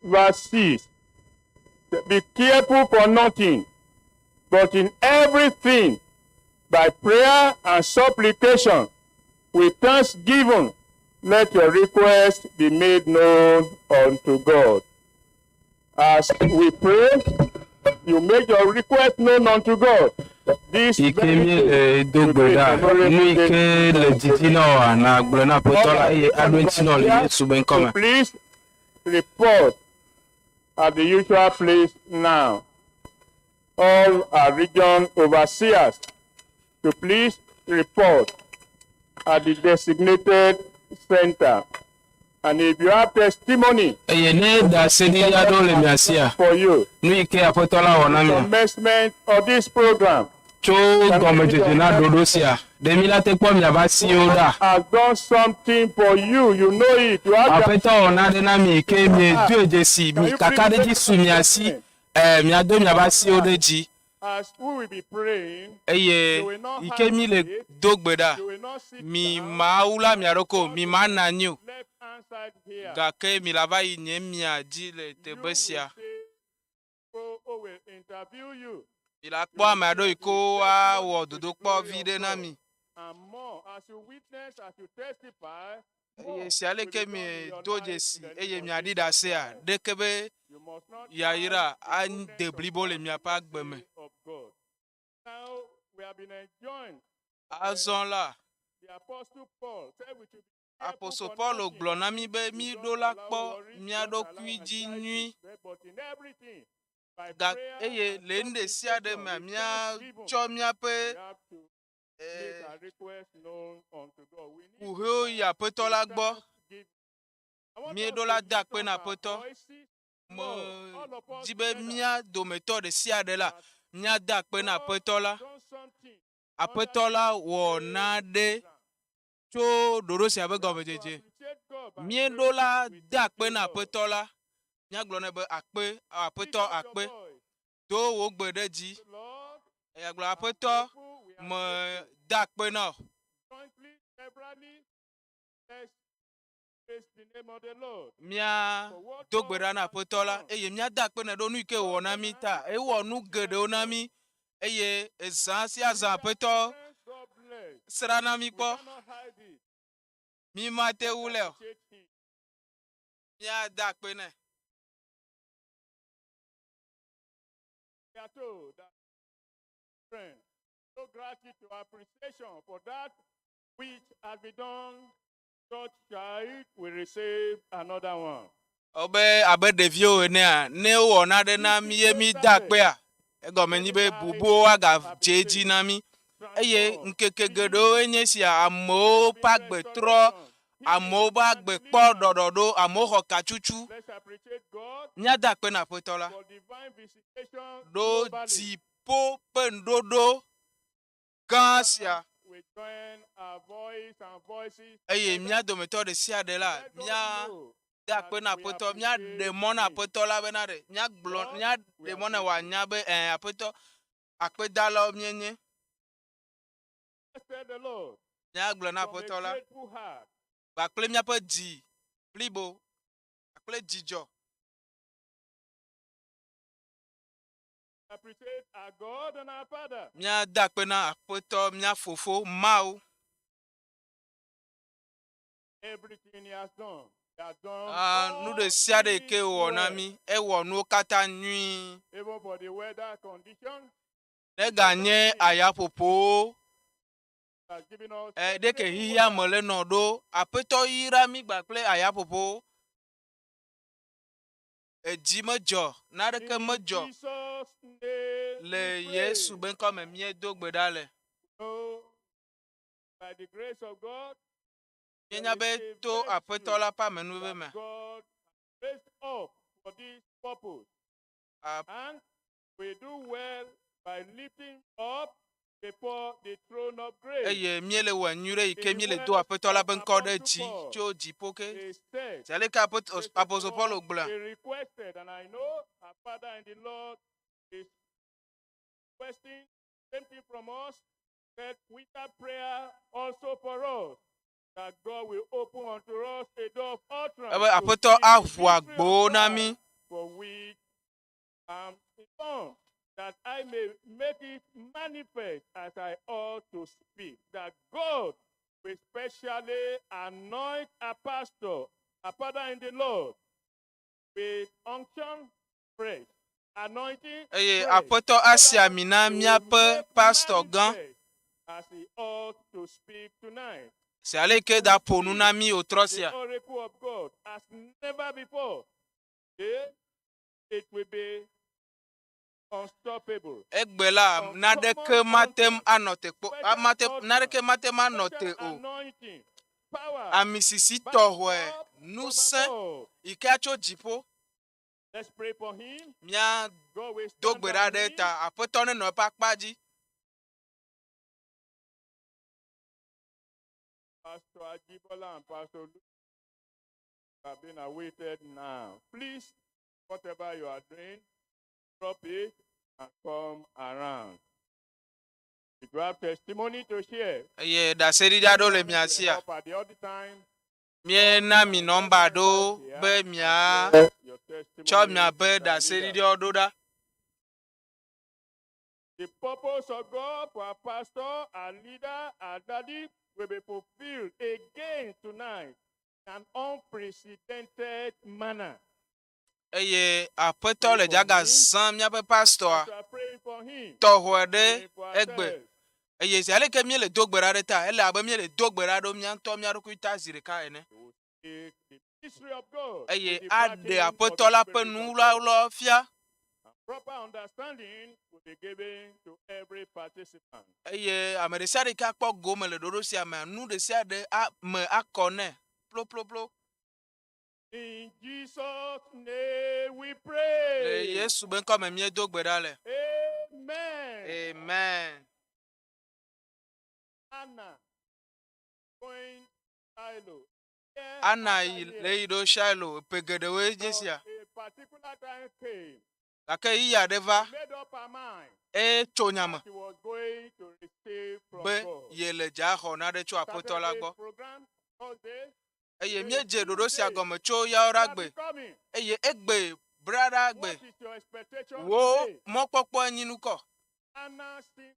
verse 6. Be careful for nothing, but in everything, by prayer and supplication, with thanksgiving, let your request be made known unto God. As we pray, you make your request known unto God. This Yi ke very míele day do will gbe be ɖa, a memorable nu yi day ke le didi na wòa, nàgblɔe na Aƒetɔ la eye aɖo eŋuti na wò le Yesu be ŋkɔ So me. please report at the usual place now. All our region overseers to please report at the designated center. And if you have testimony Eye ne ɖaseɖiɖi aɖewo le mia sia, for you, nu yi ke Aƒetɔ la wɔ na mia commencement of this program tso gɔmedzedze na ɖoɖo sia, ɖe mi la te kpɔ miaƒe asiwo ɖa. has done something for you, you know it. You have Aƒetɔ wɔ nane na mi yi ke miedoe dzesi, mi kakaɖedzi su mia si, e, miado miaƒe asiwo ɖe dzi. As we will be praying, Eye yi ke mi le do gbe ɖa, you will not sit mi down, ma wla mia ɖokui o, mi ma nɔ anyi o, left hand side here. gake mi la va yi nye mia dzi le You teƒe will sia. see people who will interview you Mi la kpɔ ame aɖewo yi ke woawɔ dodokpɔ vi ɖe na mi. and more as you witness, as you testify. more Eye sia will leke be done in mi your do life in dzesi the name eye of miaɖi Jesus. ɖasea, ɖeke be You must not yayra hide the goodness ade of blibo le God miaƒe and the agbe me. mercy of God. Now we have been enjoined. Azɔ la, The Apostle Paul said we should be careful Apostle for Paulo nothing. gblɔ na mi be We mi don't ɖo la allow kpɔ worries, mía don't allow ɖokui dzi anxiety, nyui. but in everything, by Ga prayer eye and le nu ɖe sia ɖe supplication mea, with thanksgiving, míatsɔ míaƒe we have to make eh, our request known unto God. We need kuxiwo yi Aƒetɔ la gbɔ. thanksgiving. I want us Míeɖo to la de lift akpe up na our Aƒetɔ. voices, Lord, Me all of us di be together, mía dometɔ ɖe sia ɖe la, that míade akpe na God Aƒetɔ la. done something Aƒetɔ la wɔ nane tso ɖoɖo sia ƒe We have to gɔmedzedze. appreciate God by Míeɖo praying la with de akpe thank na you, Lord. Aƒetɔ la. Míagblɔ nɛ be akpe, Lift Aƒetɔ up your akpe. voice. Do wò gbe ɖe dzi. Lord, Eye agblɔ I'm Aƒetɔ, grateful, we are me grateful. de akpe na wò. Jointly, severally, let's praise the name of the Lord. Mía For what do gbe God ɖa na has Aƒetɔ la done. eye míade akpe nɛ ɖo nu yi ke wòwɔ na mí ta. Ewɔ nu geɖewo na mí eye ezã sia zã Aƒetɔ Friends, God bless. sra na mí We kpɔ. cannot hide it. Mí mate ŋu lɛ o. Appreciate him. Míade akpe nɛ. We are told that friend, show gratitude, appreciation for that which has been done, such child will receive another one. Wobe abe ɖeviwo enea, ne wowɔ nane na mí ye mí de akpea, egɔme nyi be bubuwo agadze edzi na mí. Eye ŋkeke geɖewo enye sia, amewo ƒe agbe trɔ, amewo ƒe agbe kpɔ ɖɔɖɔɖo, amewo xɔ katsutsu. Let's appreciate God Míade akpe na Aƒetɔ la. for divine visitation Ɖo globally. dziƒo ƒe nuɖoɖo gã sia. We join our voice and voices Eye together. mía dometɔ ɖe sia ɖe la, Let God mía know de akpe na Aƒetɔ, míaɖe mɔ na Aƒetɔ la bena ɖe míagblɔ, míaɖe mɔ ne wòanya be ɛ Aƒetɔ akpedalawo míenye. Let's tell the Lord Míagblɔ na from a Aƒetɔ la grateful heart. kpakple míaƒe dzi blibo kpakple dzidzɔ. Appreciate our God and our Father. Míade akpe na Aƒetɔ mía Fofo Mawu. Everything He has done. He has done Ah, nu all ɖe sia ɖe yi ke things wòwɔ na well. mí, ewɔ nuwo katã nyuie. Even for the weather condition, Neganye ayaƒoƒowo has given us e, ɖeke favorable xexea me weather. le nɔ ɖo. Aƒetɔ yra mí kpakple ayaƒoƒowo. Edzi medzɔ, naneke In medzɔ Jesus' name le we pray. Yesu be ŋkɔ me míedo gbe ɖa le. So, by the grace of God, Míenya be to Aƒetɔ la ƒe amenuveve me, that God raised up for this purpose. A- And we do well by lifting up before the throne of grace. eye míele wɔ nyui ɖe yi ke míele do Aƒetɔ la ƒe ŋkɔ ɖe dzi tso dziƒo ke. He said, Zi aleke Aƒetɔ Apostle Paulo gblɔa, He requested, and I know our Father in the Lord is requesting same thing from us, that without prayer also for us, that God will open unto us a door of utterance. ebe to Aƒetɔ see the aʋu mystery of agbowo na mí Christ. as I ought to speak, that God will specially anoint a pastor, a father in the Lord, with unction fresh, anointing Eye fresh, Aƒetɔ asi ami na He will míaƒe make pastor gã manifest as he ought to speak tonight. si ale yi ke da ƒo nu na mí wòtrɔ The sia. oracle of God as never before. Eh, It will be unstoppable. Egbe la, naneke mate ŋu anɔ te kpɔ, amate, naneke mate ŋu anɔ te Special o. anointing, power, Ami sisi back tɔxɔe, up from ŋusẽ above. yi ke atso dziƒo. Let's pray for him. Míado God will stand gbe by ɖa ɖe him. eta. Aƒetɔ nenɔ eƒe akpa dzi. Pastor Ajibola and Pastor Lu have been awaited now. Please, whatever you are doing, drop it and come around. If you have testimony to share, Eye ɖaseɖiɖi aɖewo le mia sia. up at the other time, Míena mi nɔmba aɖewo be mia your testimony tsɔ miaƒe with our leader. ɖaseɖiɖiwo ɖo ɖa. The purpose of God for our pastor, our leader, our daddy will be fulfilled again tonight in an unprecedented manner. Eye Aƒetɔ le dzaga zã míaƒe pastɔa As we are praying for him, tɔxɔe ɖe praying for egbe. ourselves. Eye zi aleke míele do gbe ɖa ɖe ta, ele abe míele do gbe ɖa ɖo mía ŋutɔ mía ɖokui ta zi ɖeka ene. He will take the mystery of God Eye with the aɖe backing of Aƒetɔ the la ƒe Spirit of God. nuwlawla fia And proper understanding will be given to every participant. eye ame ɖe sia ɖe yi ke akpɔ gome le ɖoɖo sia mea, nu ɖe sia ɖe a me akɔ nɛ ploploplop. In Jesus' name we Le pray. Yesu be ŋkɔ me míedo gbe ɖa le. Amen. Amen. Anna going Shiloh. Year Ana after yi year. le yi ɖo Shiloh ƒe geɖewoe nye But sia. A particular time came. Gake ɣeyiɣi aɖe va She made up her mind etso nya me that she was going to receive from be God. yele dza xɔ naɖe tso Aƒetɔ la Started gbɔ. this program Thursday. Eye míedze ɖoɖo sia gɔme tso Yawoɖagbe You are becoming. eye egbe Braɖagbe What is your expectation wo today? mɔkpɔkpɔ enyi nukɔ. Anna sing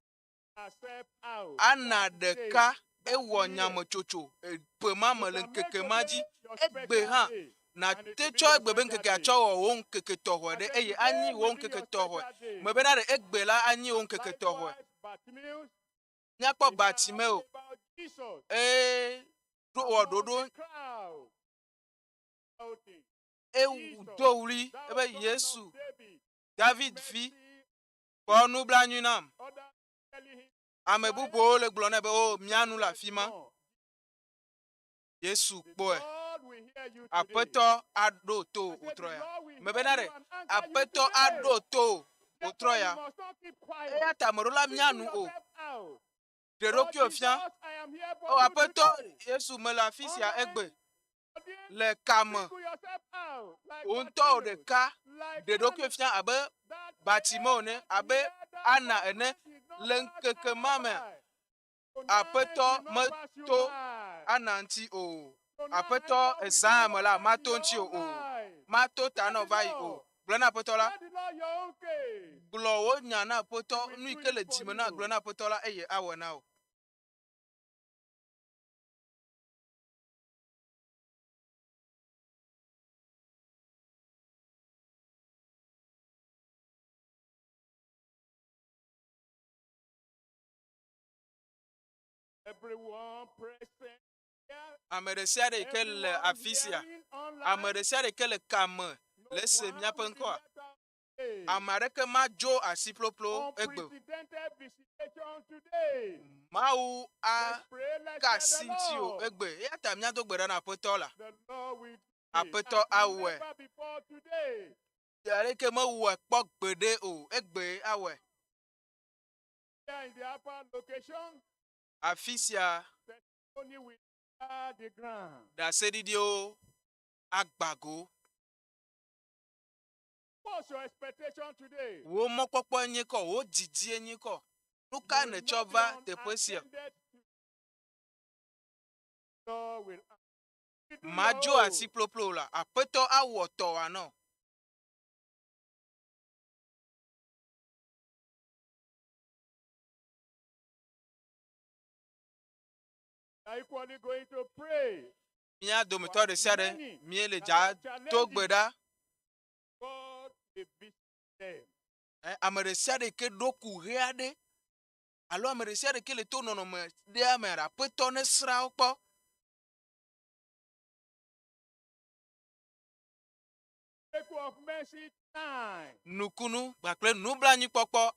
herself out. Ana That day, ɖeka that ewɔ year. nyametsotso ƒe ma me You le can make ŋkeke ma dzi. today your Egbe special hã day. nàte tsɔ egbe be ŋkekea tsɔ wɔ wò ŋkeke tɔxɔe ɖe I said eye today anyi wò will be ŋkeke your tɔxɔe. special day. Mebena ɖe egbe la anyi wò ŋkeke tɔxɔe. Likewise, Bartimaeus, Míakpɔ he heard Bartimeo about Jesus eye ɖo wɔ among ɖoɖo the crowd, shouting, ewu do ɣli "Thou ebe son of Yesu David, David vi mercy kpɔ nublanui nam. Others telling him, Ame bubuwo le gblɔ nɛ be o mía nu le afi ma. "No, Yesu the kpɔe. Lord will hear you today." Aƒetɔ aɖo to I said, wòtrɔ "The ya. Lord will hear Mebena you ɖe and answer you Aƒetɔ today." aɖo to wòtrɔ Therefore, ya. you must not keep quiet. Eya ta ame ɖo la mía Single nu o. yourself out. Ɖe Lord ɖokuiwò fia. Jesus, I am here for O you Aƒetɔ today. Yesu mele afi sia egbe Audience, le kame. single yourself out like Wò ŋutɔ wò Bartimaeus, ɖeka like ɖe ɖokuiwò Anna, fia abe that Bartimeo day ene, that abe year, that Ana moment ene did not le pass ŋkeke Anna ma me. by. Tonight Aƒetɔ will not pass you meto by. Ana ŋuti o. Tonight Aƒetɔ God will ezã do me la wonders in mato your ŋuti own o. life. Mato ta na wò va yi o. Gblɔ na Aƒetɔ la. Tell the Lord your own case. Gblɔ wò nya na Aƒetɔ He will nu yi do ke it le for dzime na you. gblɔ na Aƒetɔ la eye awɔ na wò. Everyone present here, Ame ɖe sia ɖe yi ke le everyone afi sia, hearing online, ame ɖe sia ɖe yi ke le kame no le ese one míaƒe will be ŋkɔa, left out today. ame aɖeke madzo asi ploplo egbe o. Unprecedented visitation today. Mawu Let's pray, let's aka tell asi the ŋuti o Lord. egbe. Eya ta míado gbe ɖa na Aƒetɔ la. The Lord will do it Aƒetɔ as awɔe. never before today. Aleke mewɔe kpɔ gbeɖe o, egbe awɔe. Here in the upper location, Afi sia only we are the ground. ɖaseɖiɖiwo agba go. What's your expectation today? Wò mɔkpɔkpɔ enye kɔ, wò didi enye kɔ. Nu ka You will nètsɔ not be va teƒe sia? unattended to. Lord will You do your Madzo own. asi ploplo la, Aƒetɔ awɔ tɔwòa nɔ. Are equally going to pray. Mía dometɔ ɖe sia ɖe míele dza do gbe ɖa. God will visit them. Ɛ, ame ɖe sia ɖe ke ɖo kuxe aɖe alo ame ɖe sia ɖe ke le to nɔnɔme ɖea me ɖe aƒetɔ ne srã wo kpɔ. Miracle of mercy time. Nukunu kpakple nublanuikpɔkpɔ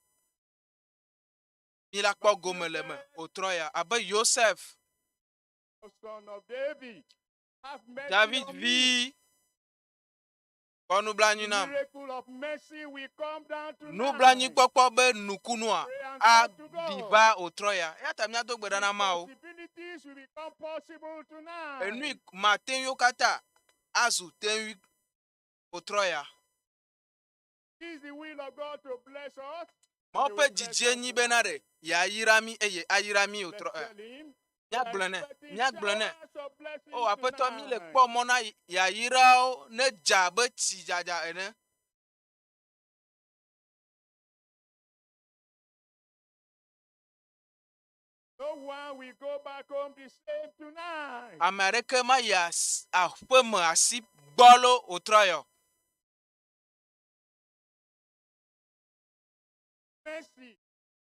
mi la kpɔ gome le me wòtrɔ ya abe Yosef, Son of David, have mercy David on me. vi, kpɔ nublanui nam. Miracle of mercy will come down tonight. Nublanuikpɔkpɔ be nukunua Pray and talk to aɖi God. va wòtrɔ ya. Eya ta míado gbe ɖa na Mawu. Impossibilities will become possible tonight. Enui mateŋuiwo katã azu teŋui wòtrɔ ya. It is the will of God to bless us. Mawu ƒe dzidzie nyi bena ɖe yeayra mí eye ayra mí Let's wòtrɔ ya. tell him. Míagblɔe nɛ, míagblɔe nɛ. Showers of blessings O aƒetɔ mi le tonight. kpɔ mɔ na yayrawo ne dza abe tsi dzadza ene. No one will go back home the same tonight. Ame aɖeke mayi as- aƒeme asi gbɔlo wòtrɔ ya o. Mercy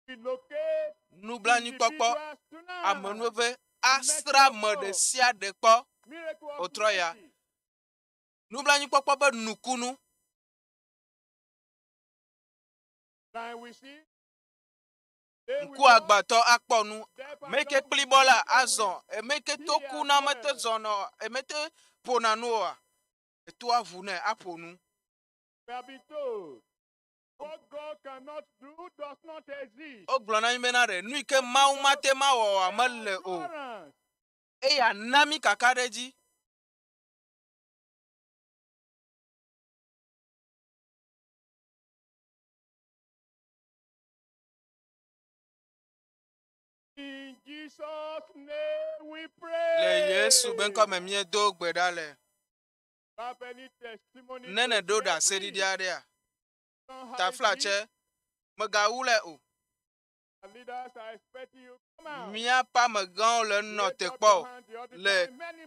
will locate Nublanuikpɔkpɔ individuals tonight. amenuveve asra ame ɖe sia ɖe kpɔ. Miracle of Wòtrɔ ya. mercy. Nublanuikpɔkpɔ be nukunu. Blind will see. They will Ŋku walk, agbatɔ akpɔ nu. deaf and Meke dumb will kplibɔ la hear, will azɔ. Emeke to ku na mete zɔnɔ. Emete ƒona nu oa. Etoa ʋu nɛ aƒo nu. We have been told what God cannot do does not exist. Wogblɔ na mí bena ɖe nu yi ke Mawu mate ma wɔ oa mele o. Assurance. Eya na mí kaka ɖe edzi. In Jesus' name we pray. Le Yesu be ŋkɔme míedo gbe ɖa le. Have any testimony Ne to nèɖo share, ɖaseɖiɖi please? aɖea, Don't hide taflatse it. megawu le o. Our leaders are expecting you. Come out. Míaƒe amegãwo le nɔ Raise te up kpɔ your o. hand the other Le time. Many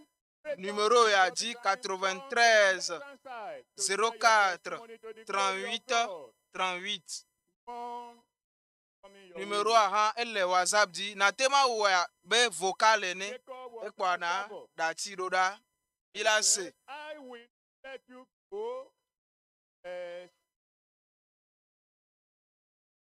raise up numéro your ya hand the dzi other time 93 on the left-hand side to share your 04 testimony to the glory of 38 God. 38. More coming your Numéro way. a hã ele WhatsApp dzi. Nate ma wɔa be vocal ene. Jacob was Ekpɔa on na Sabbath. ɖatsi ɖo ɖa. Mi He la said, se. I will let you go.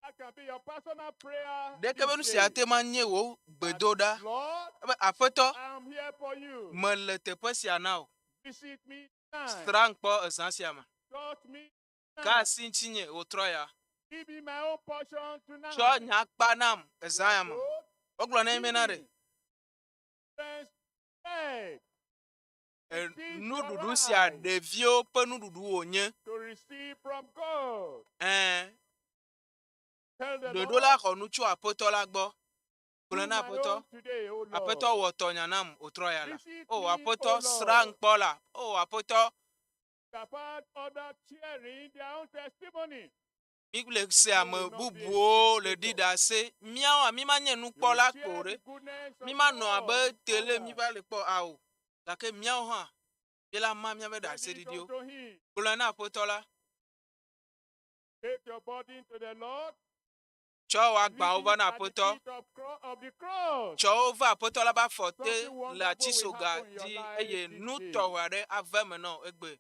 That can be your personal prayer. Ɖeke be this nu sia day. te ma nye wò gbedoɖa. Lord, Ebe aƒetɔ, I'm here for you. mele teƒe sia na wò. Visit me tonight. Srã kpɔ ezã sia me. Touch me Ka tonight. asi ŋutinye wòtrɔ ya. Give me my own portion tonight. Tsɔ nye akpa nam ezã ya me. Lord, Wogblɔ na mi bena ɖe give me strength, bread nuɖuɖu sia ɖeviwo ƒe nuɖuɖu wònye. to receive from God. Ɛ̃, Tell the ɖoɖo Lord, la xɔ nu tso aƒetɔ la gbɔ. do Gblɔ na my aƒetɔ, own today, O Lord. aƒetɔ wɔ tɔnya nam wòtrɔ ya la. Visit O me, aƒetɔ O srã Lord. kpɔ la. O aƒetɔ, I've had others sharing their own testimony. mi le se You ame will not be a bubuwo le ɖi spectator. ɖase. Míawoa mi ma nye You will nukpɔla share kpo ɖe. the goodness Mi of ma nɔ God abe with tele mi others. va le kpɔ awo. Gake míawo hã, mi la ma míaƒe Send it ɖaseɖiɖiwo. unto him. Gblɔe na aƒetɔ la. Take your burden to the Lord. Tsɔ wò agbawo Leave va it na at the aƒetɔ. feet of, of the cross. Tsɔ wo va aƒetɔ la ƒe afɔ te Something le wonderful will atisoga happen in your dzi life eye this nu day. tɔxɛ aɖe ava eme na wò egbe.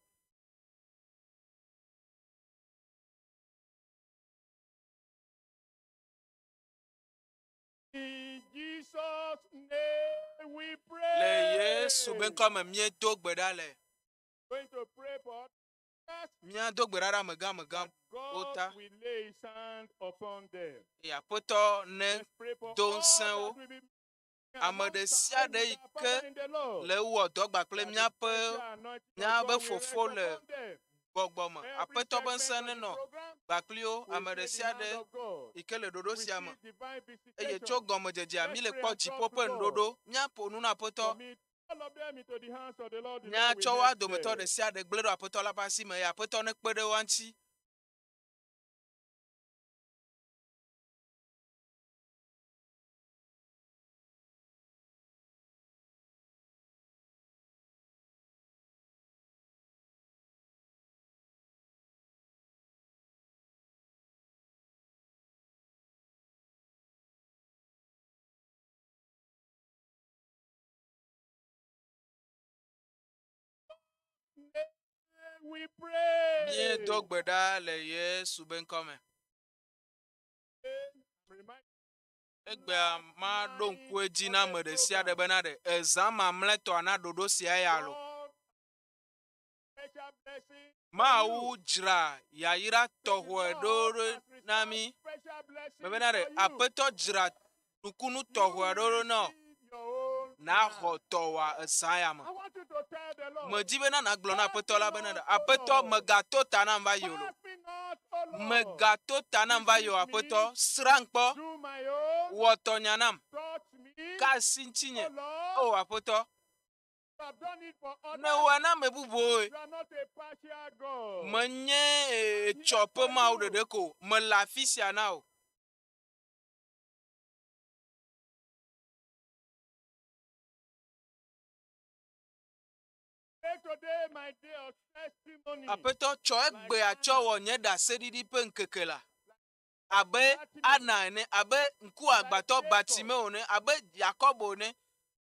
In Jesus' name we Le pray. Yesu be ŋkɔme míedo gbe ɖa le. Going to pray for others Míado gbe ɖa ɖe amegã amegã that God ta. will lay his hand upon them. eye aƒetɔ ne Let's pray for do all ŋusẽ wo. that will be Ame ɖe sia alongside ɖe with yi our ke Father in the Lord. le wɔ dɔ kpakple That the míaƒe special anointing of míaƒe God will fofo rest le upon them. gbɔgbɔ me. Every Aƒetɔ ƒe segment ŋusẽ of the nenɔ program kpakpli wo will ame see ɖe the sia hand ɖe of God. yi ke le ɖoɖo We sia me. see divine Eye tso visitation. gɔmedzedzea Let's mi le pray kpɔ and dziƒo talk to ƒe God. nuɖoɖo. Míaƒo nu na aƒetɔ. Commit all of them into the hands of the Lord. The Lord Míatsɔ will woa help dometɔ them. ɖe sia ɖe gblẽ ɖo aƒetɔ la ƒe asi me eye aƒetɔ nekpe ɖe woa ŋuti. name we pray. Míedo gbe ɖa le Yesu be ŋkɔ me. Remind Egbea maɖo ŋku edzi na ame ɖe sia ɖe bena ɖe ezã mamlɛtɔa na ɖoɖo sia ya lo. God special blessing Mawu dzra yayra tɔxɔe ɖo ɖe na mí. special blessing Mebena ɖe for you. Aƒetɔ dzra nukunu tɔxɔe ɖo ɖo na wò. Receive your own Naxɔ now. tɔwòa ezã ya me. I want you to tell the Lord. Medzi bena nàgblɔ na Aƒetɔ la bena ɖe Aƒetɔ megato ta nam va yi o lo. Pass me not, O Lord. Megato ta nam va yi o Aƒetɔ. Srãm kpɔ. Do my own. Wɔ tɔnya nam. Touch me. Ka asi ŋutinye. O Lord. O Aƒetɔ. You have done it for others. Ne wɔe na ame bubuwoe. You are not a partial God. Menye etsɔ ƒe Mawu ɖeɖe ko. Mele afi sia na wò. Make today my day of testimony. Aƒetɔ tsɔ egbea tsɔ wɔ nye ɖaseɖiɖi ƒe ŋkeke la. Abe Ana ene, abe ŋkuagbãtɔ Bartimeo ene, abe Yakobo ene.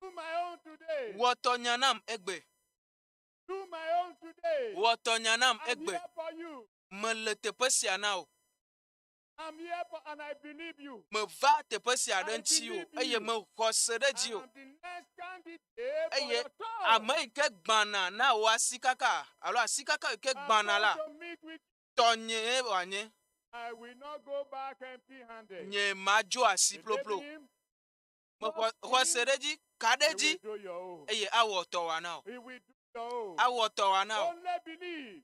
Do my own today. Wɔ tɔnya nam egbe. Do my own today. Wɔ tɔnya nam I'm egbe. here for you. Mele teƒe sia na wò. I'm here for, and I believe you. Meva teƒe sia ɖe ŋutiwò eye mexɔ se ɖe dziwò. I'm the next candidate for Eye your throne. ame yi ke gbãna na wò asikaka alo asikaka yi ke I'm gbãna la, going to meet with tɔnyee wòanye. I will not go back empty-handed. Nye madzo asi Believe ploplo. him, Mexɔ xɔ se ɖe edzi, ka ɖe he edzi will do your own. eye awɔ tɔwòa na wò. He will do your own. Awɔ tɔwòa na wò. Only believe.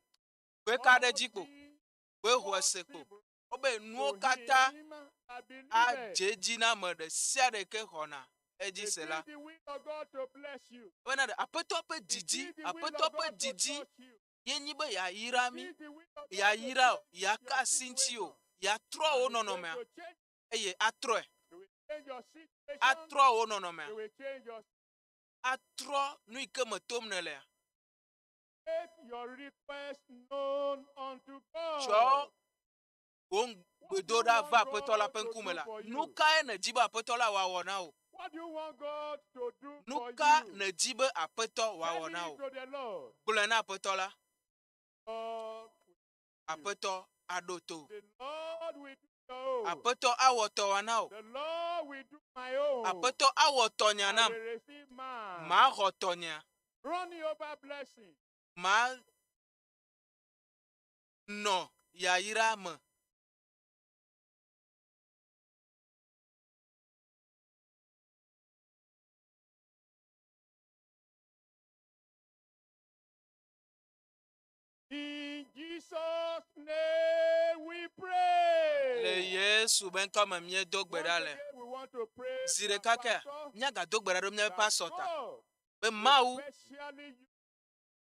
Gbe ka ɖe edzi All kpo. things Gbe xɔe se kpo. possible Wobe nuwo to katã him that believeth. adze edzi na ame ɖe sia ɖe ke xɔna edzi It se is la. the will of God to bless you. Bena ɖe Aƒetɔ ƒe It didi, is the will Aƒetɔ of ƒe God to didi touch you. ye nyi be yeayra It mí, is the will of God to yeayra wò, change yeaka your asi ŋuti wò, situation. yeatrɔ wò And he's going nɔnɔmea to change. eye atrɔe. He will change your situation. Atrɔ wò nɔnɔmea. He will change your Atrɔ nu yi ke me tom nèlea. Make your request known unto God. Tsɔ wò gbedoɖa va Aƒetɔ la ƒe ŋkume la. Nu kae nèdi be Aƒetɔ la wòawɔ na wò? What do you want God to do Nu for ka you? nèdi be Aƒetɔ Tell wòawɔ na it wò? to the Lord. Gblɔe na Aƒetɔ la. God, Aƒetɔ aɖo to. the Lord will do your own. Aƒetɔ awɔ tɔwòa na wò. The Lord will do my own. Aƒetɔ awɔ tɔnya I nam. will receive mine. Maxɔ tɔnyea. Running over blessing. Ma nɔ yayra me. In Jesus' name we pray. Le Yesu be ŋkɔ me míedo gbe ɖa Once le. again, we want to pray Zi for ɖeka kea, pastor míagado gbe ɖa ɖo míaƒe that pastor ta. God Be will Mawu specially use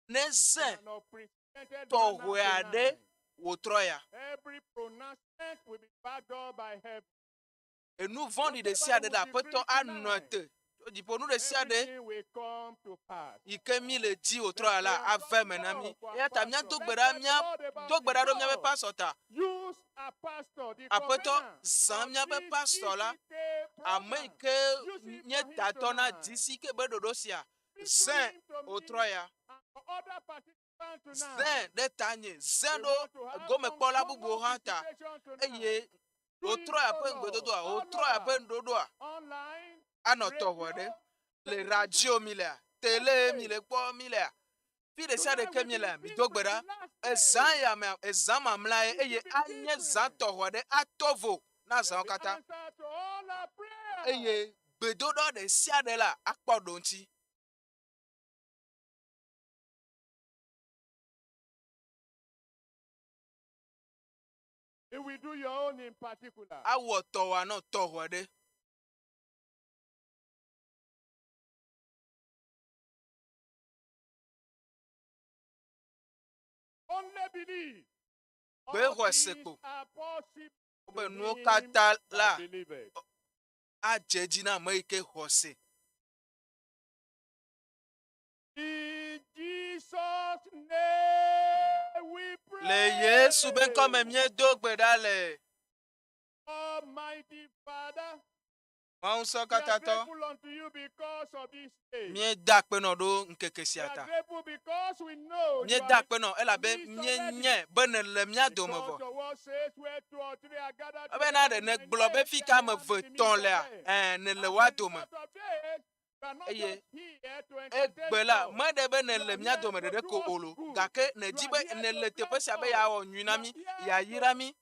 nezẽ an unprecedented tɔxɔe manner aɖe tonight. wòtrɔ ya. Every pronouncement will be backed up by heaven. Enu vɔ̃ɖi ɖe sia ɖe le Aƒetɔ anɔ te. Tso dziƒo nu ɖe sia ɖe Everything will come to pass. yi ke mí le dzi wòtrɔ ya la ave eme na mí. Eya ta míado gbe ɖa mía do gbe ɖa ɖo míaƒe pastor ta. Use a pastor, the Aƒetɔ convener zã of míaƒe this pastor la, GCK ame yi program. ke Use him nye for him tatɔ na tonight. GCK be ɖoɖo sia. Speak to Zẽ him to me wòtrɔ ya. and for other participants tonight. Zẽ ɖe tanye, zẽ We ɖo want to have some gomekpɔla common bubuwo hã ta. visitation tonight. Eye Do it, wòtrɔ O eƒe Lord, ŋugbedodoa, all wòtrɔ eƒe over, nuɖoɖoa online, anɔ tɔxɔe ɖe. radio, Le radio mi lea, tele mi le kpɔ mi lea, fi ɖe sia ɖe tonight ke will mi be lea, mi do gbe different. ɖa. The last day. Ezã ya mea, ezã mamlɛa ye It eye will be anye zã different. tɔxɔe ɖe atɔ vo na There zãwo will be katã. answer to all our prayers. Eye gbedoɖɔ ɖe sia ɖe la akpɔ ɖo ŋuti. He will do your own in particular. Awɔ tɔwòa nɔ tɔxɔe ɖe. Only believe. Gbe All xɔe se things kpo. are possible Wobe to nuwo him katã that la believeth. adze edzi na ame yi ke xɔ se. In Jesus' name we pray. Le Yesu be ŋkɔ me míedo gbe ɖa le. Almighty Father, Mawu ŋusẽ we are katãtɔ, grateful unto you because of this day. míeda akpe nɔ ɖo ŋkeke We sia are ta. grateful because we know Míeda akpe nɔ elabe míenyae be nèle mía dome vɔ. Ebena ɖe nègblɔ be fi ka ame eve tɔ̃ lea, ɛ̃, nèle woa dome. Eye egbe la, meɖe be nèle mía dome ɖeɖe ko o lo, gake nèdi be nèle teƒe sia be yeawɔ nyui na mí, yeayra mí.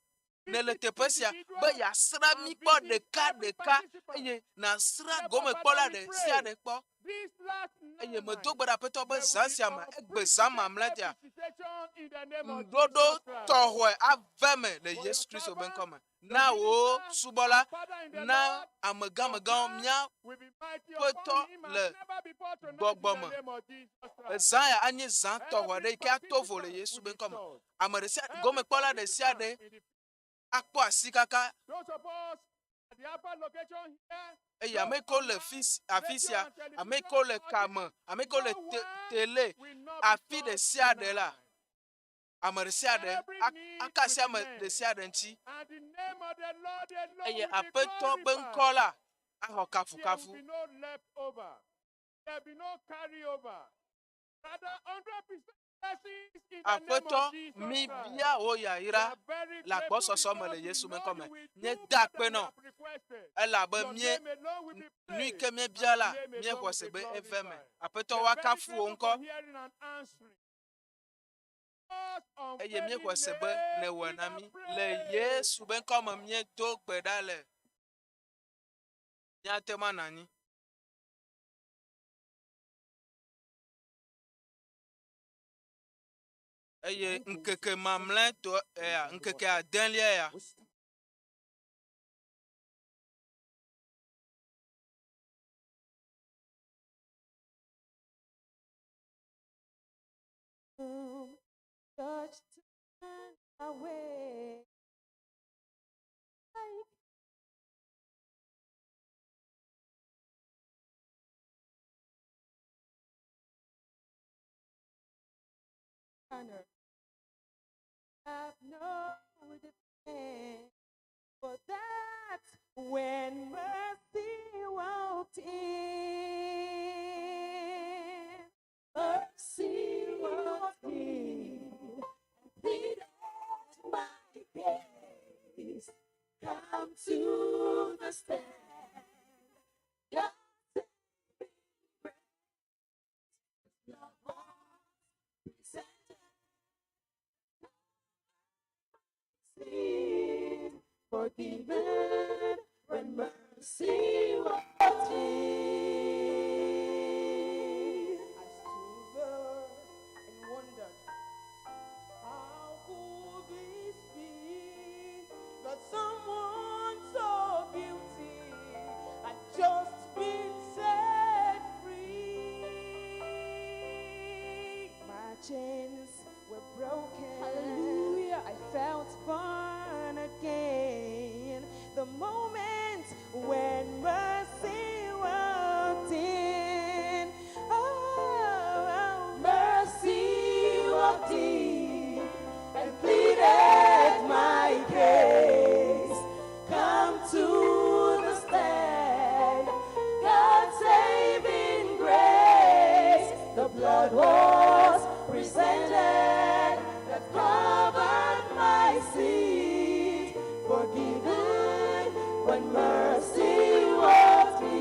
Nèle teƒe sia be yeasrã mí kpɔ ɖekaɖeka eye nàsrã gomekpɔla ɖe sia ɖe kpɔ. Eye medo gbe ɖe Aƒetɔ be zã sia me, egbe zã mamlɛtia, ŋuɖoɖo tɔxɔe ava eme le Yesu Kristo be ŋkɔ me. Na wò subɔla, na amegãmegãwo, mía Ƒetɔ le gbɔgbɔ me. Ezã ya anye zã tɔxɔe ɖe yi ke ato vo le Yesu be ŋkɔ me. Ame ɖe sia gomekpɔla ɖe sia ɖe akpɔ asi kaka eye ame yiwo le fi afi sia, ame yiwo le kame, ame yiwo le te tele, afi ɖe sia ɖe la, ame ɖe sia ɖe aka asi ame ɖe sia ɖe ŋuti eye Aƒetɔ be ŋkɔ la axɔ kafukafu. Aƒetɔ, míbia wò yayra le agbɔsɔsɔ me le Yesu ƒe ŋkɔ me. Míeda akpe nɔ elabe mí nu yi ke míebia la, míexɔ se be eve eme. Aƒetɔ, woakafu wò ŋkɔ eye míexɔe se be nèwɔe na mí. Le Yesu ƒe ŋkɔ me míedo gbe ɖa le. Míate ŋu anɔ anyi. Eye ŋkeke mamlɛtɔ ya, ŋkeke adelia ya. Touch turn away. Honor. Have no defense, for that's when mercy walked in. Mercy walked in and pleaded my case. Come to the stand. God saving grace. Love was presented. Sin forgiven when mercy walked in. I stood there and wondered, how could this be that someone so guilty had just been set free? My chains were broken. Hallelujah. I felt born again. The moment when mercy walked in. Oh, oh, mercy walked in and pleaded my case. Come to the stand. God saving grace. The blood was presented that covered my sins. Forgiven when mercy walked in.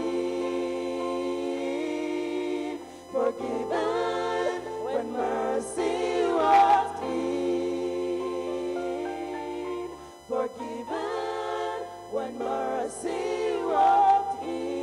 Forgiven when mercy walked in. Forgiven when mercy walked in.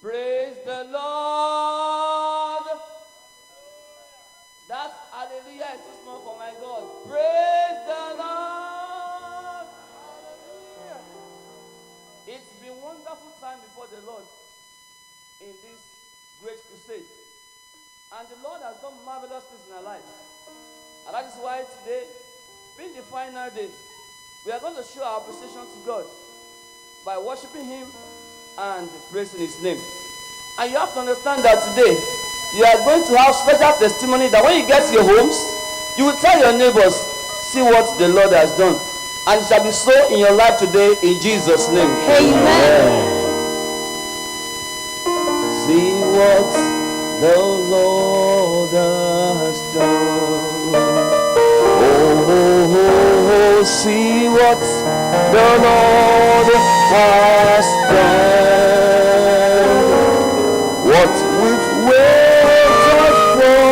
Praise the Lord. That hallelujah is too small for my God. Praise the Lord. Hallelujah. It's been wonderful time before the Lord in this great crusade. And the Lord has done marvelous things in our life. And that is why today, being the final day, we are going to show our appreciation to God by worshiping Him and praising His name. And you have to understand that today, you are going to have special testimony that when you get to your homes, you will tell your neighbors, see what the Lord has done. And it shall be so in your life today in Jesus' name. Amen. See what the Lord has done. Oh, oh, oh, oh, see what the Lord has done. What we've waited for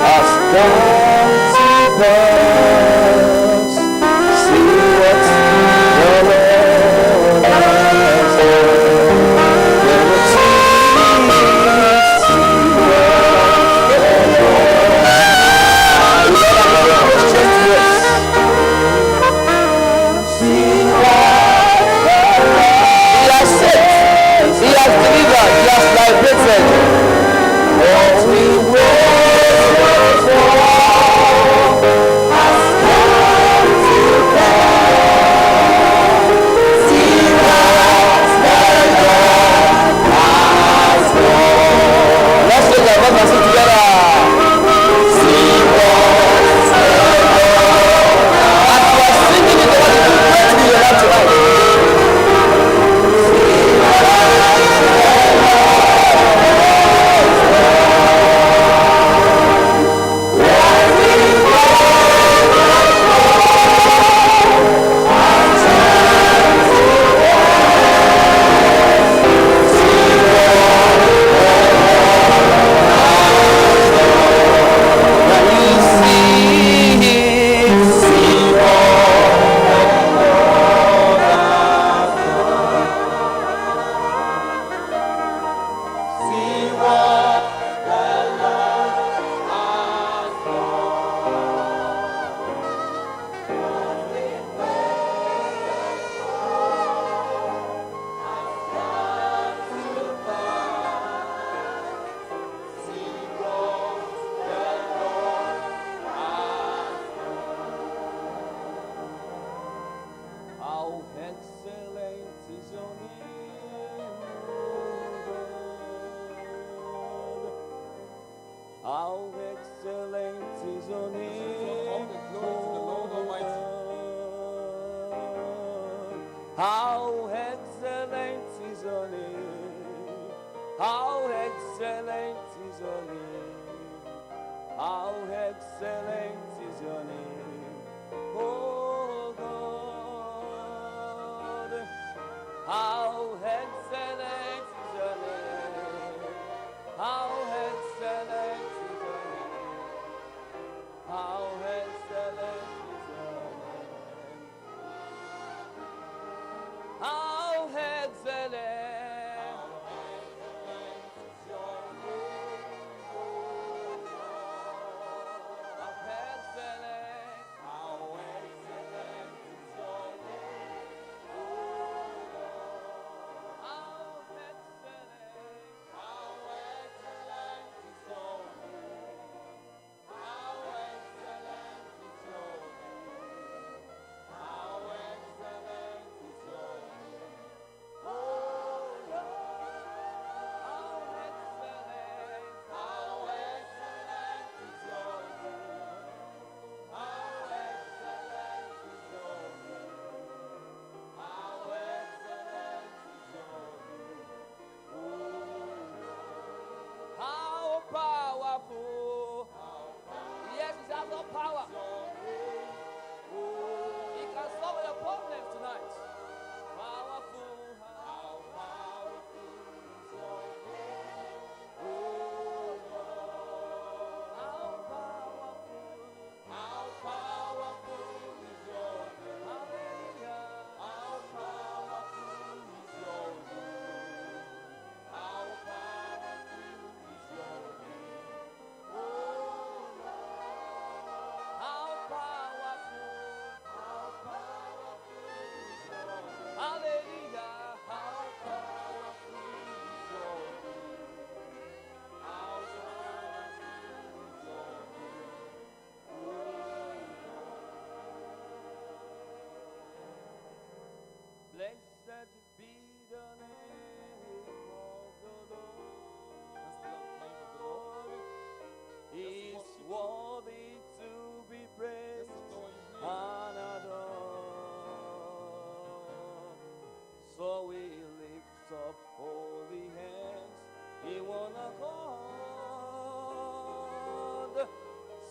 has come to pass. See what the Lord has done. He has saved, he has delivered, he has liberated. What we wait for has come to pass. See what the Lord has done. Let's take our voice and sing together. See what the Lord has As we are singing it, the Lord is great in your life tonight. Can you see it? See See what the Lord has How excellent is your name, O God. How excellent is your name, All the glory to the Lord O Almighty. God. How excellent is your name. How excellent is your name. How excellent is your name, O God. How excellent is your name. How excellent is your name. How excellent is your name. How excellent. How excellent.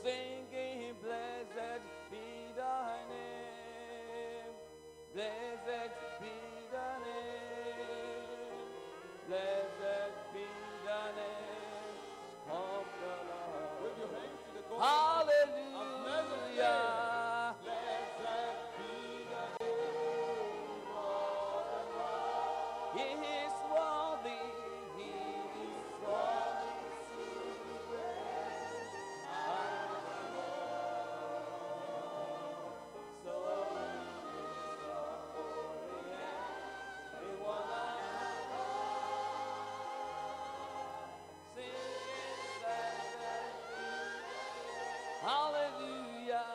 Singing, blessed be thy name. Blessed be thy name. Blessed be the name of the Lord. Wave your hands to the God. Hallelujah. Blessed be the name of the Lord. He is worthy. He is worthy to be praised and adored. So we lift your holy name. We wanna sing blessed be. Hallelujah.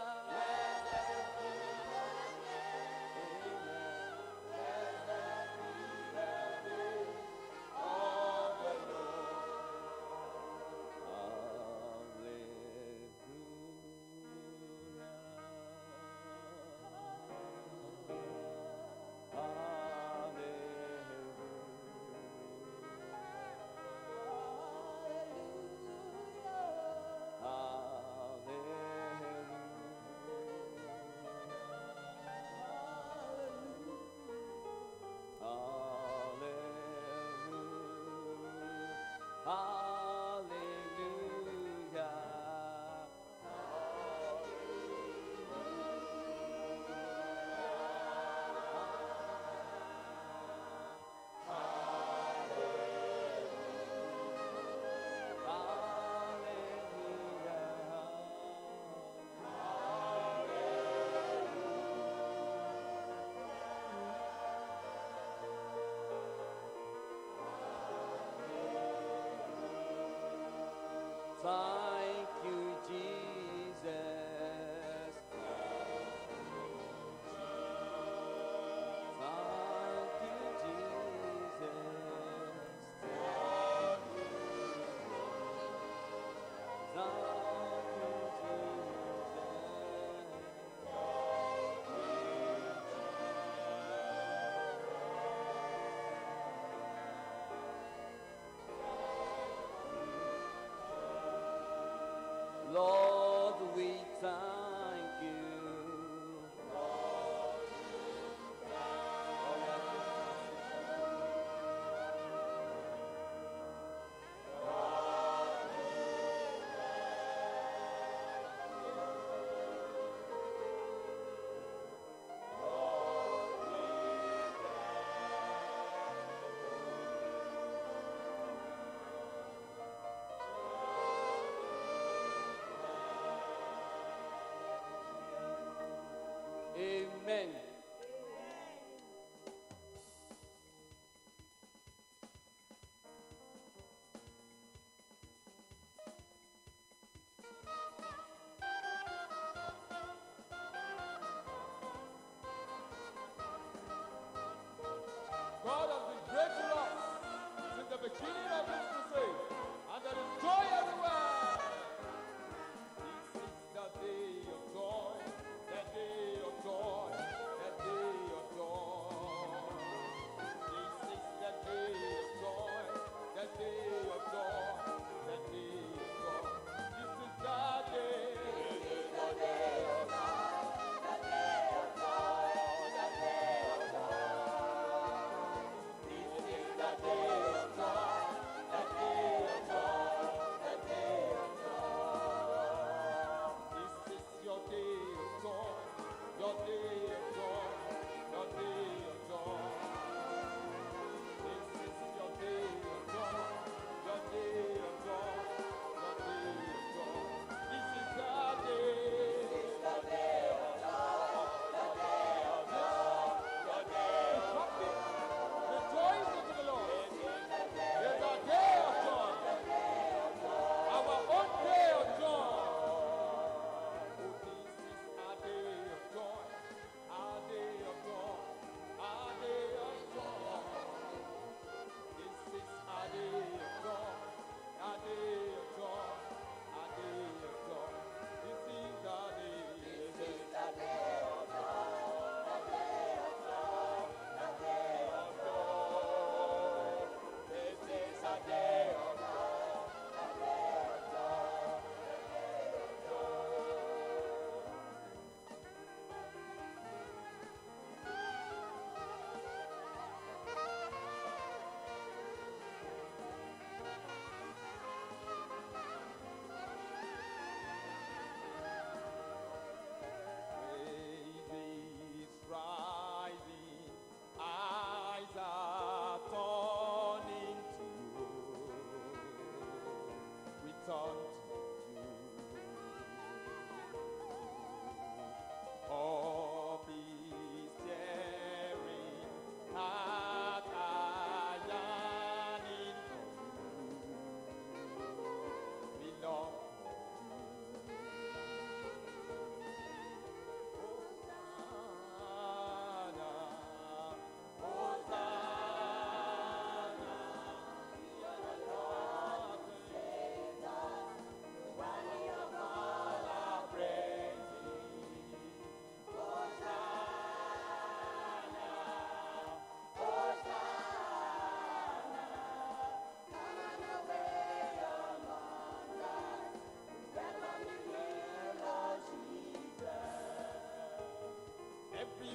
Hallelujah. Hallelujah. Thank you, Jesus. Thank you, Jesus. Thank you, Jesus. Lord, we thank you. Amen. God has been great to us since the beginning of this crusade, and there is joy everywhere. This is the day of joy, the day of joy.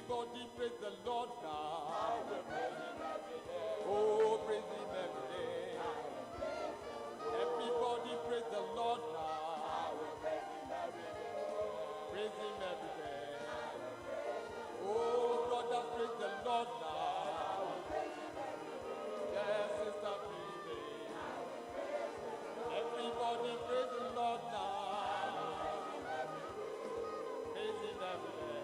Everybody praise the Lord now. I will praise him every day. Oh, praise him every day. Everybody praise the Lord now. I will praise him every day. Praise him every day. Oh, brothers, praise the Lord now. Yes, sister, praise him. Everybody praise the Lord now. Praise him every day.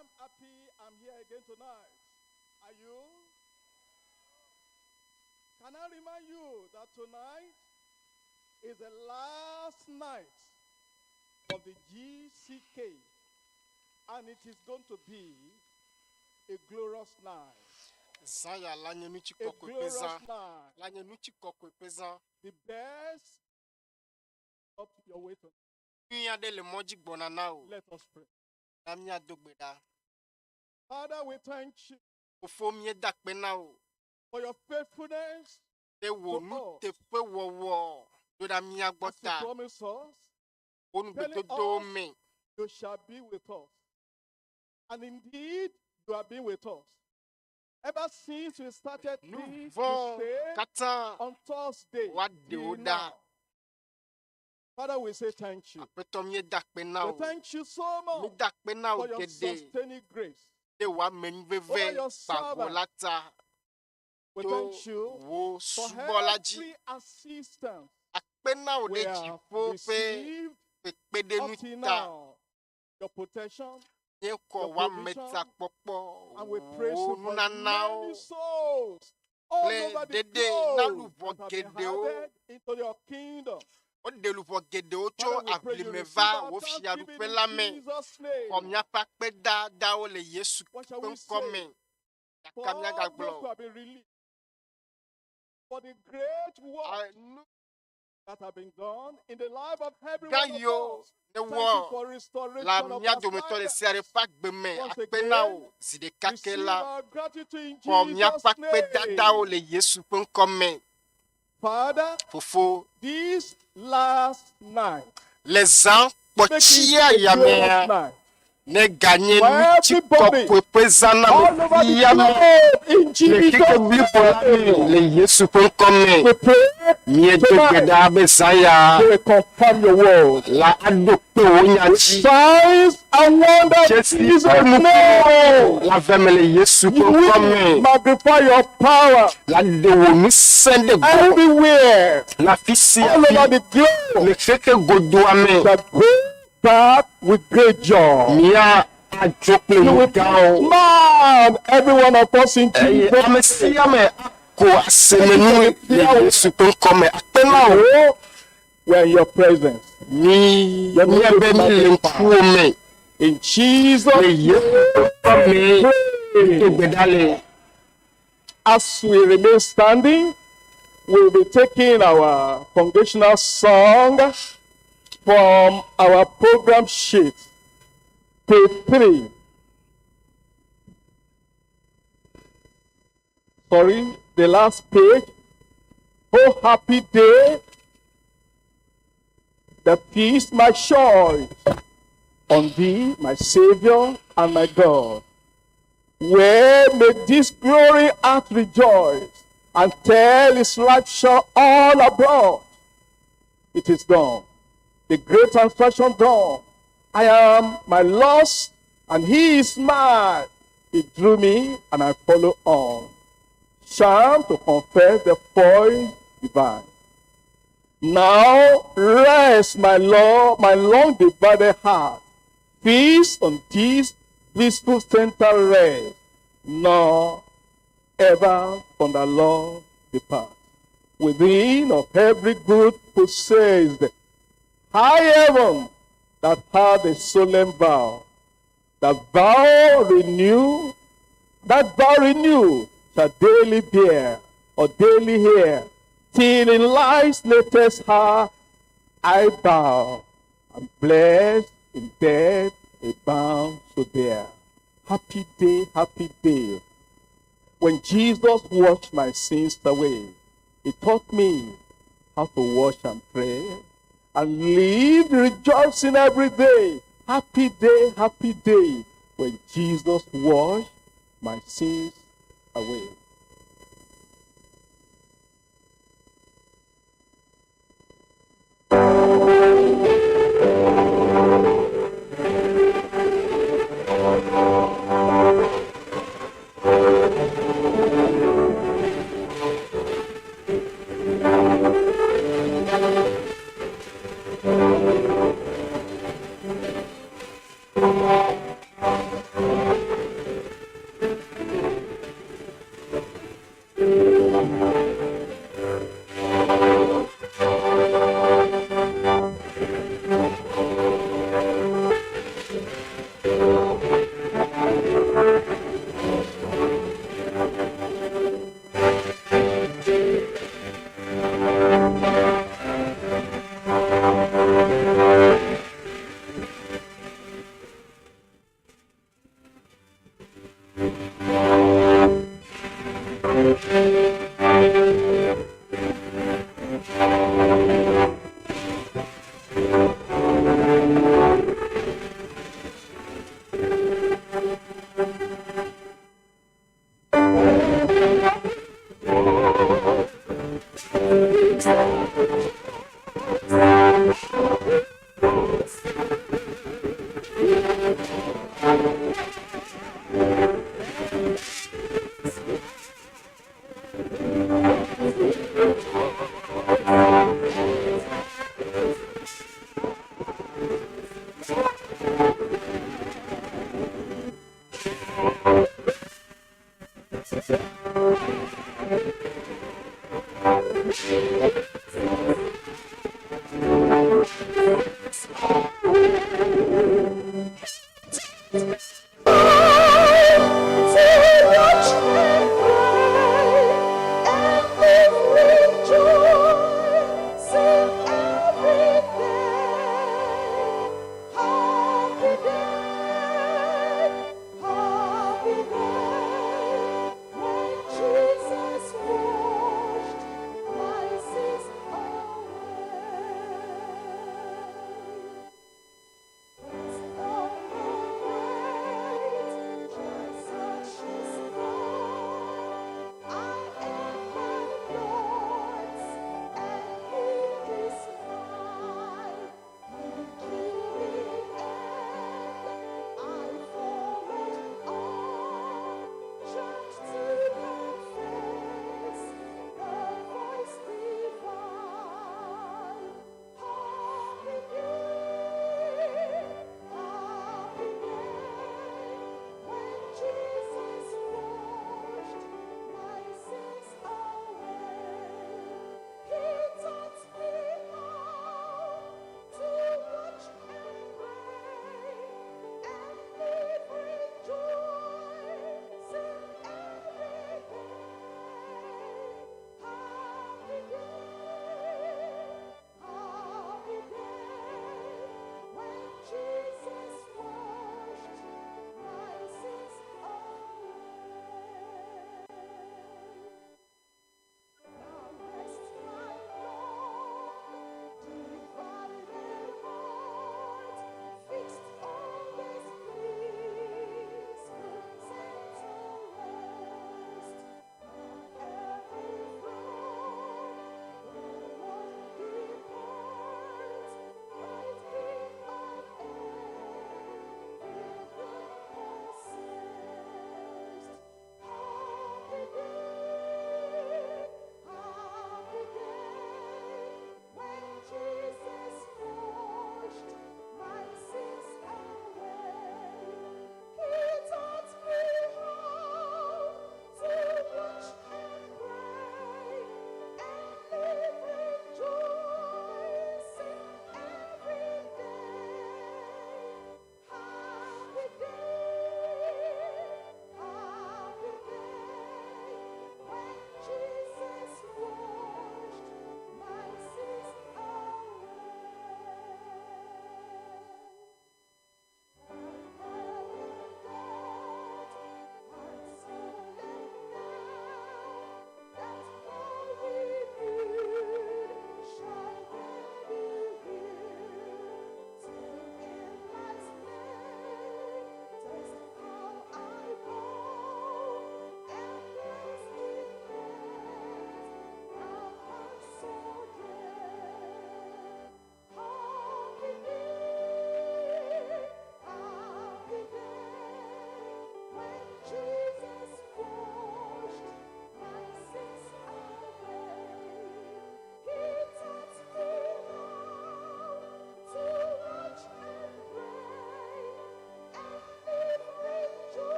am happy I'm here again tonight. Are you? Can I remind you that tonight is the last night of the GCK, and it is going to be a glorious night. Zã ya la nye A nutsikɔkɔe ƒe glorious zã. night. La nye nutsikɔkɔe ƒe zã. The best up your way to. Nyui aɖe le mɔ dzi gbɔna na wò. Let us pray. Na míado gbe ɖa. Father, we thank you Fofo míeda akpe na wò for your faithfulness ɖe wò To us. nuteƒewɔwɔ ɖo ɖa mía gbɔ as you ta. promise us. Wò nugbedodowo me. You shall be with us. And indeed, you have been with us. Ever since we started Nu this vɔ̃ crusade katã on Thursday, woaɖe wo till ɖa. now. Father, we say thank you. Aƒetɔ míeda akpe na We wò. thank you so much Míeda akpe na wò for your geɖe sustaining grace. ɖe wò amenuveve Over your gbago servant. la ta We to thank you wò for subɔla dzi. every assistance Akpe na wò we ɖe have dziƒo ƒe received up kpekpeɖeŋu till ta. now. Your protection, Míekɔ your wò provision, ametakpɔkpɔ, and we praise wò you for nunanawo many souls all kple over the ɖeɖe na globe luʋɔ that have been geɖewo. added into your kingdom. Woɖe luʋɔ geɖewo tso Father, we pray you aʋlime receive va our wò thanksgiving fiaɖuƒe in la me. Jesus' Xɔ name. míaƒe akpedadawo le Yesu What shall ƒe we ŋkɔ say me. for Gake all those míagagblɔ who have been released? For the great work Ah, nu that have been done in the life of every gã one of yiwo us. Thank you newɔ for le restoration of mía dometɔ ɖe sia ɖe backsliders. ƒe agbe me. Once Akpe na again, wò zi ɖeka ke Receive la. our gratitude in Xɔ míaƒe Jesus' akpedadawo name. le Yesu ƒe ŋkɔ me. Father, Fofo, this last night, le zã make kpɔtsia it a ya glorious mea, night. neganye For everybody, nutsikɔkɔe ƒe zã na all ame over the sia ame globe in le Jesus' xexe blibo la me name. le Yesu ƒe ŋkɔ me. We pray Míedo gbe tonight ɖa be zã ya you will confirm your word. la aɖo kpe wò nya With dzi. signs and wonders in Dzesi Jesus' ƒe nukuwo name. la ve me le Yesu ƒe You ŋkɔ will me. magnify your power La ɖe wò ŋusẽ ɖe go everywhere, le afi sia all over afi the globe. le xexe godoa me. Shall go back with great joy. Mía adzo kple You nu will gãwo. command every one of us in Eye Jesus' ame name. sia ame ako asemenu le Yesu ƒe ŋkɔ me. Akpe na wò. Oh, we are in your presence. Mi Your name míabe is mi le magnified. ŋkuwò me In Jesus' le Yesu ƒe ŋkɔ me. Do name. gbe ɖa le. As we remain standing, we will be taking our congregational song from our program sheet, page 3. Sorry, the last page. Oh, happy day, the feast my choice on thee, my Savior and my God. Where may this glory heart rejoice and tell his rapture all abroad. It is done. The great transaction done. I am my lost and he is mine. He drew me and I follow on. Sham to confess the voice divine. Now rest, my Lord, my long divided heart. Feast on this blissful center rest, nor ever from the Lord depart. Within of every good possessed, high heaven that had a solemn vow, that vow renew, that vow renew shall daily bear or daily hear, till in life's latest hour I bow and bless in death a bound to bear. Happy day, happy day. When Jesus washed my sins away, he taught me how to wash and pray and live rejoicing every day. Happy day, happy day. When Jesus washed my sins away. Thank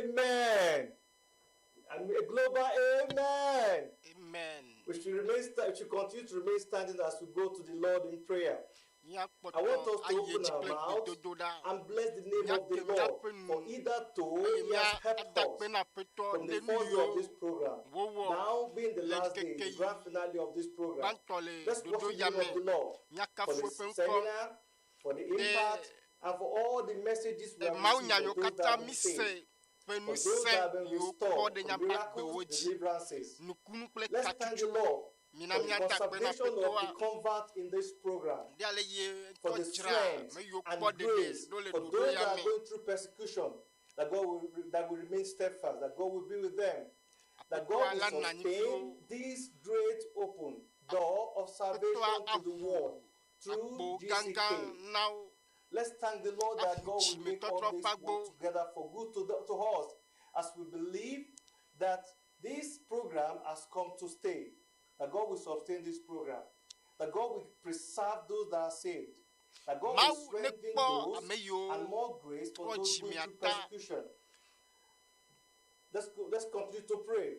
Amen. And a global amen. Amen. We should remain we should continue to remain standing as we go to the Lord in prayer. I want Míakpɔtɔ us to ayi open edzi our kple mouths gbedodoɖa. and bless the name of Míake the Lord míaƒe nu for hitherto eye He has helped míada us akpe na Aƒetɔ from ɖe the nu first day of this yiwo program. wowɔ Now being the le last day, ŋkeke the yi grand finale of this program. gbãtɔ le Let's ɖoɖo worship the ya name me. of the Lord for Míakafu the eƒe ŋkɔ seminar, for the ɖe impact, and for all the messages we have received mawunya for yiwo those that katã have been míse saved, ƒe for those ŋusẽ that have been yiwo kpɔ restored, ɖe for míaƒe agbewo miracles, dzi. deliverances. Nukunu kple Let's thank the katutu. Lord Mina for the míada akpe na conservation of Aƒetɔa. the convert in this program, Ɖe ale ye for ŋutɔ the dzra strength ame yiwo and kpɔ ɖeɖe grace ɖo le for ɖoɖo those ya that are me. going through persecution, that God will, that will remain steadfast, that God will be with them, that Aƒetɔa God la will nɔ anyi kpli wo. sustain this great open door of Aƒetɔa salvation to the aʋu world through agbo GCK. gãgã na wo. Let's thank the Lord that Aʋu God will make all dzimetɔtrɔ this ƒe agbo. work together for good to us as we believe that this program has come to stay, that God will sustain this program, that God will preserve those that are saved, that God will Mawu strengthen nekpɔ those ame yiwo and more grace for trɔ those going dzimea through ta. persecution. Let's go, let's continue to pray.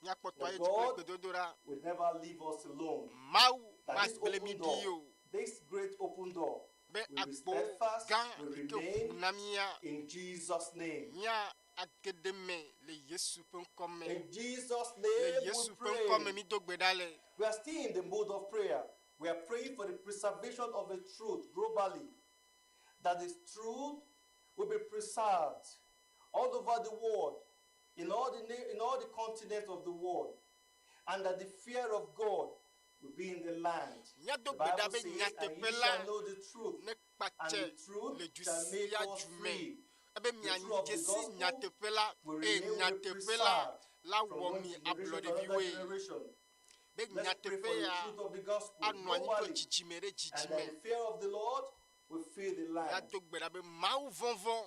Míakpɔtɔ That ayi edzi kple God gbedodoɖa. will never leave us alone. Mawu That this magblẽ mí open ɖi door, o. this great open door, Be will be agbo steadfast, gã will yi ke ʋu remain na mía, in Jesus' name. mía age ɖe me le Yesu ƒe ŋkɔ me. In Jesus' Le name we Yesu ƒe ŋkɔ me pray. mído gbe ɖa le. We are still in the mode of prayer. We are praying for the preservation of the truth globally, that the truth will be preserved all over the world, in all the continents of the world, and that the fear of God will be in the land. Míado The gbe ɖa Bible be says, and nyateƒe ye la shall know the truth, ne and kpatse the truth le du shall make sia us du me. free. Ebe The mianyi truth of the dzesi gospel nyateƒe la will eye remain will be nyateƒe la preserved la from wɔ one mi generation to another ablɔɖeviwoe. generation. Be Let's pray nyateƒe for the ya truth of the gospel anɔ anyi tso globally, dzidzime ɖe and dzidzime. that the fear of the Lord will fill the land. Míado gbe ɖa be Mawu vɔvɔ̃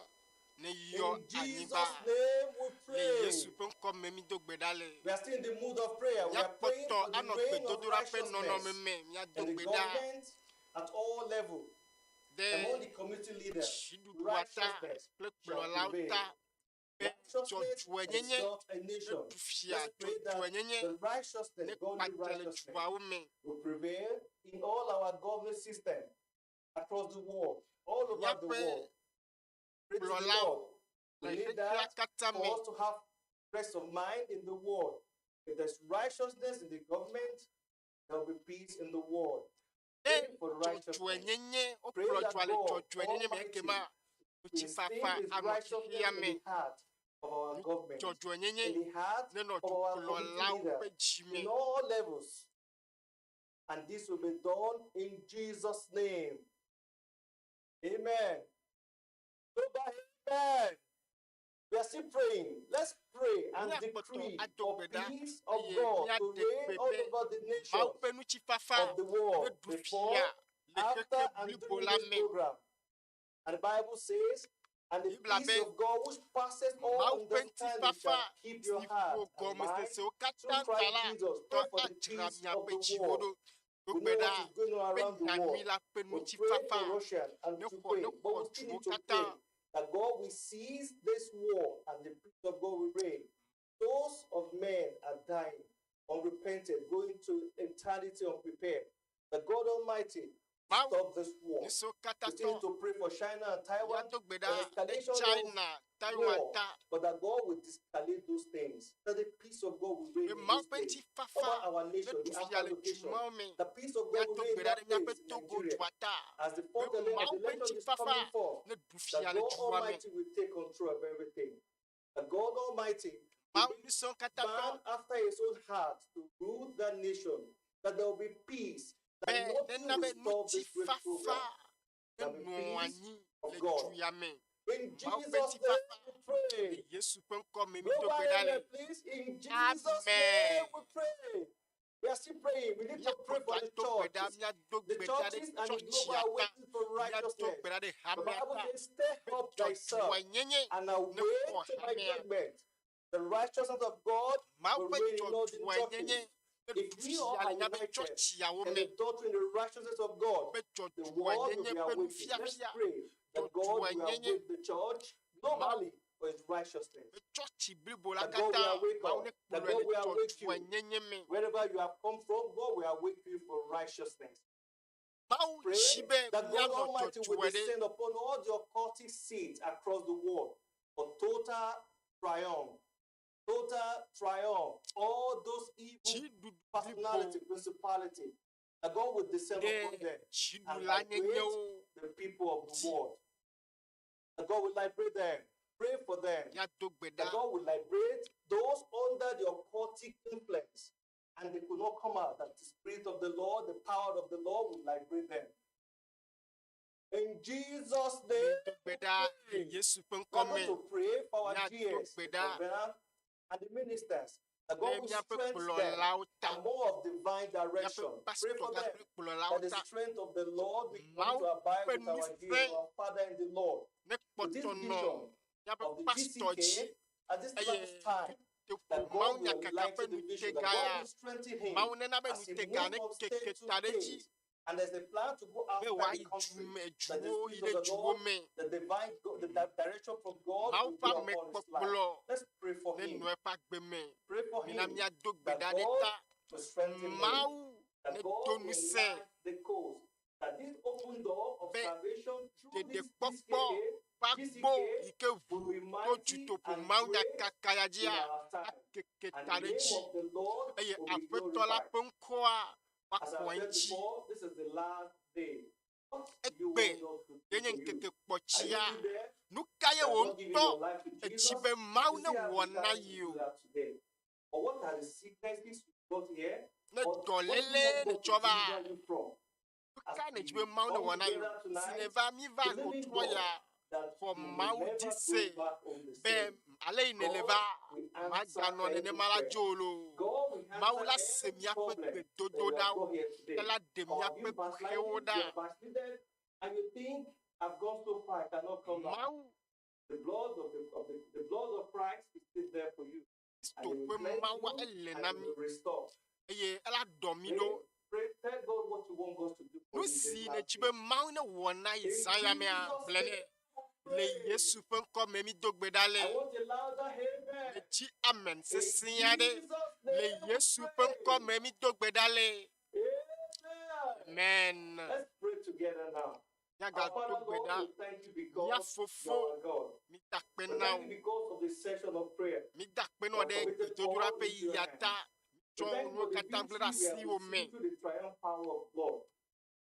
ne yɔ In Jesus' anyigba. name we Le pray. Yesu ƒe ŋkɔ me mído gbe ɖa le. We are still in the mood of prayer. We are praying Míakpɔtɔ for the anɔ reign of gbedodoɖa ƒe nɔnɔme righteousness me. Míado in the gbe ɖa government at all levels, ɖe among the community leaders. dziɖuɖua ta Righteousness kple shall kplɔlawo prevail. ta be Righteousness dzɔdzɔenyenye exalts a ne nation. ɖu fia Let's pray that dzɔdzɔenyenye the righteousness, ne godly kpatse le righteousness, duawo me. will prevail in all our government system across the world, all over the Míaƒe world. Pray to the kplɔlawo Lord. We le need xexea that katã me. for us to have rest of mind in the world. If there's righteousness in the government, there will be peace in the world. Ne Pray for righteousness. dzɔdzɔenyenye Pray wokplɔ that dua le God dzɔdzɔenyenye me Almighty ekema will ŋutifafa instill His anɔ righteousness xexea in me. the heart of our government, Dzɔdzɔenyenye in the heart nenɔ of our community dukplɔlawo ƒe leaders, dzi me. in all levels. And this will be done in Jesus' name. Amen. Global amen. We are still praying. Let's pray and Míakpɔtɔ decree ado for gbe ɖa peace of eye God to míaɖe reign gbe all be over the Mawu nations ƒe ŋutifafa of the world neɖu before, fia le after, xexe and blibo during la this me. program. And the Bible says, and the Biblia peace be of God which passes all Mawu ƒe understanding ŋutifafa shall keep your si heart ƒo and mind gɔmesesewo through katã ta Christ la Jesus. tɔ Pray for the adzra peace of miaƒe the dziwo world. ɖo. Do We gbe know ɖa what is going on be around the nyanyui world. la ƒe We pray ŋutifafa for Russia and ne xɔ ne Ukraine, but xɔ we still duwo need to katã. pray that God will seize this war and the peace of God will reign. Those of men are dying, unrepented, going to eternity unprepared. That God Almighty Mawu stop this war. nusiwo katã We still tɔ need to pray for China and Taiwan, míado gbe the ɖa ɖe escalation of China, Taiwan war, ta but that God will de-escalate those things, that the peace of God will reign be in Mawu this ƒe place. ŋutifafa Over our ne nation, ɖu the fia Alpha le du location, mawo me. the peace of God will Míado reign gbe in ɖa that ɖe míaƒe place in Togo Nigeria. dua ta As the be fourth Mawu ƒe election is ŋutifafa coming forth, ne ɖu fia that le God dua me. Almighty will take control of everything. That God Almighty will Mawu bring nusiwo katã tɔ man after his own heart to rule that nation, that there will be peace, be that nothing nena will be stop this great ŋutifafa program. ne There will be nɔ peace anyi of le God. du ya me. In Mawu ƒe Jesus' name ŋutifafa we pray. le Yesu ƒe ŋkɔ me mído Global gbe ɖa le. amen, please. In Jesus' Amen. name we pray. We are still praying. We need to pray Míakpɔtɔ for the ado gbe ɖa, churches. míado The gbe ɖa ɖe churches and the tsɔtsia global are ta, waiting for míado righteousness. gbe ɖa ɖe The hamea Bible ta says, Stir be up thyself dzɔdzɔenyenye and ne await xɔ to my hamea. judgment. The righteousness of God Mawu will ƒe reign in all the dzɔdzɔenyenye churches. ne If ɖu we all fia are le míaƒe united tsɔtsiawo in me the doctrine, the righteousness of God, ƒe the world will dzɔdzɔenyenye be ƒe awakened. Let's nufiafia pray that God will dzɔdzɔenyenye awake the church globally for for his righteousness. Be tsɔtsi blibo la That God katã will awake Mawu us. ne That kplɔe God le will awake you. dzɔdzɔenyenye me. Wherever you have come from, God will awake you for righteousness. Mawu Pray tsi be that God míanɔ Almighty will dzɔdzɔe ɖe. descend upon all the occultic seeds across the world for total triumph. Total triumph. All those evil Dziɖuɖu blibo personality, principality, that God will descend ɖe upon them and liberate dziɖulanyenyewo the people of the dzi. world. That God will liberate them. Pray for them. Míado gbe That ɖa God will liberate those under the occultic influence and they could not come out. That the Spirit of the Lord, the power of the Lord will liberate them. In Jesus' name, Míado gbe ɖa le pray. Yesu ƒe We are ŋkɔ going me. to pray for our Míado GS, gbe the ɖa covenant, and the ministers. That ɖe God will míaƒe strengthen them kplɔlawo ta. and more of divine Míaƒe direction. Pray pastor for them míaƒe kplɔlawo that the ta. strength of the Lord will come Mawu to abide ƒe with our GS, ŋusẽ our Father in the Lord. ne With this kpɔtɔ nɔ vision míaƒe of the pastor dzi GCK at this eye last time, that dutoƒo God will mawunyakaka ƒe enlighten the vision, that nutega God ya will strengthen him Mawu nena be as he nutega moves ne from keke state to ta ɖe edzi state. And there's a plan to go be outside the wòayi du country. me That the duwo yi Spirit ɖe of the duwo Lord, me. the divine, the direction from God Mawu will ƒe be upon his life. amekpɔkplɔ Let's pray for ne him. nɔ eƒe agbe me. Pray for Mina him míado gbe that ɖa ɖe God ta. will strengthen him. Mawu That ne God do will ŋusẽ enlighten the cause. That this open door of be salvation through this ɖeɖekpɔkpɔ GCK, ƒe agbo GCK yi ke ʋu will be to mighty dutoƒo and great mawunyakaka ya in dzia our time. akeke And ta the ɖe name edzi of the Lord eye will be aƒetɔ la glorified. ƒe ŋkɔa As woakɔ I've said eŋuti. before, this is the last day. What do you Egbe want God to do ye nye for you? ŋkeke Are you kpɔtsia. still there? Nu ka ye You have wò not given ŋutɔ your life to etsi Jesus? be Mawu You ne still have wɔ the na chance to ye do o. that today. Or what are the sicknesses you got here? Ne Or what do you dɔléle want ne God to tsɔ va, deliver you from? nu As ka nèdzi we be Mawu ne come wɔ na ye together o? Si tonight, nèva míva believing hotrɔ God ya that xɔ you will Mawu never dzi go se back home the be same. ale yi nèle God va will answer maganɔ every nenema la prayer. dzo o loo. God will Mawu answer la se every míaƒe problem that you have gbedodoɖawo got here today. ela ɖe Or have míaƒe you kuxiwo backslided? ɖa. You have backslided and you think I've gone so far, I cannot come back. Mawu The blood of the, of the, the blood of Christ is still there for you. And Kristo it will ƒe cleanse Mawua you ele and na it mí will restore. eye ela ɖɔ mí Pray, ɖo. pray, tell God what you want God to do for Nu you this si last nèdzi day. be Mawu ne wɔ na ye In zã ya mea, Jesus' gblɔe nɛ. name, we Le pray. Yesu ƒe ŋkɔ me mído gbe ɖa le. I want a louder amen. Metsi amen In sesẽ aɖe. Jesus' Le name, we Yesu ƒe ŋkɔ pray. me mído gbe ɖa le. Amen. Amen. Let's pray together now. Our Míagado Father, gbe Lord, ɖa. we thank you Mía because you fofo, are our God. mída akpe We na thank wò. you because of this session of prayer. Mída akpe na We wò have ɖe committed gbedodoɖa all ƒe into your yia hands. ta. We Tsɔ thank you nuwo for the katã gblẽ victory ɖe we have asiwò me. received through the triumph power of God.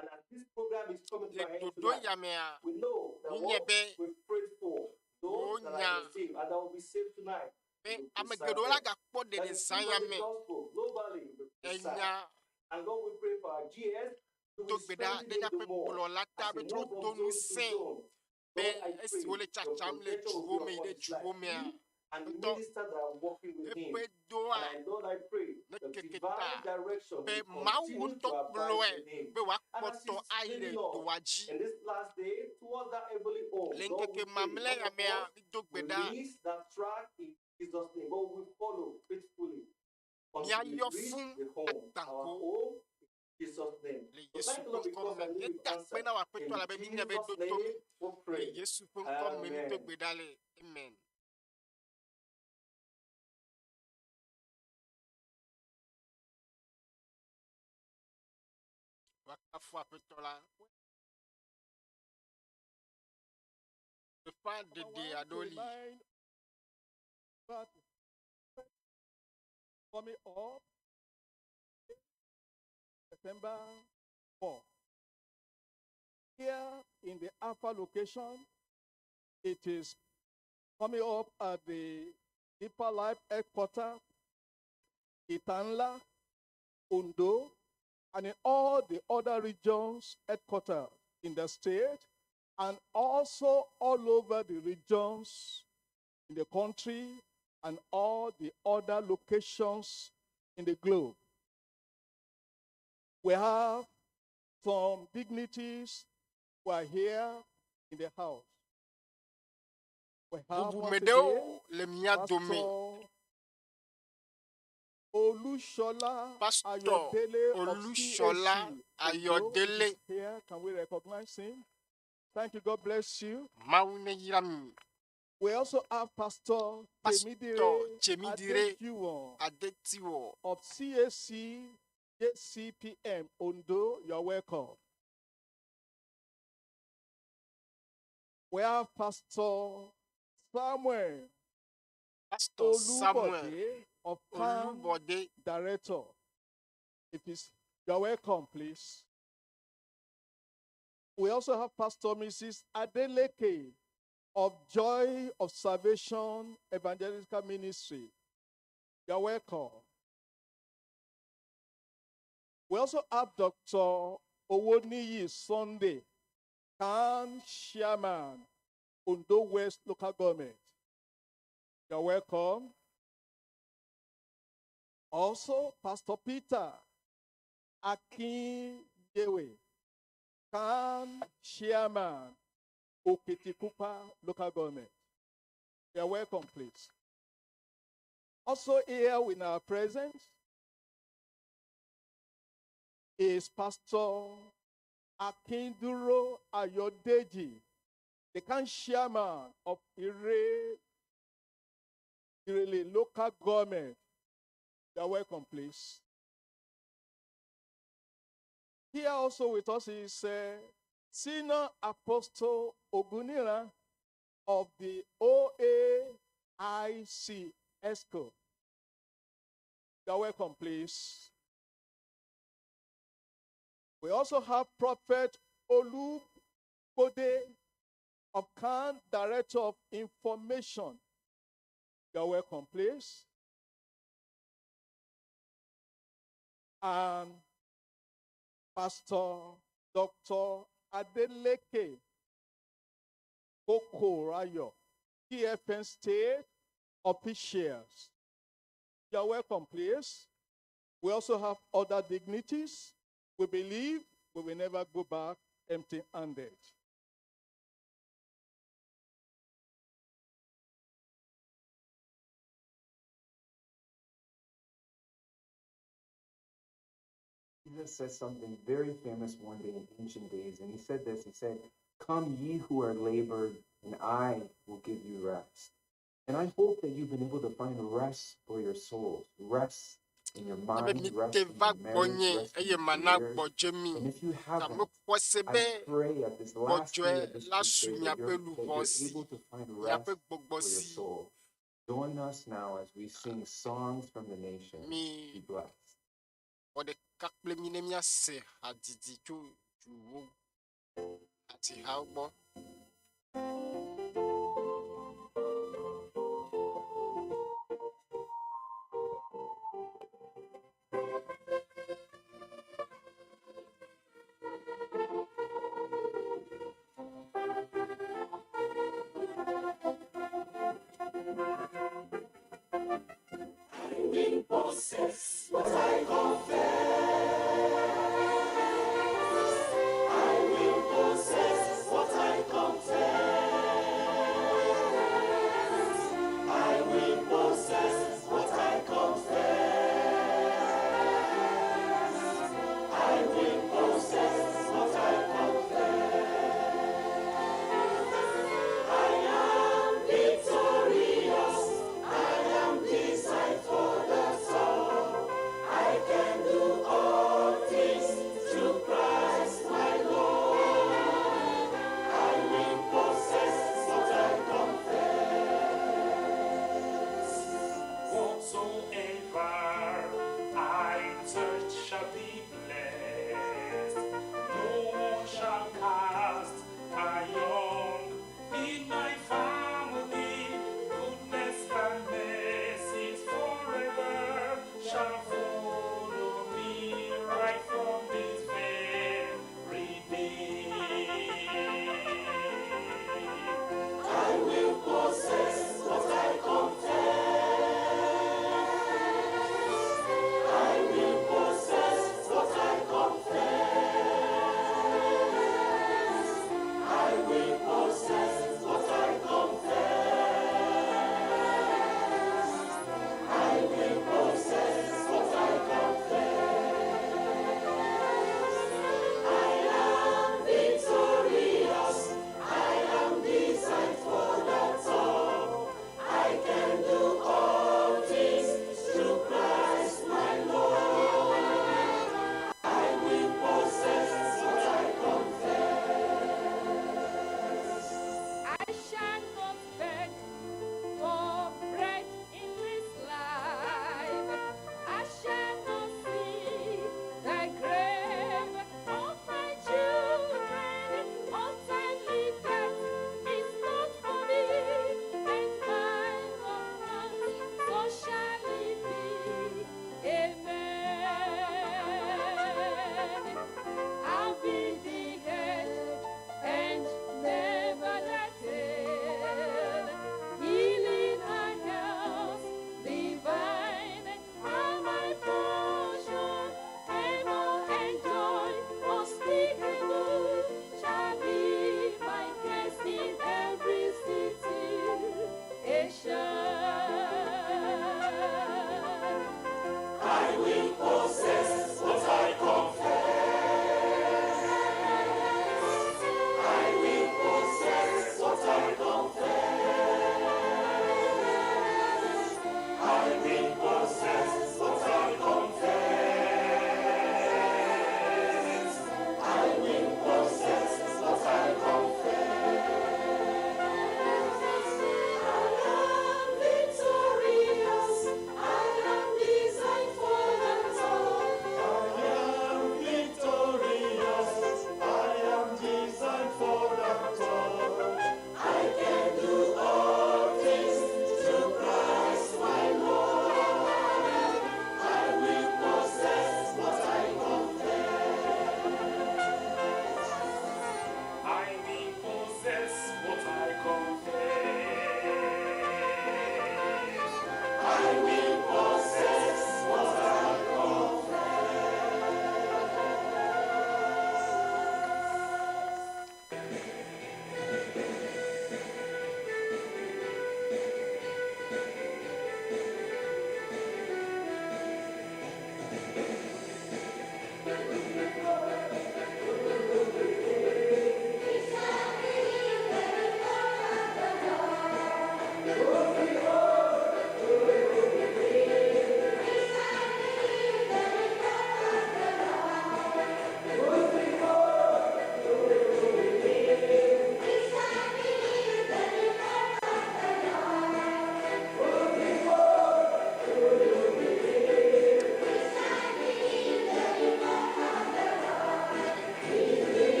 And as this program is coming to Le an end ɖoɖo tonight, ya mea, we know that míenye what be we've prayed for, wò those that nya are saved and that will be saved tonight, be will ame preserve geɖewo la them. gakpɔ That ɖeɖe the zã truth ya of the me. gospel globally will be preserved. Enya And God, we pray for our GS to do be gbe ɖa strengthened ɖe míaƒe the more kplɔla ta as be he trɔ moves do from zone to ŋusẽ zone. be Lord, I esi pray wole your tsatsam le protection duwo will be me yi upon ɖe his life. duwo mea, He and the ŋutɔ ministers that are working with him. eƒe doa And I, Lord, I pray ne the keke divine ta direction be will Mawu continue ŋutɔ to abide kplɔe with him. be And as wòakpɔtɔ he's ayi ɖe leading us doa dzi. in this last day towards that heavenly home, Le Lord, we ŋkeke pray mamlɛ none ya of mea, us mído gbe will ɖa miss that track in Jesus' name, but we follow faithfully until we míayɔ reach fún the home, our agbago home, in Jesus' name. le So Yesu thank you, ƒe Lord, ŋkɔ because me. I know you've Míeda akpe answered. na wò Aƒetɔ In elabe míenya be Jesus' ɖo to mí. name we Le pray. Yesu ƒe ŋkɔ me mído Amen. gbe ɖa le. Amen. Woakafu Aƒetɔ la. Gbeƒã Number ɖeɖe one, to aɖewo li. remind that coming up September 4. Here in the Alpha location, it is coming up at the Deeper Life headquarters, Itanla, Ondo, and in all the other regions headquarters in the state, and also all over the regions in the country and all the other locations in the globe. We have some dignities who are here in the house. We have Bubume once again ɖewo le mía dome. Pastor Olushola Pastor Ayodele of Olushola CAC Ondo Ayodele. is here. Can we recognize him? Thank you. God bless you. Mawu ne yra mi. We also have Pastor Pastor Temidire Temidire Adejuwon Adetiwɔ of CAC JCPM Ondo. You are welcome. We have Pastor Samuel Pastor Samuel Olubode of CAN Olubode Director. If it's, you are welcome, please. We also have Pastor Mrs. Adeleke of Joy of Salvation Evangelical Ministry. You are welcome. We also have Dr. Owoniyi Sunday, CAN Chairman, Ondo West Local Government. You are welcome. Also, Pastor Peter Akinyewe, CAN Chairman, Okitikupa Local Government. You are welcome, please. Also here in our presence is Pastor Akinduro Ayodeji, the CAN Chairman of Irele Local Government. You are welcome, please. Here also with us is Senior Apostle Ogunira of the OAIC ESCO. You are welcome, please. We also have Prophet Olubode of CAN, Director of Information. You are welcome, please. And Pastor Dr. Adeleke Okorayo, TFN State officials. You are welcome, please. We also have other dignities. We believe we will never go back empty handed. Jesus says something very famous one day in ancient days, and he said this. He said, Come ye who are labored, and I will give you rest. And I hope that you've been able to find rest for your souls, rest in your Ebe mind, mi rest te in va your marriage, gbɔnye rest in eye your mana careers. gbɔdzɔe mi. And if you Ta haven't, mekpɔ se I be pray at this last day gbɔdzɔe of this la su crusade that miaƒe you're, that luʋɔ you're si, able to find miaƒe rest gbɔgbɔ for your si. soul. Join us now as we sing songs from the nations. Mi Be blessed. wɔ ɖeka kple mi ne míase hadzidzi tso duwo hadzihawo gbɔ. Possess what I confess. I will possess what I confess. I will possess what I confess. I will possess what I confess. I am victorious. I am designed for the top.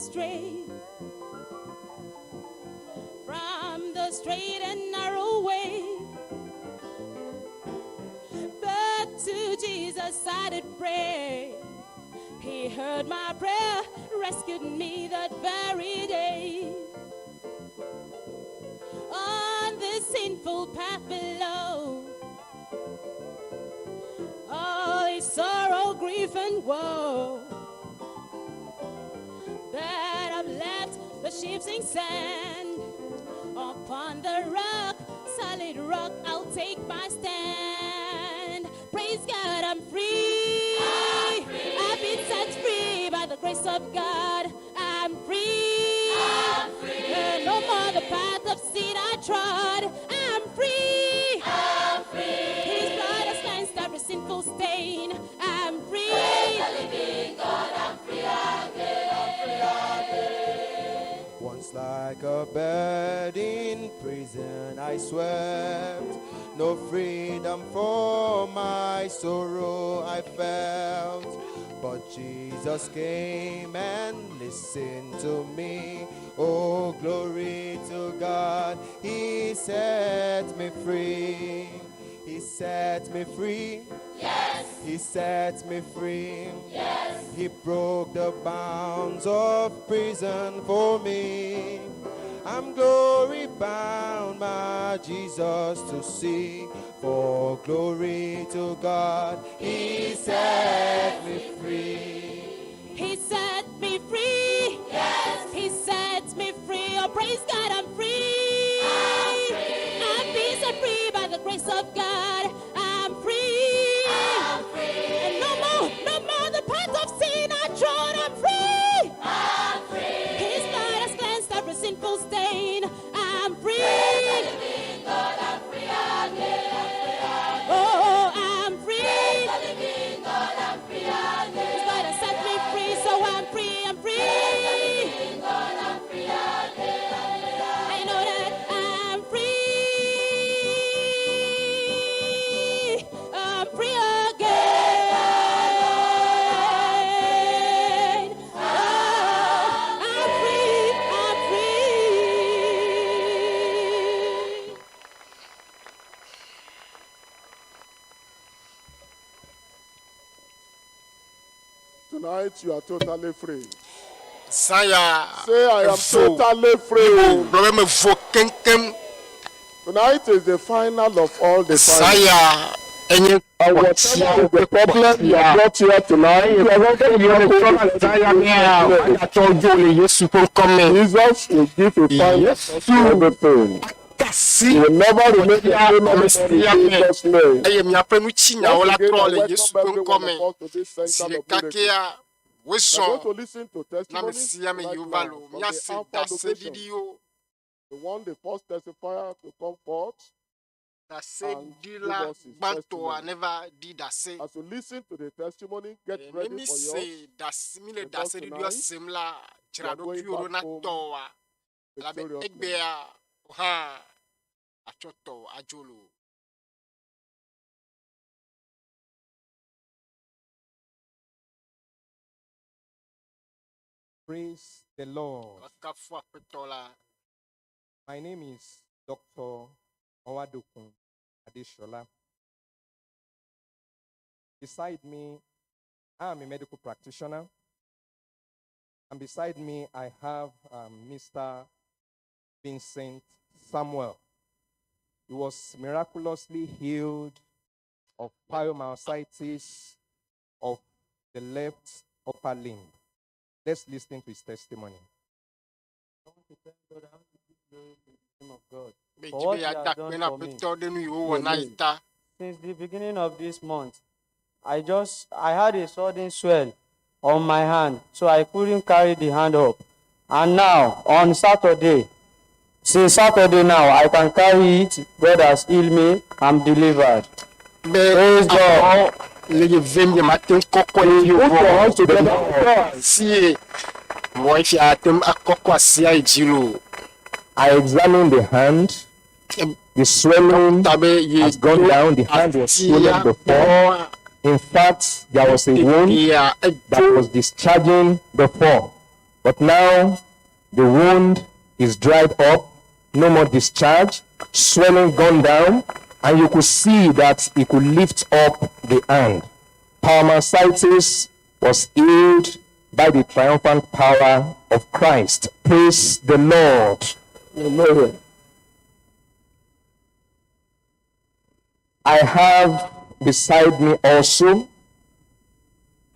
astray from the straight and narrow way. But to Jesus I did pray. He heard my prayer, rescued me that very day. On the sinful path below, all is sorrow, grief, and woe. That I've left the shifting sand upon the rock, solid rock, I'll take my stand. Praise God, I'm free. I've been set free by the grace of God. I'm free. I'm free. No more the path of sin I trod. I'm free. I'm free. His blood has cleansed every sinful stain. I'm free. Praise the living God. I'm free again. I'm free again. Once like a bird in prison I swept, no freedom for my sorrow I felt. But Jesus came and listened to me. Oh, glory to God, He set me free. He set me free. Yes. He set me free. Yes. He broke the bounds of prison for me. I'm glory bound, my Jesus to see. For glory to God, He set me free. He set me free. Yes. He set me free. Oh, praise God, I'm free. I'm free. I've been set free by the grace of God. I'm free. I'm free. And no more, no more the path of sin I trod. I'm free. I'm free. His blood has cleansed every sinful stain. I'm free. Praise the living God, I'm free again. Oh, I'm free. Praise the living God, I'm free again. His blood has set me free, so I'm free, I'm free. Praise the living God, I'm free again. I know that I'm free. I'm free again. Oh, I'm free, I'm free. Tonight you are totally free. Zã ya Say I am evo. totally free. Gblɔ be mevo keŋkeŋ. Tonight is the final of all the Zã finals. ya enye And whatever kpɔtia is the problem you have brought here tonight, Agatsɔ dzo le Yesu ƒe ŋkɔme. Jesus will give a final Yesu to everything. kasi You will never remain the kpɔtia same ame anymore in sia me Jesus' name. eye miaƒe nutsinyawo Once la again, trɔ I le welcome Yesu ƒe every one ŋkɔme. of us to this Zi center of ɖeka miracle. kea We are wozɔ going to listen to na ame testimonies sia ame right yiwo va now lo from the míase Alpha location. ɖaseɖiɖiwo. We want the first testifier to come forth and give Ɖaseɖila us his gbãtɔa testimony. neva ɖi ɖase. As you listen to the testimony, get Eh, Ne ready mi for se yours ɖase mi le because ɖaseɖiɖiɔ tonight sem la, you dzra are going ɖokuiwò ɖo back na home tɔwòa elabe victoriously. egbea hã atsɔ tɔ adzo lo. Praise the Lord. Woakafu Aƒetɔ la. My name is Dr. Owadokun Adeshola. Beside me, I am a medical practitioner. And beside me, I have Mr. Vincent Samuel. He was miraculously healed of pyomyositis of the left upper limb. Let's listen to his testimony. I want to thank God. I want to give glory to the name of God Be for dzi what be He yeada has akpe done na for me. Aƒetɔ ɖe nu yi wowɔ na yi ta. Since the beginning of this month, I had a sudden swell on my hand, so I couldn't carry the hand up. And now on Saturday, since Saturday now, I can carry it. God has healed me. I'm delivered. Be Praise God. Amewo le ye vem nye mate ŋu kɔkɔ ye Put your hands together for God. Si ye mɔ fia ate ŋu akɔkɔ asia yi dzi lo. I examined the hand. The swelling Dɔkta be ye has gone do down. The hand was swollen atia before. kpɔ In fact, there was a wound tetea that edzo was discharging before. But now the wound is dried up, no more discharge, swelling gone down, and you could see that he could lift up the hand. Palmasitis was healed by the triumphant power of Christ. Praise the Lord. Amen. I have beside me also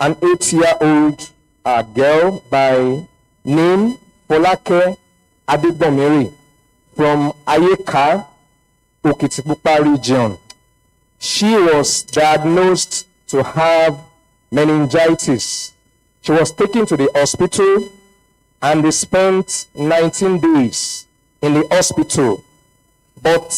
an eight year old girl by name Folake Adegbonmiri from Ayeka, Okitipupa region. She was diagnosed to have meningitis. She was taken to the hospital and they spent 19 days in the hospital. But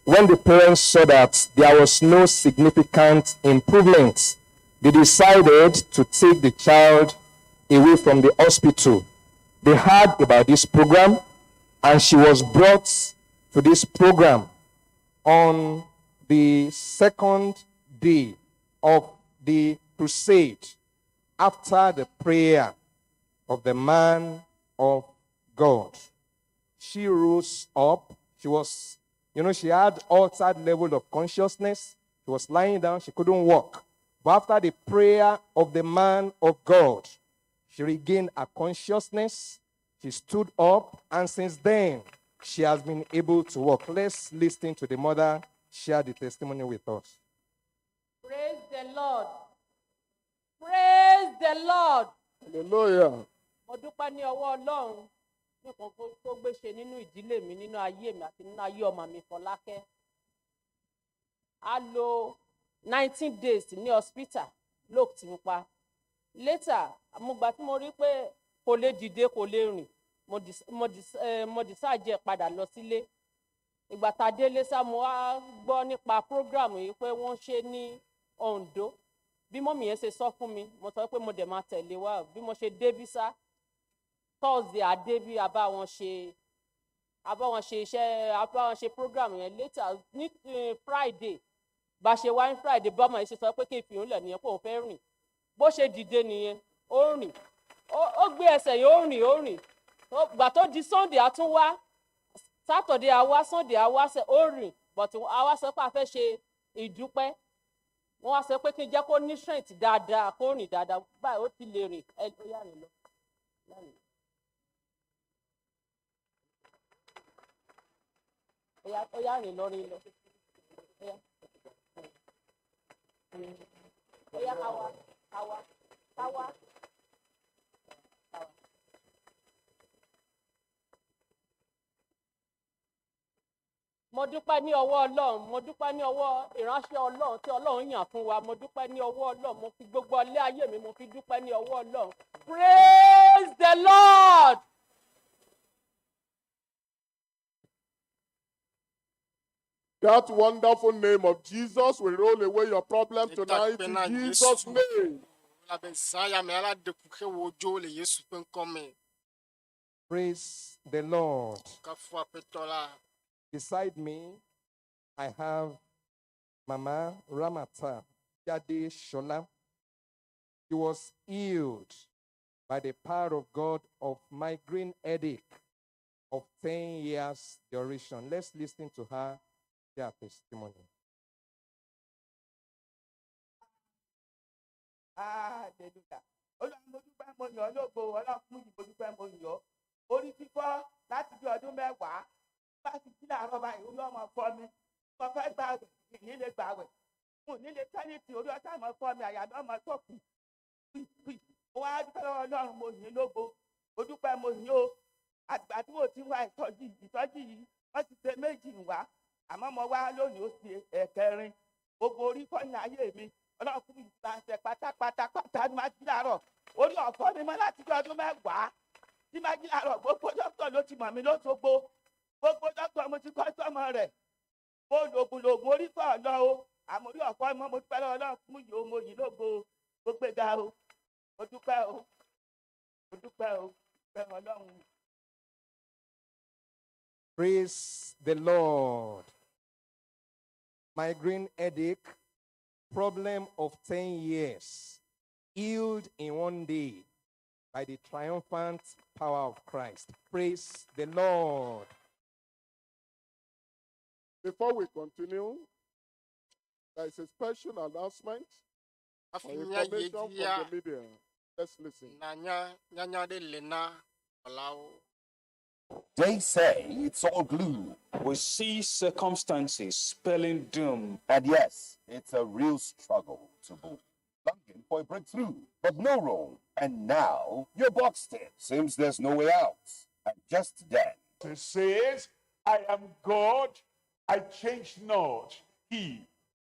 when the parents saw that there was no significant improvement, they decided to take the child away from the hospital. They heard about this program and she was brought to this program on the second day of the crusade after the prayer of the man of God. She rose up. She was, you know, she had altered level of consciousness. She was lying down. She couldn't walk. But after the prayer of the man of God, she regained her consciousness. She stood up, and since then, she has been able to walk. Let's listen to the mother share the testimony with us. Praise the Lord. Praise the Lord. Hallelujah. Mo dúpẹ́ ní ọwọ́ Ọlọ́run nǹkan tó gbé ṣe nínú ìdílé mi, nínú ayé mi àti nínú ayé ọmọ mi Fọlákẹ́. A lo 19 days ní hospital lókìtìpupa. Later, mo gbà tí mo rí pé kò lè dìde, kò lè rìn, mo discharge ẹ̀ padà lọ sílé. Ìgbà tá a délé sá, mo wá gbọ́ nípa program yìí pé wọ́n ṣe ní Ondo. Bí mummy yẹn ṣe sọ fún mi, mo sọ pé mo dẹ̀ máa tẹ̀lé wá. Bí mo ṣe débí sá, Thursday a débí, a bá wọn ṣe iṣẹ́, a bá wọn ṣe program yẹn. Later ní Friday, bá ṣe wá ní Friday, bọ́mọ yẹn ṣe sọ pé kí n fi òun lẹ̀ nìyẹn, pé òun fẹ́ rìn. Bó ṣe dìde nìyẹn, ó rìn, ó gbé ẹsẹ̀ yẹn, ó rìn, ó rìn. Gbà tó di Sunday, a tún wá. Saturday a wá, Sunday a wá sẹ, ó rìn, but a wá sọ pé a fẹ́ ṣe ìdúpẹ́. Wọ́n wá sọ pé kí n jẹ́ kó ní strength dáadáa, kó rìn dáadáa. Báyìí ó ti lè rìn. Ẹ ó yá, rìn lọ. Yá rìn. Ó yá, ó yá, rìn lọ, rìn lọ. Ó yá. Ó yá, ká wá, ká wá, ká wá. Mo dúpẹ́ ní ọwọ́ Ọlọ́run. Mo dúpẹ́ ní ọwọ́ ìránṣẹ́ Ọlọ́run tí Ọlọ́run yàn fún wa. Mo dúpẹ́ ní ọwọ́ Ọlọ́run. Mo fi gbogbo ọlé ayé mi, mo fi dúpẹ́ ní ọwọ́ Ọlọ́run. Praise the Lord. That wonderful name of Jesus will roll away your problem tonight in na Jesus' Yesu. name. Elabe zã ya me ala ɖe kuxewo dzo le Yesu ƒe ŋkɔ me. Praise the Lord. Kafu Aƒetɔ la. Beside me, I have Mama Ramata Jade Shola. She was healed by the power of God of migraine headache of 10 years duration. Let's listen to her share testimony. Hallelujah. Olúwa, mo dúpẹ́, mo yàn ọ́ lógo. Ọlọ́run fún mi, mo dúpẹ́, mo yàn ọ́. Orí fífọ́ láti bí ọdún 10, bá ti jí láàárọ̀ báyìí, orí ọmọ fọ́ mi. Mo fẹ́ gbààwẹ̀, mi ní lè gbààwẹ̀, mo ní lè tẹ́lẹ̀tì. Orí ọtá ọmọ fọ́ mi, àyà mi ọmọ tó kù pì. Mo wá dúpẹ́ lọ́wọ́ Ọlọ́run, mo yìn ín lógo. Mo dúpẹ́, mo yìn ó. Àtìgbà tí mo ti ń wá ìtọ́jú yìí, wọ́n ti ṣe méjì wá, àmọ́ mo wá lónìí, ó ṣe ẹ̀kẹrin. Gbogbo orí fọ́ ní ayé mi, Ọlọ́run fún mi gbàǹsẹ̀ pátápátá pátá ní máa jí láàárọ̀. Orí ọ̀fọ́ mi mọ́ láti bí ọdún 10 tí máa jí láàárọ̀. Gbogbo dókítà ló ti mọ̀ mí lóṣogbo. Gbogbo dókítà, mo ti kọ́ sọ́mọ rẹ̀. Mo lògùn lògùn, orí fọ́ ọ̀lọ́ o, àmọ́ orí ọ̀fọ́ mi mọ́. Mo dúpẹ́ lọ́wọ́ Ọlọ́run fún yìí o. Mo yìn lógo, mo gbéga o. Mo dúpẹ́ o, mo dúpẹ́ o, dúpẹ́ Ọlọ́run. Praise the Lord. Migraine headache, problem of 10 years, healed in one day. by the triumphant power of Christ. Praise the Lord. Before we continue, there is a special announcement or Hafi míayi information from edzia, the media. Let's listen. na nya nyanya aɖe le na xɔlawo. They say it's all glue. We see circumstances spelling doom. And yes, it's a real struggle to boot. Longing for a breakthrough, but no room. And now you're boxed in. Seems there's no way out. And just then, He says, I am God, I change not. He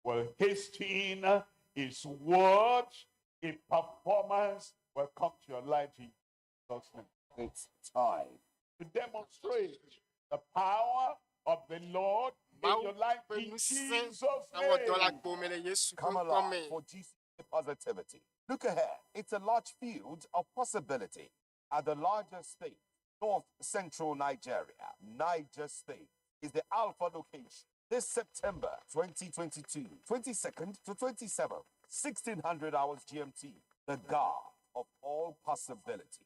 will hasten his word, a performance will come to your life in Jesus' name. It's time to demonstrate the power of the Lord in your life in Jesus' Awɔ dɔ le name. agbo me le Yesu ƒe come ŋkɔ alive me. for GC positivity. Look ahead. It's a large field of possibility at the largest state, North Central Nigeria. Niger State is the alpha location. This September 2022, 22nd to 27th, 1600 hours GMT, the God of all possibility.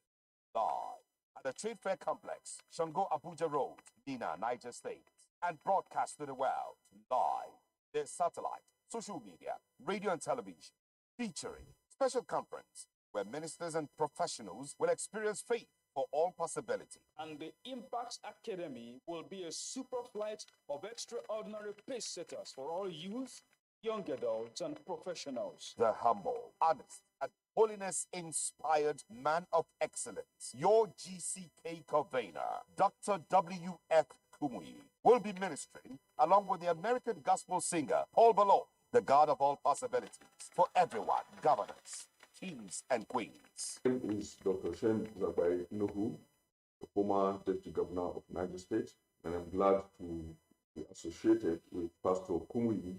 Live at the Trade Fair Complex, Shango Abuja Road, Nina, Niger State, and broadcast to the world live. There's satellite, social media, radio and television, featuring special conference where ministers and professionals will experience faith for all possibility. And the Impact Academy will be a super flight of extraordinary pace setters for all youth, young adults, and professionals. The humble, honest, and holiness inspired man of excellence, your GCK convener, Dr. W.F. Kumuyi, will be ministering along with the American gospel singer Paul Ballot, the God of all possibilities, for everyone, governors, kings, and queens. My name is Dr. Shem Zabai Nuhu, the former Deputy Governor of Niger State, and I'm glad to be associated with Pastor Kumuyi.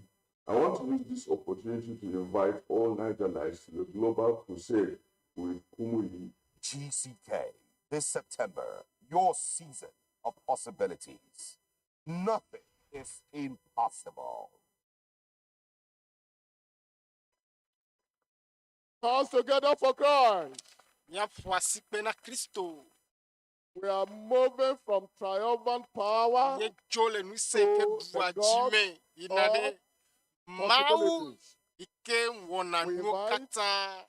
I want to use this opportunity to invite all Nigerians to the Global Crusade with Kumuyi. GCK, this September, your season of possibilities. Nothing is impossible. Hands together for Christ. Míaƒo asikpe na Kristo. We are moving from triumphant power Míedzo le ŋusẽ yi ke to ɖua the dzi God me yina ɖe of Mawu possibilities. yi ke wɔna We nuwo invite katã.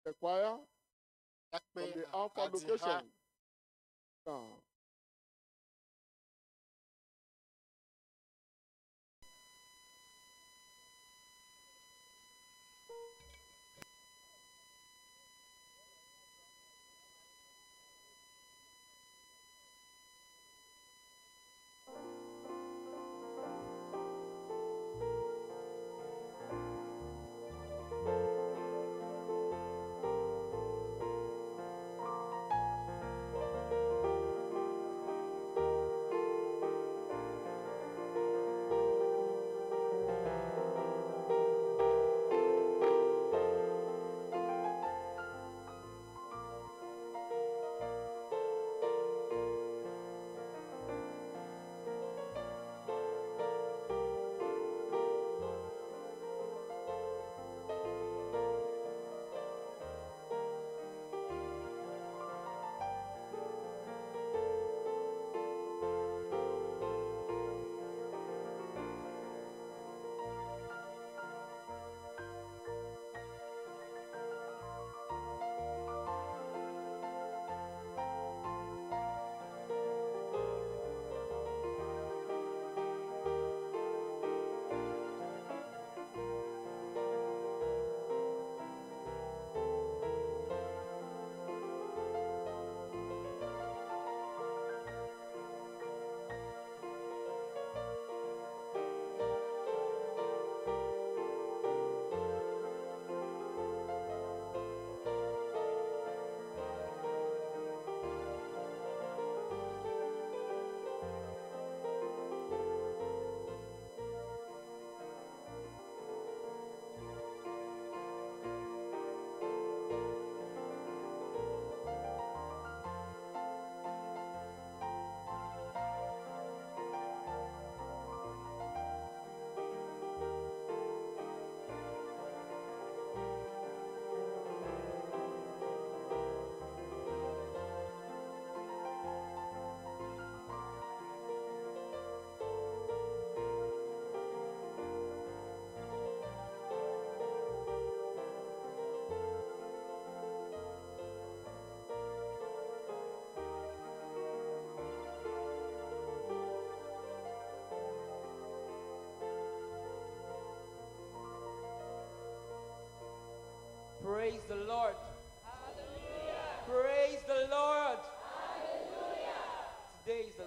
the choir Míakpe from the Alpha hadziha. location. Now, Thank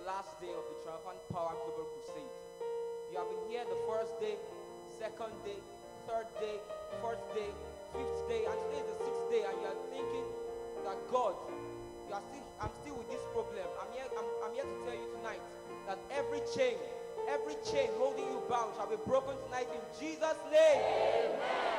last day of the Triumphant Power Global Crusade. You have been here the first day, second day, third day, fourth day, fifth day, and today is the sixth day, and you are thinking that God, you are still, I'm still with this problem. I'm here, I'm, I'm here to tell you tonight that every chain, every chain holding you bound shall be broken tonight in Jesus' name. Amen.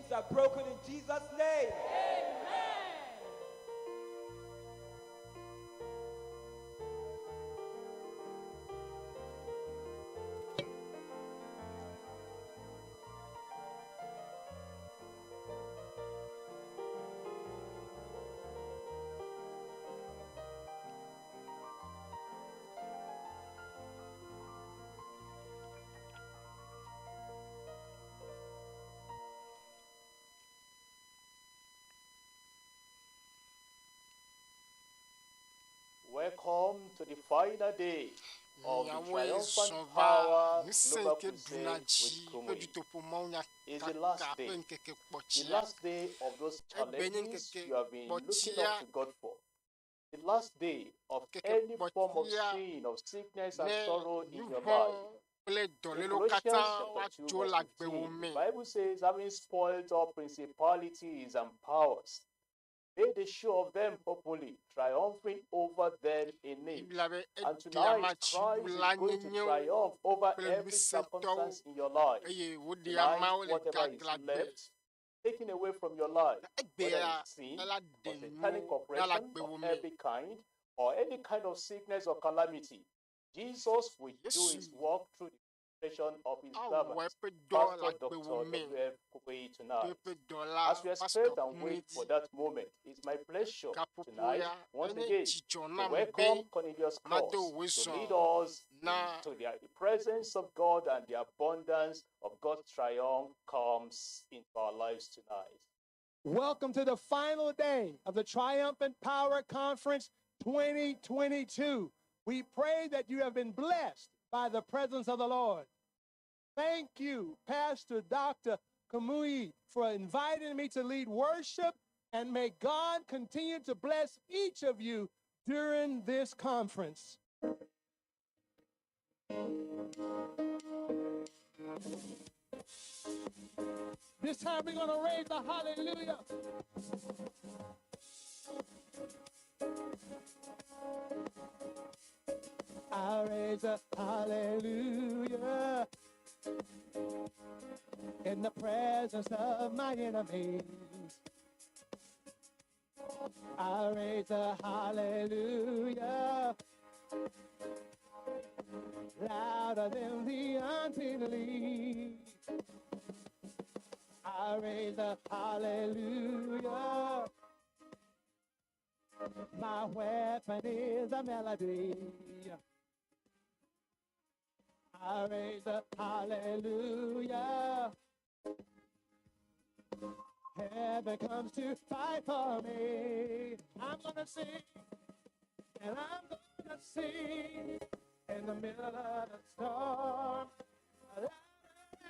Chains are broken in Jesus' name. Welcome to the final day of the Miawoe Triumphant zɔ va Power ŋusẽ Global yi ke Crusade ɖuna with dzi ƒe Kumuyi. dutoƒo mawunya It's the last kaka day. ƒe ŋkeke The kpɔtsia. last day of those Egbe nye challenges ŋkeke you have been looking kpɔtsia up to God for. The last day of ŋkeke any form of kpɔtsia sin, of sickness and ne sorrow in nu your vɔ̃ life. kple In dɔlélewo Colossians katã chapter 2, woadzo verse le agbewo 15, the me. Bible says, having spoiled all principalities and powers, made a show of them openly, triumphing over them in it. Biblia be And eɖe tonight, ama Christ is going to dziɖulanyenyewo triumph over kple every ŋusẽtɔwo circumstance in your life. eye wòɖe Tonight, ameawo le whatever is gaglãgbe. left, taken away from your life, whether Egbea it's sin ela or ɖe satanic nuwo ɖa le oppression agbewo of me. every kind, or any kind of sickness or calamity, Jesus will do Yesu his work through the preparation of his awɔ servant, eƒe dɔ le Pastor agbewo Dr. me. W.F. Kumuyi To tonight. eƒe dɔla As we Pastor expect and wait Kumuyi for dzi. that moment, it's my pleasure Gaƒoƒo tonight, ya once enye again, dzidzɔ to nam be welcome Cornelius mado Cross wòe to zɔ lead us na into the presence of God and the abundance of God's triumph comes into our lives tonight. Welcome to the final day of the Triumphant Power Conference 2022. We pray that you have been blessed by the presence of the Lord. Thank you, Pastor Dr. Kamui, for inviting me to lead worship, and may God continue to bless each of you during this conference. This time we're going to raise the hallelujah. I raise a hallelujah in the presence of my enemies. I raise a hallelujah louder than the unbelief. I raise a hallelujah. My weapon is a melody. I raise a hallelujah. Heaven comes to fight for me. I'm gonna sing, and I'm gonna sing in the middle of the storm. Louder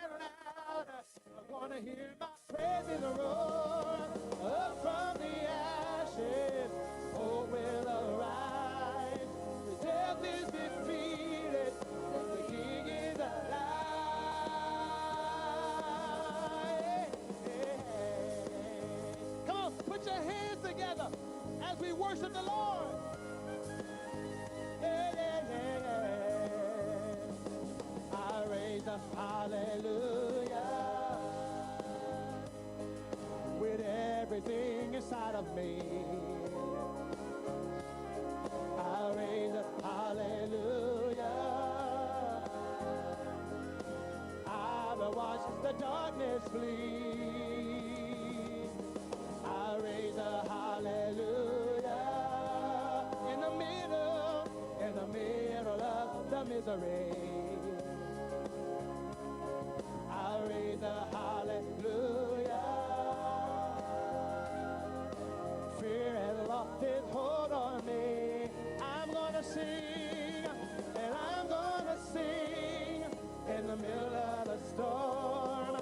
and louder, I'm gonna hear my praises roar. Up from the ashes, hope will arise. The death is defeated, the King is alive. Come on, put your hands together as we worship the Lord. Yeah, yeah, yeah, yeah. I raise a hallelujah with everything inside of me. I raise a hallelujah. I will watch the darkness flee. I raise a hallelujah in the middle of the misery. I raise a hallelujah. Fear has lost its hold on me. I'm gonna sing, and I'm gonna sing in the middle of the storm.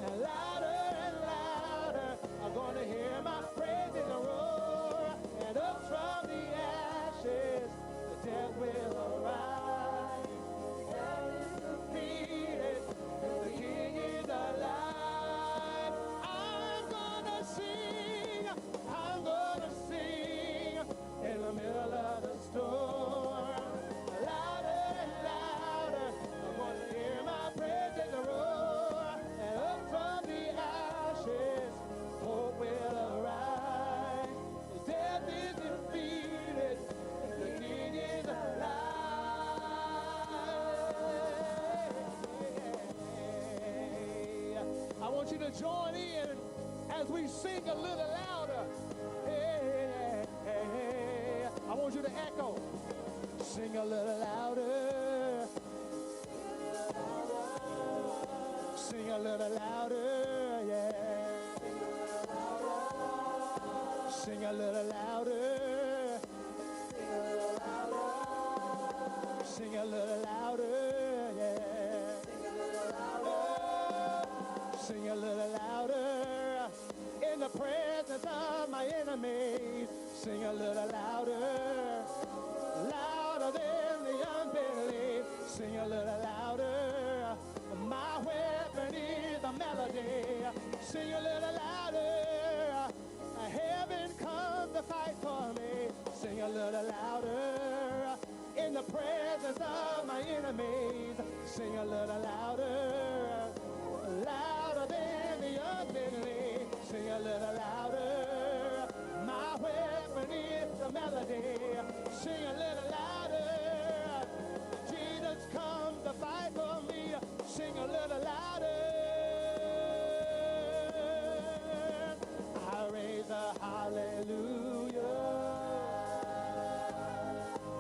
And louder and louder, I'm gonna hear my praises roar. And up from the ashes, the dead will arise. want you to join in as we sing a little louder. Hey, hey, hey. I want you to echo. Sing a little louder. Sing a little louder, yeah. Sing a little louder. Sing a little louder, yeah. Sing a little louder. In the presence of my enemies. Sing a little louder. Louder than the unbelief. Sing a little louder. My weapon is a melody. Sing a little louder. Heaven come to fight for me. Sing a little louder. In the presence of my enemies. Sing a little louder. Louder than the unbelief. Sing a little louder. My weapon is the melody. Sing a little louder. Jesus come to fight for me. Sing a little louder. I raise a hallelujah.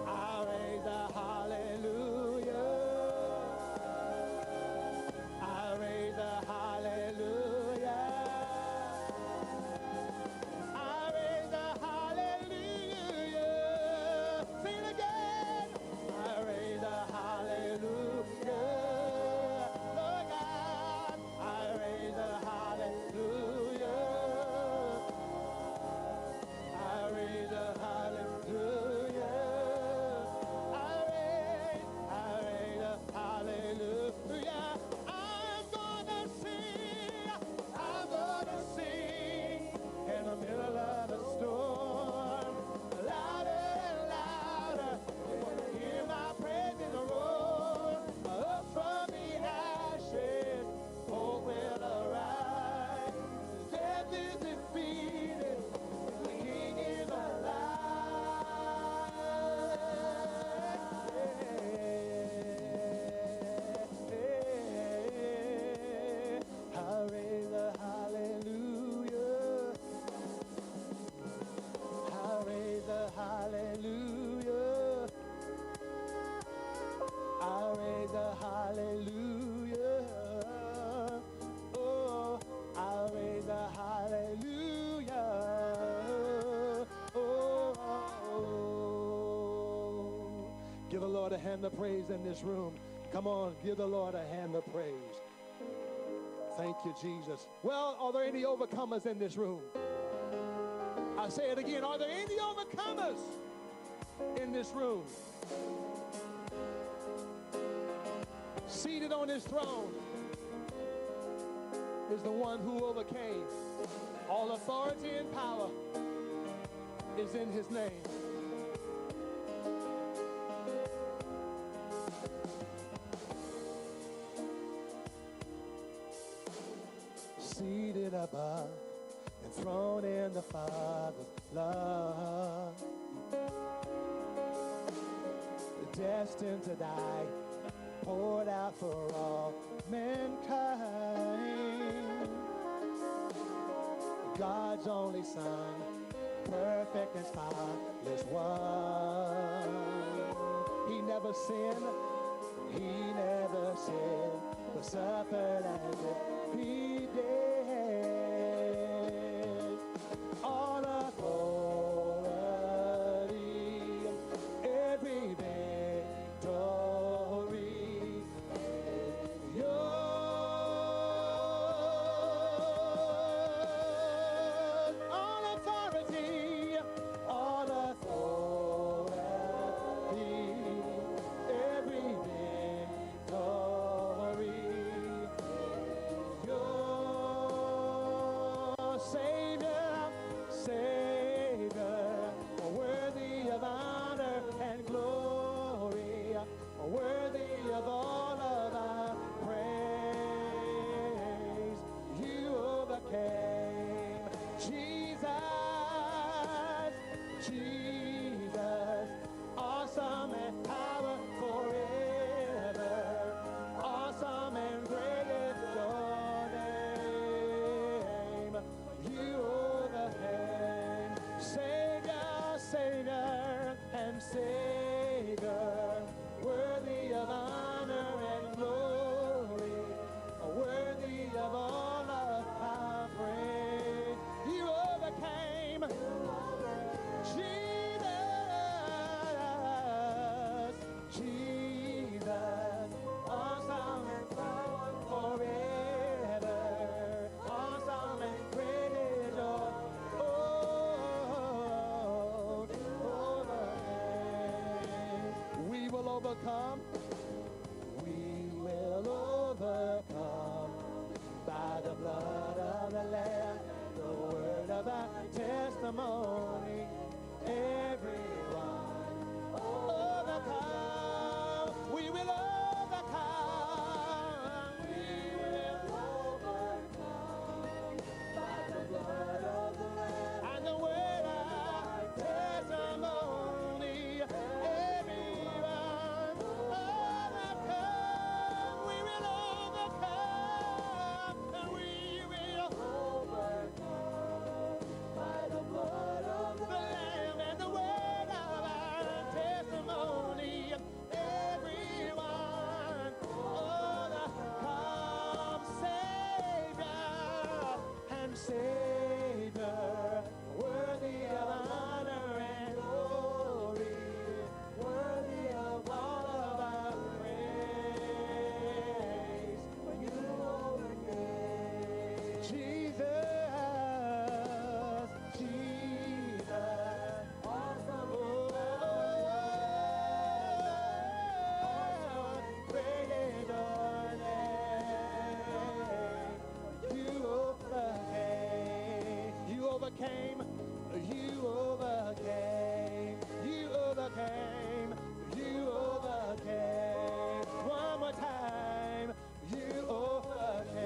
I raise a hallelujah. I raise a hallelujah. I raise a hallelujah. Sing it again. I raise a hallelujah. Lord God, I raise a hallelujah. I raise a hallelujah. I raise a hallelujah. I'm gonna sing. I'm gonna sing in the middle of the storm. Louder and louder. You're gonna hear my praises roar. Up from the ashes, hope will arise. Death is defeated. The King is alive. I raise a hallelujah. I raise a hallelujah. I raise a hallelujah. Oh, I raise a hallelujah. Oh, oh. Give the Lord a hand of praise in this room. Come on, give the Lord a hand of praise. Thank you, Jesus. Well, are there any overcomers in this room? I say it again. Are there any overcomers in this room? Seated on his throne is the one who overcame. All authority and power is in his name. Seated above, enthroned in the Father's love, destined to die, poured out for all mankind. God's only Son, perfect and spotless one. He never sinned, he never sinned, but suffered as if he did. All authority, every victory is yours. All authority, all authority, every victory is yours. overcome. We will overcome by the blood of the Lamb, the word of our testimony. Everyone overcome. We will overcome. We will overcome by the blood of the Lamb and the word of our testimony. Everyone overcome. We will overcome. And we will overcome by the blood of the Lamb and the word of our testimony. Everyone overcome, Savior and Savior, worthy of honor and glory, worthy of all of our praise. For you overcame. Jesus, Jesus, awesome. Oh, great is your name. You overcame. You overcame. You overcame. You overcame. You overcame. One more time. You overcame.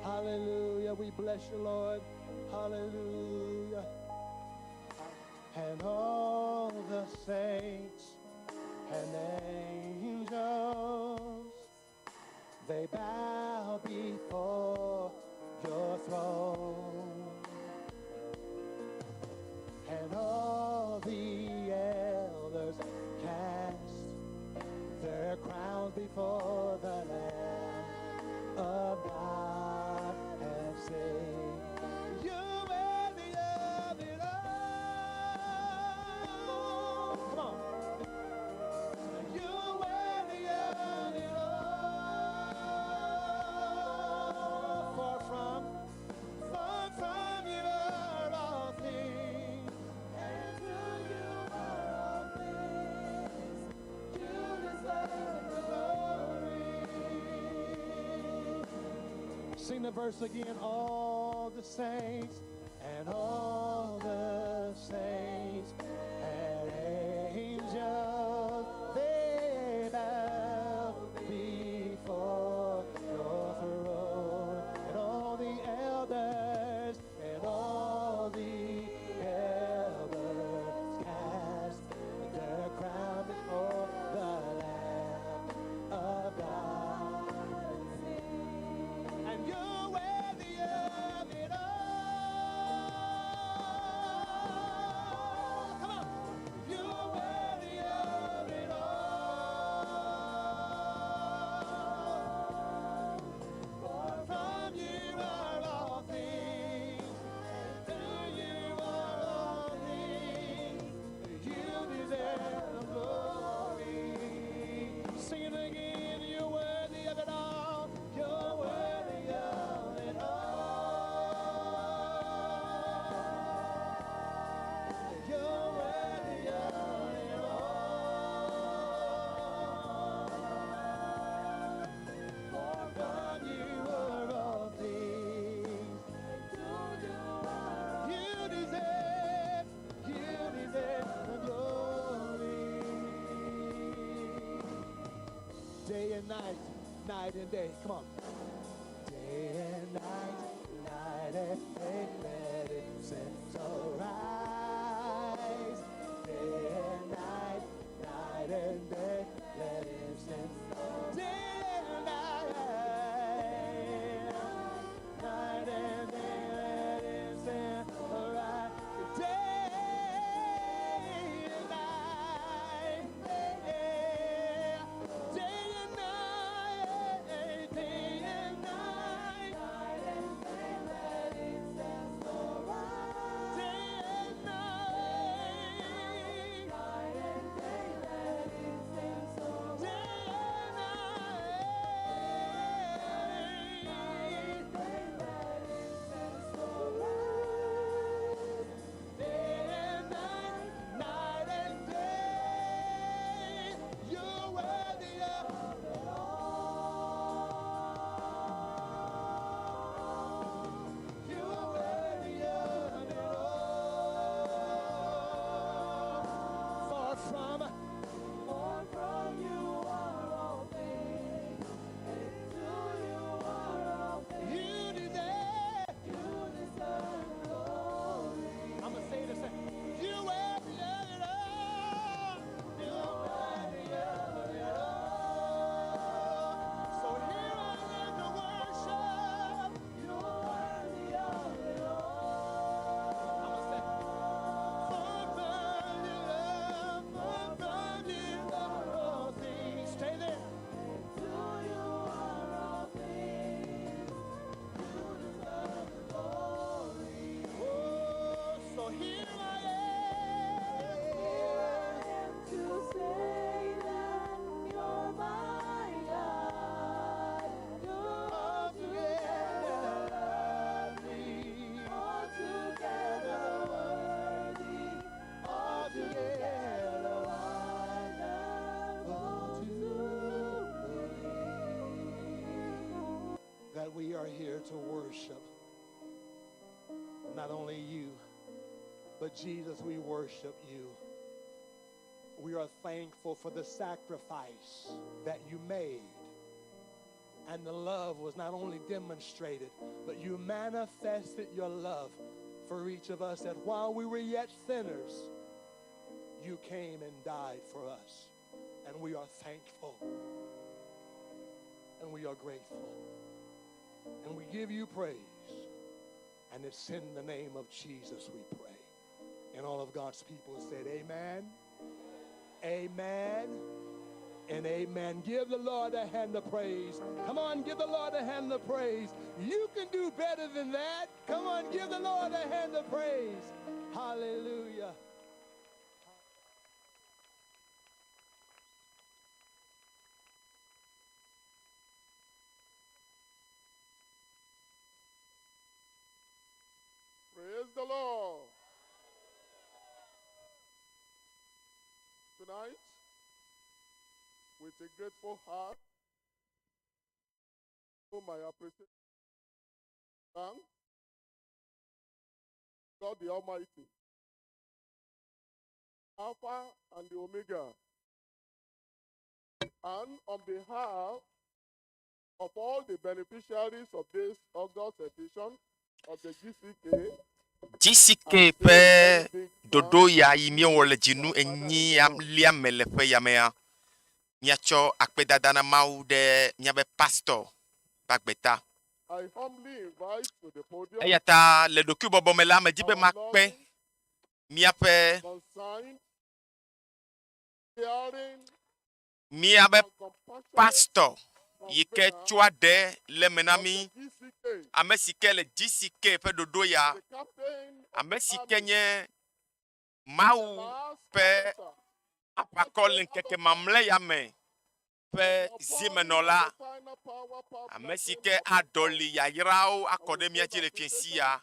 Hallelujah. We bless you, Lord. Hallelujah. And all the saints and angels, they bow before your throne. And all the elders cast their crowns before the Lamb of God and say, You're worthy of it all. Come on. You're worthy of it all. Far from, far from you are all things, and to you are all things. You deserve the glory. Sing the verse again. All the saints and all the saints and angels, they bow before your throne. And all the elders and all the elders cast their crown before the Lamb of God. And you're worthy of it all. Come on. You're worthy of it all. For from you are all things, and to you are all things. You deserve the glory. Sing it again. You're worthy of it all. You're worthy of it all. You're worthy of it all. For from you are all things. You deserve the glory. Day and night, night and day. Come on. Day and night, night and day, let incense arise. Day and night, night and day, let incense. Day and night, night and day, let incense arise. Day and night, day and night, day and From, For from you are all things, and to you are all things. You deserve, you deserve glory. I'm gonna say this. You worthy of it all. You worthy of it all. So here I am to worship. You're worthy of it all. I'm gonna say, for from your love, for from you are all things. Stay there. To you are all things. You deserve the glory. Oh, so here I am. Here I am to say that you're my God. You're Altogether lovely, altogether worthy, altogether wonderful to me. That we are here to worship not only you, but Jesus, we worship you. We are thankful for the sacrifice that you made. And the love was not only demonstrated, but you manifested your love for each of us that while we were yet sinners, you came and died for us. And we are thankful. And we are grateful. And we give you praise. And it's in the name of Jesus we pray. And all of God's people said, Amen, Amen, and amen. Give the Lord a hand of praise. Come on, give the Lord a hand of praise. You can do better than that. Come on, give the Lord a hand of praise. Hallelujah. Praise the Lord. Tonight, with a grateful heart, show my appreciation. Thank God the Almighty, Alpha and the Omega, and on behalf of all the beneficiaries of this August edition of the GCK, GCK ƒe ɖoɖo ya yi míewɔ le dzinu enyilia me le ƒe ya mea, míatsɔ akpedada na Mawu ɖe míaƒe pastor ƒe agbe ta. I humbly invite to the podium Eya ta le ɖokuibɔbɔ me la, medi be makpe míaƒe consigned, caring, míaƒe pastor yi ke tsɔa ɖe le me na mí, ame si ke le GCK ƒe ɖoɖo ya, ame si ke nye Mawu ƒe aʋakɔ le ŋkeke mamlɛ ya me ƒe zimenɔla, ame si ke aɖɔli yayrawo akɔ ɖe mía dzi le fiẽsi ya.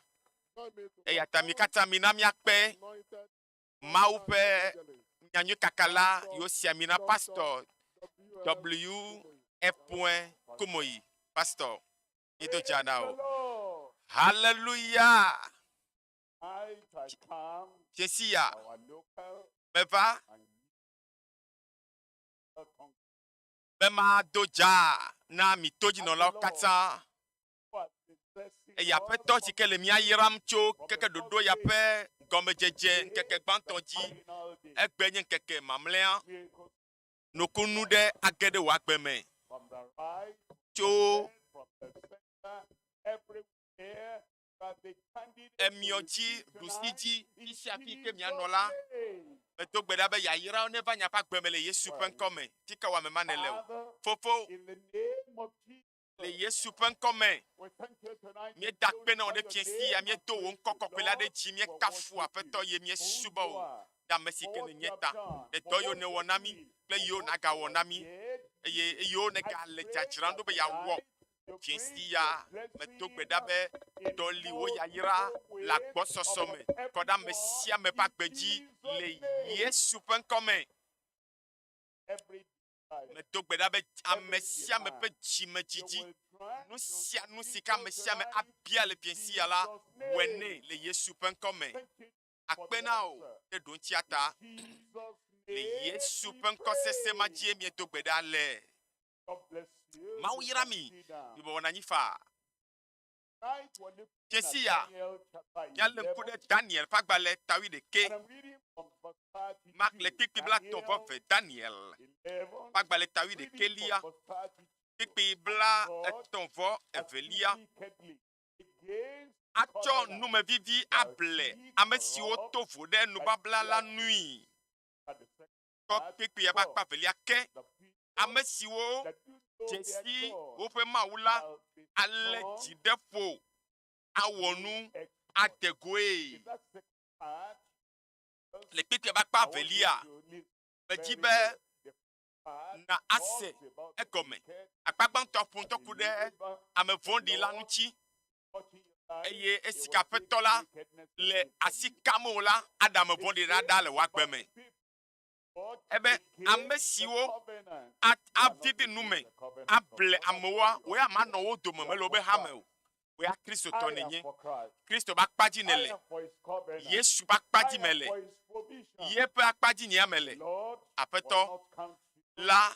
Eya ta mi katã mina míakpe Mawu ƒe nyanyuikakala yiwo si ami na Pastor W. F. Kumoyi. Pastor, míedo dza na wò. Hallelujah! Fiẽsi ya, meva be mado dza na mi todzinɔlawo katã. Eye Aƒetɔ si ke le mía yram tso keke ɖoɖo ya ƒe gɔmedzedze ŋkeke gbãtɔ dzi, egbe nye ŋkeke mamlɛa. Nukunu ɖe age ɖe wò agbe me tso emiɔ dzi, ɖusi dzi, fi sia fi ke mianɔ la, medo gbe ɖa be yayrawo neva miaƒe agbe me le Yesu ƒe ŋkɔ me. Fi ka wò ame ma nèle o. Fofo, le Yesu ƒe ŋkɔ me, míeda akpe na wò ɖe fiẽsi ya, míedo wò ŋkɔ kɔkɔe la ɖe dzi, míekafu Aƒetɔ ye míesubɔ wò ɖe ame si ke nènye ta, ɖe dɔ yiwo nèwɔ na mí kple yiwo nàgawɔ na mí, eye eyiwo nègale dzadzram ɖo be yeawɔ fiẽsi ya. Medo gbe ɖa be ɖɔli wò yayra le agbɔsɔsɔ me kɔ ɖe ame sia ame ƒe agbe dzi le Yesu ƒe ŋkɔ me. Medo gbe ɖa be ame sia ame ƒe dzimedzidzi, nu sia nu si ke ame sia ame abia le fiẽsi ya la, wɔe nɛ le Yesu ƒe ŋkɔ me. Akpe na wò ɖe ɖoŋtsia ta. Le Yesu ƒe ŋkɔ sese ma dzie miedo gbe ɖa le. Mawu yra mi. Mibɔbɔ nɔ anyi faa. Fiesi ya, míalé ŋku ɖe Daniel ƒe agbalẽ ta wuiɖekɛ. Maxlẽ kpukpui blaetɔ̃ vɔ eve Daniel ƒe agbalẽ ta wuiɖekɛlia, kpukpui blaetɔ̃ vɔ evelia. Atsɔ numevivi able ame siwo to vo ɖe nubabla la nui. Kɔ kpukpuia ƒe akpa evelia ke. Ame siwo dze si woƒe Mawu la alé dzi ɖe ƒo awɔ nu ade goe. Le kpukpuia ƒe akpa evelia, medzi be na ase egɔme. Akpa gbãtɔ ƒo ŋutɔ ku ɖe ame vɔ̃ɖi la ŋuti eye esi ke Aƒetɔ la le asi kam o la, aɖe ame vɔ̃ɖi la ɖa le wò agbe me. Ebe ame siwo avivi nu me able amewoa, wò ya manɔ wo dome mele wobe hame o. Wò ya Kristotɔ nènye. Kristo ƒe akpa dzi nèle. Yesu ƒe akpa dzi mele. Yeƒe akpa dzi nyea mele. Aƒetɔ la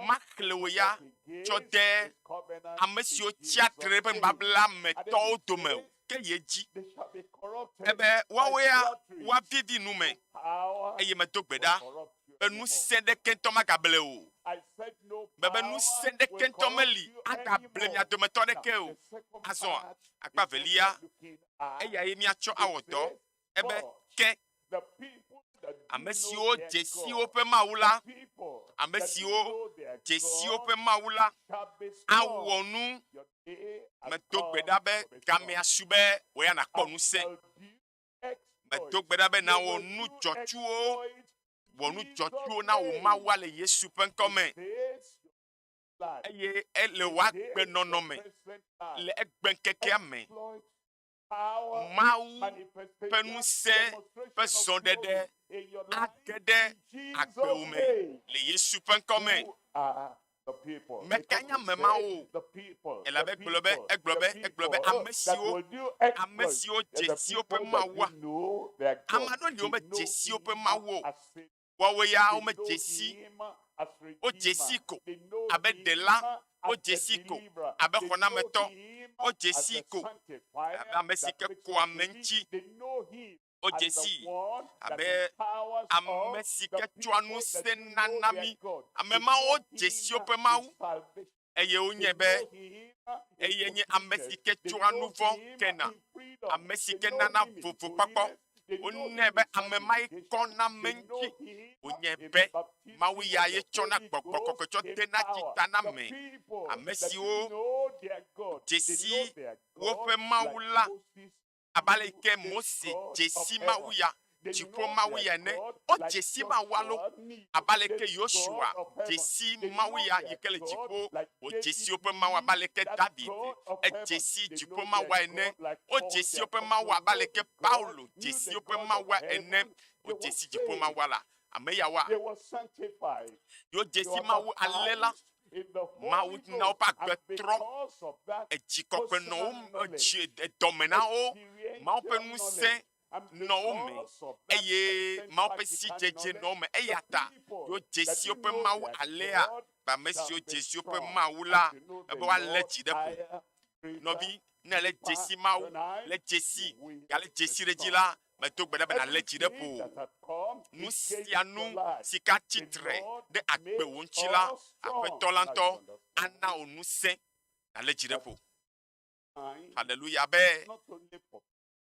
maxlẽ wò ya tsɔ de ame siwo tsia tre ɖe eƒe nubabla me tɔwo dome o, ke ye dzi. Ebe woawo ya woavivi nu me, eye medo gbe ɖa be ŋusẽ ɖeke ŋutɔ magable o. Mebe ŋusẽ ɖeke ŋutɔ meli agable mia dometɔ aɖeke o. Azɔ akpa evelia, eyae míatsɔ awɔ dɔ. Ebe ke ame siwo dze si woƒe Mawu la, ame siwo dze si woƒe Mawu la awɔ nu. Medo gbe ɖa be gamea su be wò ya nàkpɔ ŋusẽ. Medo gbe ɖa be nàwɔ nu dzɔtsuwo, wɔ nu dzɔtsuwo na wò Mawua le Yesu ƒe ŋkɔ me. Eye ele wò agbenɔnɔ me le egbeŋkekea me. Mawu ƒe ŋusẽ ƒe zɔɖeɖe age ɖe agbewò me le Yesu ƒe ŋkɔ me. Meka nye ame mawo o, elabe egblɔ be, egblɔ be, egblɔ be ame siwo, ame siwo dze si woƒe Mawua. Ame aɖewo li womedze si woƒe Mawu o. Woawo ya womedze si, wodze si ko abe ɖela, wodze si ko abe xɔnametɔ, wodze si ko abe ame si ke kɔa ame ŋuti, wodze si abe ame si ke tsɔa ŋusẽ nana mí. Ame mawo dze si woƒe Mawu eye wonyae be eye nye ame si ke tsɔa nu vɔ̃ kena, ame si ke nana vovokpɔkpɔ. Wonyae be ame mae kɔ na ame ŋuti. Wonyae be Mawu ya ye tsɔna gbɔgbɔ kɔkɔe tsɔ dena tsi ta na ame. Ame siwo dze si woƒe Mawu la abe ale yi ke Mose dze si Mawu ya, dziƒo Mawu ya ene. Wodze si Mawu alo abe ale ke Yosua dze si Mawu ya yi ke le dziƒo, wòdze si woƒe Mawu abe ale ke David edze si dziƒo Mawua ene. Wodze si woƒe Mawu abe ale ke Paulo dze si woƒe Mawua ene. Wodze si dziƒo Mawua la. Ame yawoa, yewodze si Mawu ale la, Mawu na woƒe agbe trɔ, edzi kɔkɔe nɔ wo edzi edɔme na wo, Mawu ƒe ŋusẽ nɔ wo me eye Mawu ƒe sidzedze nɔ wo me. Eya ta yewodze si woƒe Mawu alea be ame siwo dze si woƒe Mawu la ebe woalé dzi ɖe ƒo. Nɔvi, ne èle dze si Mawu, le dze si, gale dze si ɖe edzi la, medo gbe ɖa be nàlé dzi ɖe ƒo. Nu sia nu si ke atsi tre ɖe agbewò ŋuti la, Aƒetɔ la ŋutɔ ana wò ŋusẽ nàlé dzi ɖe ƒo. Haleluya be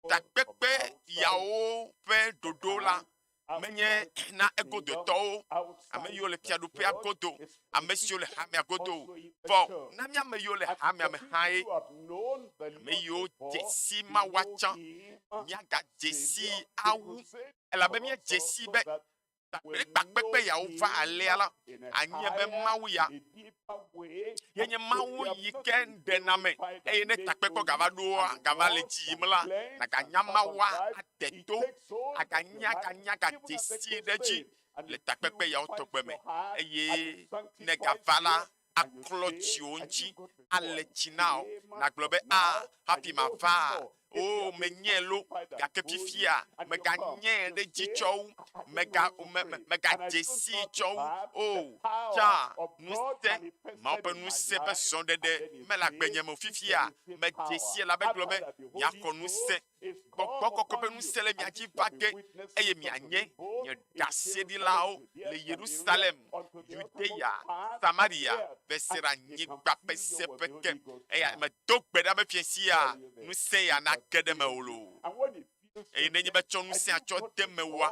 takpekpe yawo ƒe ɖoɖo la menye na egodotɔwo, ame yiwo le fiaɖuƒea godo, ame siwo le hamea godo o, vɔ na mía ame yiwo le hamea me hã ye, ame yiwo dze si Mawua tsã, míagadze sii awu, elabe míedze sii be takpekpe yawo va alea la, anye be Mawu ya ye nye Mawu yi ke ɖena ame, eye ne takpekpe gava ɖoa, gava le dzi yim la, nàganya Mawua ade to, aganya, aganya, agadze sii ɖe edzi le takpekpe yawo tɔgbe me, eye ne gava la, aklɔ dziwò ŋuti, ale tsi na wò, nàgblɔ be, A, hafi mava. O, menyae lo, gake fifia meganyae ɖe edzi tsɔ wu, mega, me, me, megadze sii tsɔ wu. O, tsã, ŋusẽ, Mawu ƒe ŋusẽ ƒe srɔ̃ɖeɖe mele agbenye me o fifia. Medze sii elabe egblɔ be, Miaxɔ ŋusẽ. Gbɔgbɔ kɔkɔe ƒe ŋusẽ le mia dzi va ge, eye mianye nye ɖaseɖilawo le Yerusalem, Yudea, Samaria, va se ɖe anyigba ƒe seƒe ke. Eya medo gbe ɖa be fiẽ sia ŋusẽ ya nage ɖe mewò loo. Eye nenye be tsɔ ŋusẽa tsɔ de mewòa,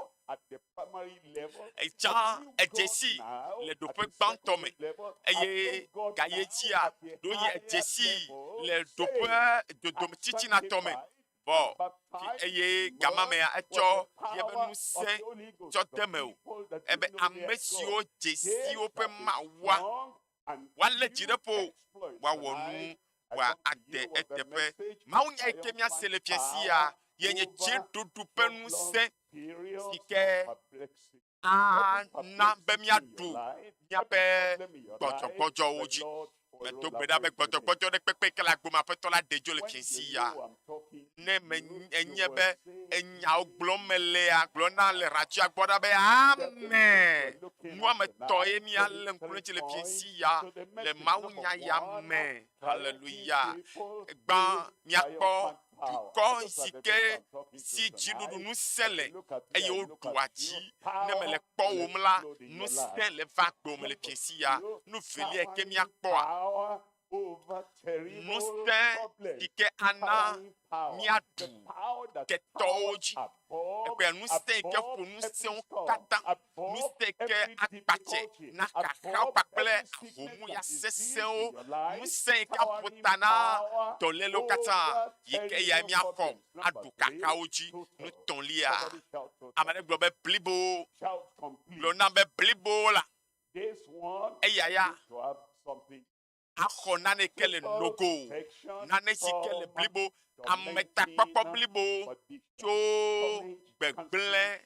etsã edze sii le ɖoƒe gbãtɔ me eye gaye dzia ɖoyi edze sii le ɖoƒe dodome tsitsinatɔ me vɔ eye gama mea etsɔ yeƒe ŋusẽ tsɔ de me o ebe ame siwo dze si woƒe Mawua woalé dzi ɖe ƒo woawɔ nu wòade eteƒe. Mawunya yi ke míase le fiẽ sia ye nye dziɖuɖu ƒe ŋusẽ si ke ana be míaɖu míaƒe gbɔdzɔgbɔdzɔwo dzi. Medo gbe ɖa be gbɔdzɔgbɔdzɔ ɖe kpekpe yi ke le agbo me Aƒetɔ la ɖe dzo le fiẽ sia. Ne menye be enyawo gblɔm melea, gblɔ na le radioa gbɔ ɖa be amen. Nu ame etɔ̃ ye míalé ŋku ɖe edzi le fiẽ sia le mawunya ya me. Haleluya. Gbã míakpɔ dukɔ si ke si dziɖuɖu ŋusẽ le eye woɖua dzi. Ne mele kpɔwòm la, ŋusẽ le va gbɔwò le fiẽ sia. Nu velia ke míakpɔa, ŋusẽ si ke ana míaɖu ketɔwo dzi. Ekpɔe ŋusẽ yi ke ƒo ŋusẽwo katã, ŋusẽ yi ke akpatse na xaxawo kpakple ahomuya sesẽwo, ŋusẽ yi ke aƒo ta na dɔlélewo katã yi ke eyae míaxɔ aɖu xaxawo dzi. Nu tɔ̃lia, ame aɖe gblɔ be blibo, gblɔ nam be blibo la, eya ya axɔ nane ke le nogo, nane si ke le blibo, ametakpɔkpɔ blibo tso gbegblẽ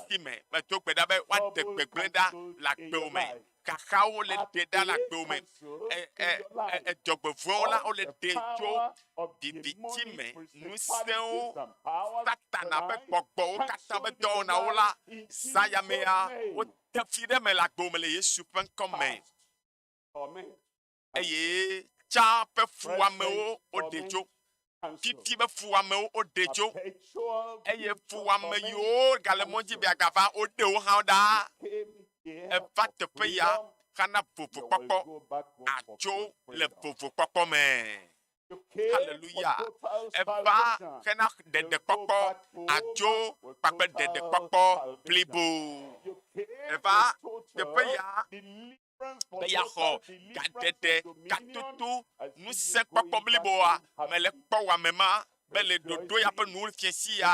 si me. Medo gbe ɖa be woaɖe gbegblẽ ɖa le agbewo me. Xaxawo le ɖe ɖa le agbewo me. Edzɔgbevɔ̃ewo la wole ɖe tso viviti me. Ŋusẽwo, Satana ƒe gbɔgbɔwo katã ƒe dɔwɔnawo la, zã ya mea, wote fi ɖe eme le agbewo me le Yesu ƒe ŋkɔ me. Eye tsã ƒe fuwɔamewo woɖe tso, fifi ƒe fuwɔamewo woɖe tso, eye fuwɔame yiwo gale mɔ dzi be agava woɖe wo hã ɖa. Eva teƒe ya xana vovokpɔkpɔ atso le vovokpɔkpɔ me. Haleluya! Eva hena ɖeɖekpɔkpɔ atso kpakple ɖeɖekpɔkpɔ blibo. Eva teƒe ya be yeaxɔ gaɖeɖe, gatoto, ŋusẽkpɔkpɔ bliboa. Mele kpɔwɔame ma be le ɖoɖo ya ƒe nuwuwu fiẽ sia,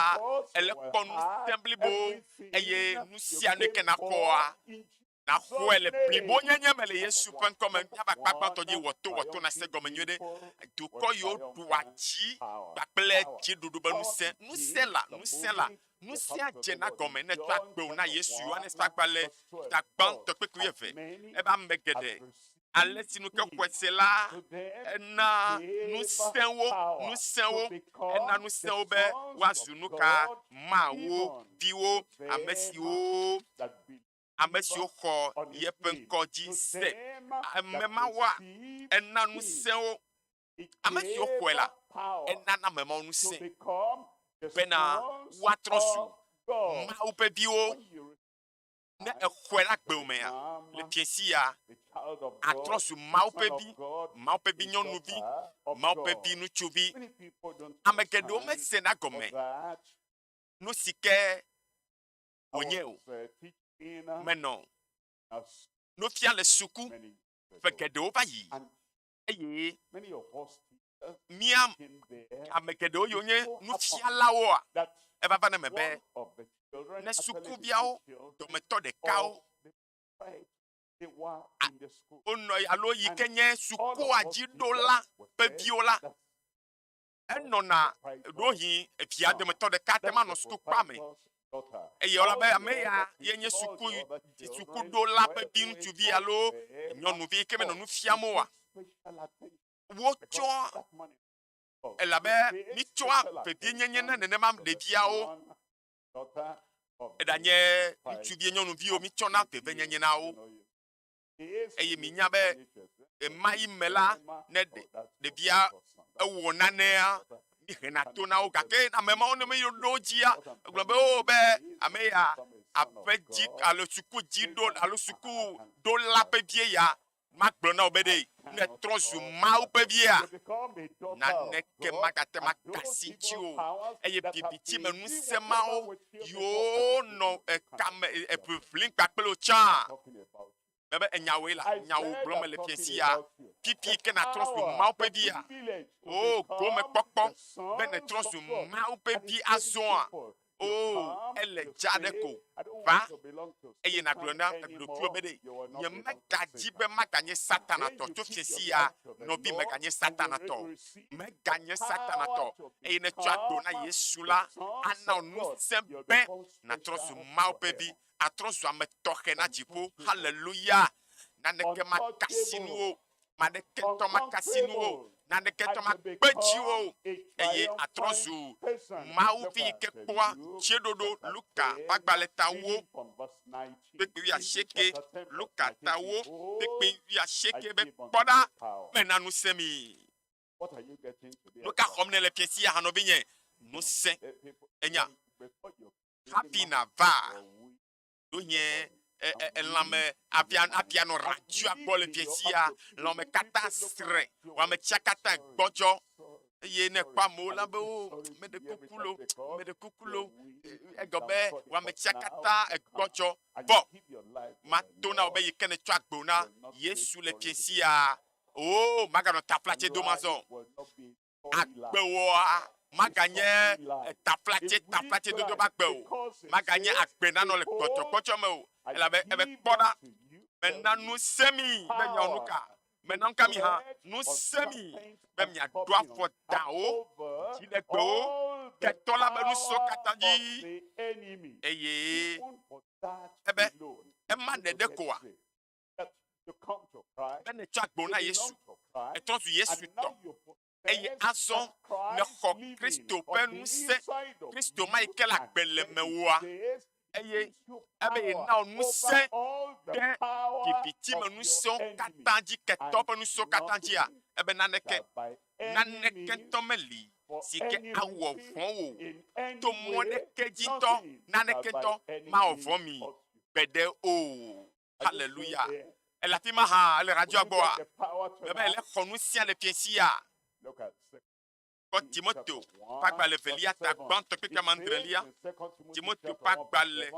ele kpɔ ŋusẽ blibo eye nu sia nu yi ke nàxɔa, nàxɔe le blibonyenye me le Yesu ƒe ŋkɔ me. Míava akpa gbãtɔ dzi, wɔ to, wɔ to nàse gɔme nyuie ɖe. Dukɔ yiwo ɖua dzi kpakple dziɖuɖu be ŋusẽ. Ŋusẽ la, ŋusẽ la, Ŋusẽa dzena gɔme ne ètsɔ agbe na Yesu Yohanes ƒe agbalẽ ta gbãtɔ kple wuieve. Ebe ame geɖe, alesi nu ke xɔe se la, ena ŋusẽ wo, ŋusẽ wo, ena ŋusẽ wo be woazu nuka? Mawu viwo, ame siwo ame siwo xɔ yeƒe ŋkɔ dzi se. Ame mawoa, ena ŋusẽ wo. Ame siwo xɔe la, enana ame mawo ŋusẽ bena woatrɔ zu Mawu ƒe viwo. Ne èxɔe ɖe agbewò mea, le fiẽ sia, àtrɔ zu Mawu ƒe vi, Mawu ƒe vi nyɔnuvi, Mawu ƒe vi ŋutsuvi. Ame geɖewo mesena gɔme nu si ke wònye o. Menɔ nu fiam le suku ƒe geɖewo va yi. eye mía ame geɖewo yiwo nye nufialawoa, eva va na eme be ne sukuviawo dometɔ ɖekawo wonɔ alo yi ke nye sukua dzi ɖola ƒe viwo la, enɔna ɖewohĩ evia dometɔ ɖeka ate ŋu anɔ sukukpa me eye wola be ame ya ye nye suku sukuɖola ƒe vi ŋutsuvi alo nyɔnuvi yi ke menɔ nu fiam oa, wotsɔ Elabe mítsɔa vevienyenye na nenema ɖeviawo. Eɖanye ŋutsuvie, nyɔnuviwo, mítsɔna vevienyenye na wo. Eye minya be ɣemaɣi me la, ne ɖevia ewɔ nanea, míhena to na wo. Gake ame mawo ne meɖo wo dzia, egblɔ be o be ame ya aƒe dzi alo suku dzi ɖo alo suku ɖola ƒe vie ya. Magblɔ na wò be ɖe ne ètrɔ zu Mawu ƒe via, naneke magate ŋu aka asi ŋutiwò o. Eye viviti me ŋusẽ mawo yiwo nɔ ekame eʋiʋlim kpakple wò tsã, mebe enyawoe la, nyawo gblɔm mele fiẽ sia. Fifi ke nàtrɔ zu Mawu ƒe via, oo gomekpɔkpɔ be nètrɔ zu Mawu ƒe vi azɔa, Oo, ele dza aɖe ko. Va, eye nàgblɔ na ɖokuiwò be ɖe, Nyemegadzi be maganye Satana tɔ tso fiẽ sia, nɔvi, meganye Satana tɔ. Meganye Satana tɔ. Eye nètsɔ agbo na Yesu la, ana wò ŋusẽ be nàtrɔ zu Mawu ƒe vi, atrɔ zu ame tɔxɛ na dziƒo. Haleluya! Naneke maka asi nuwò o. Ame aɖeke ŋutɔ maka asi nuwò o. Naneke ŋutɔ makpe dziwò o. Eye àtrɔ zu Mawu vi yi ke kpɔa dzieɖoɖo. Luka ƒe agbalẽ ta wo kpekpe wuiasieke. Luka ta wo kpekpe wuiasieke be, Kpɔ ɖa, mena ŋusẽ mi. Nu ka xɔm nèle fiẽ sia hã, nɔvinye? Ŋusẽ. Ènya? Hafi nàva ɖo nye elãme avia avia nɔ radioa gbɔ le fiẽ sia, lãme katã sre, wɔametsia katã gbɔdzɔ. Eye ne ekpɔ amewo la be wo meɖe kuku lo, meɖe kuku lo, egɔ be wɔametsia katã egbɔdzɔ. Vɔ mato na wò be yi ke nètsɔ agbo na Yesu le fiẽ sia, oo maganɔ taflatse dom azɔ o. Agbewòa maganye taflatse taflatse dodo ƒe agbe o. Maganye agbe nanɔ le gbɔdzɔgbɔdzɔ me o. Elabe ebe kpɔ ɖa, mena ŋusẽ mi be miawɔ nu ka? Mena nu ka mi hã? Ŋusẽ mi be miaɖo afɔ dawo, dziɖegbewo, ketɔ la ƒe ŋusẽwo katã dzi. Eye ebe ema ɖeɖe koa? Be nètsɔ agbo na Yesu, ètrɔ zu Yesu tɔ, eye azɔ nèxɔ Kristo ƒe ŋusẽ, Kristo ma yi ke le agbe le mewòa, eye ebe yena wò ŋusẽ ɖe viviti me ŋusẽwo katã dzi, ketɔ ƒe ŋusẽwo katã dzia, ebe naneke, naneke ŋutɔ meli si ke awɔ vɔ̃ wò to mɔ ɖeke dzi ŋutɔ, naneke ŋutɔ mawɔ vɔ̃ mi gbeɖe o. Haleluya. Ele afi ma hã, ele radioa gbɔa? Mebe ele xɔ nu sia le fiẽ sia. Kpɔ Timoto ƒe agbalẽ velia ta gbãtɔ kpekpe ame adrelia. Timoto ƒe agbalẽ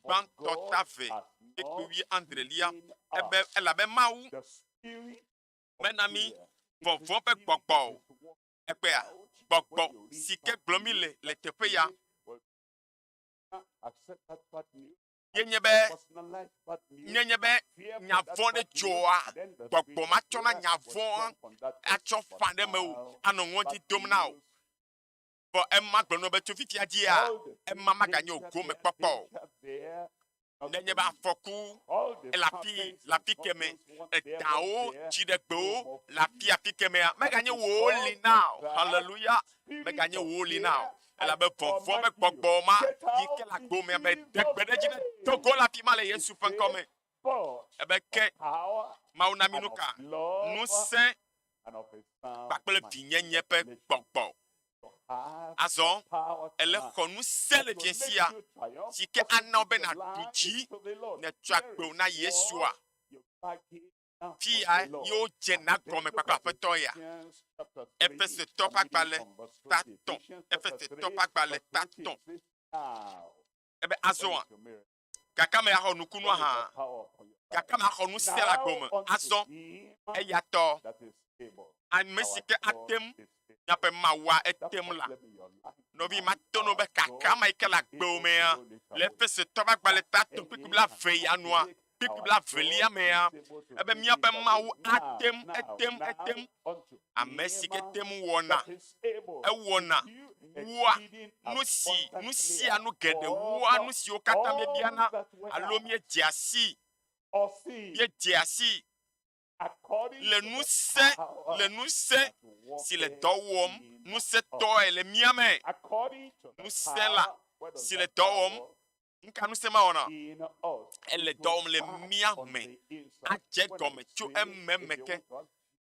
gbãtɔ ta ve kpekpe wui adrelia. Ebe elabe Mawu mena mí vɔvɔ̃ ƒe gbɔgbɔ o. Ekpea gbɔgbɔ si ke gblɔm mí le le teƒe ya ye nye be nenye be nya vɔ̃ ɖe dzɔa, gbɔgbɔ matsɔ na nya vɔ̃a atsɔ ƒã ɖe mewò anɔ ŋɔdzi dom na wò. Vɔ ema gblɔ nɔ be tso fifia dzia, ema maganye wò gomekpɔkpɔ o. Nenye be afɔku le afi le afi keme, edawo, dziɖegbewo le afi afi kemea, meganye wò li na o. Haleluya! Meganye wò li na o. Elabe vɔvɔ̃ ƒe gbɔgbɔ ma yi ke le agbo mea be ɖe gbe ɖe edzi ne do go le afi ma le Yesu ƒe ŋkɔ me. Ebe ke Mawu na mí nu ka? Ŋusẽ kpakple vinyenye ƒe gbɔgbɔ. Azɔ ele xɔ ŋusẽ le fiẽ sia si ke ana wò be nàɖu dzi nètsɔ agbe na Yesua. Fia ye wodze na gɔme kpakple Aƒetɔ ya. Efesotɔ ƒe agbalẽ ta tɔ̃. Efesotɔ ƒe agbalẽ ta tɔ̃. Ebe azɔa, gake ame axɔ nukunua hã. Gake ame axɔ ŋusẽ le agbe me. Azɔ, eya tɔ, ame si ke ate ŋu míaƒe Mawua etem la. Nɔvi, mate ŋu be kaka ame yi ke le agbe mea, le Efesotɔ ƒe agbalẽ ta tɔ̃ kpukpui blaeve ya nua, kpukpui blavelia mea, ebe míaƒe Mawu ate ŋu, ete ŋu, ete ŋu, ame si ke te ŋu wɔna, ewɔna wua nu si, nu sia nu geɖe wua nu siwo katã míebiana alo míedzea sii, míedzea sii. Le ŋusẽ, le ŋusẽ si le dɔ wɔm, ŋusẽtɔe le mía me. Ŋusẽ la si le dɔ wɔm, nuka ŋusẽ ma wɔna? Ele dɔ wɔm le mía me. Adze gɔme tso ememe ke.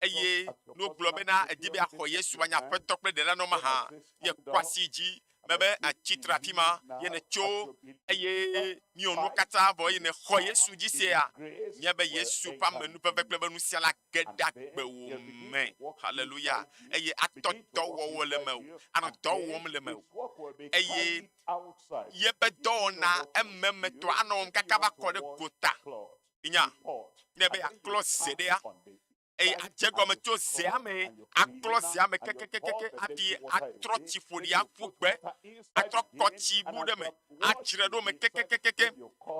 Eye ne wogblɔ bena èdi be yeaxɔ Yesu anye Aƒetɔ kple Ɖela nɔ mahã, ye kɔ asi dzi mebe atsi tre afi ma ye nètso eye miwɔ nuwo katã vɔ eye nèxɔ Yesu dzi sea, nye be Yesu ƒe amenuveve kple eƒe ŋusẽ la ge ɖe agbewò me. Haleluya! Eye atɔ dɔwɔwɔ le mewò, anɔ dɔ wɔm le mewò. Eye yeƒe dɔwɔna ememetɔ anɔ wɔm kaka va kɔ ɖe gota. Minya, ne be yeaklɔ ze ɖea, eye adze gɔme tso zea me, aklɔ zea me kekekekeke hafi atrɔ tsi ƒoɖi aƒu gbe, atrɔ kɔ tsi bu ɖe me, adzre ɖo me kekekekeke.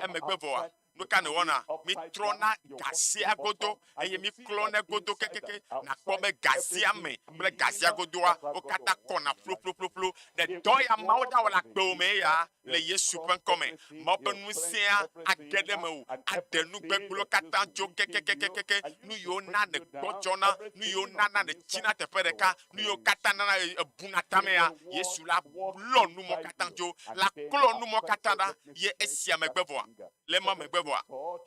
Emegbe vɔa, nu ka nèwɔna? Mitrɔna gazea godo eye miklɔnɛ godo kekeke. Nàkpɔ be gazea me kple gazea godoa, wo katã kɔna ƒloƒloƒloƒlo. Ɖe dɔ ya Mawu ɖawɔ le agbewò mee ya? Le Yesu ƒe ŋkɔ me, Mawu ƒe ŋusẽa age ɖe mewò, aɖe nu gbegblẽwo katã tso kekekekeke, nu yiwo na nègbɔdzɔna, nu yiwo nana nètsina teƒe ɖeka, nu yiwo katã nana èbuna tamea, Yesu la lɔ nu mɔ katã tso, la klɔ nu mɔ katã ɖa, ye esia megbe vɔa, le ema megbe vɔa,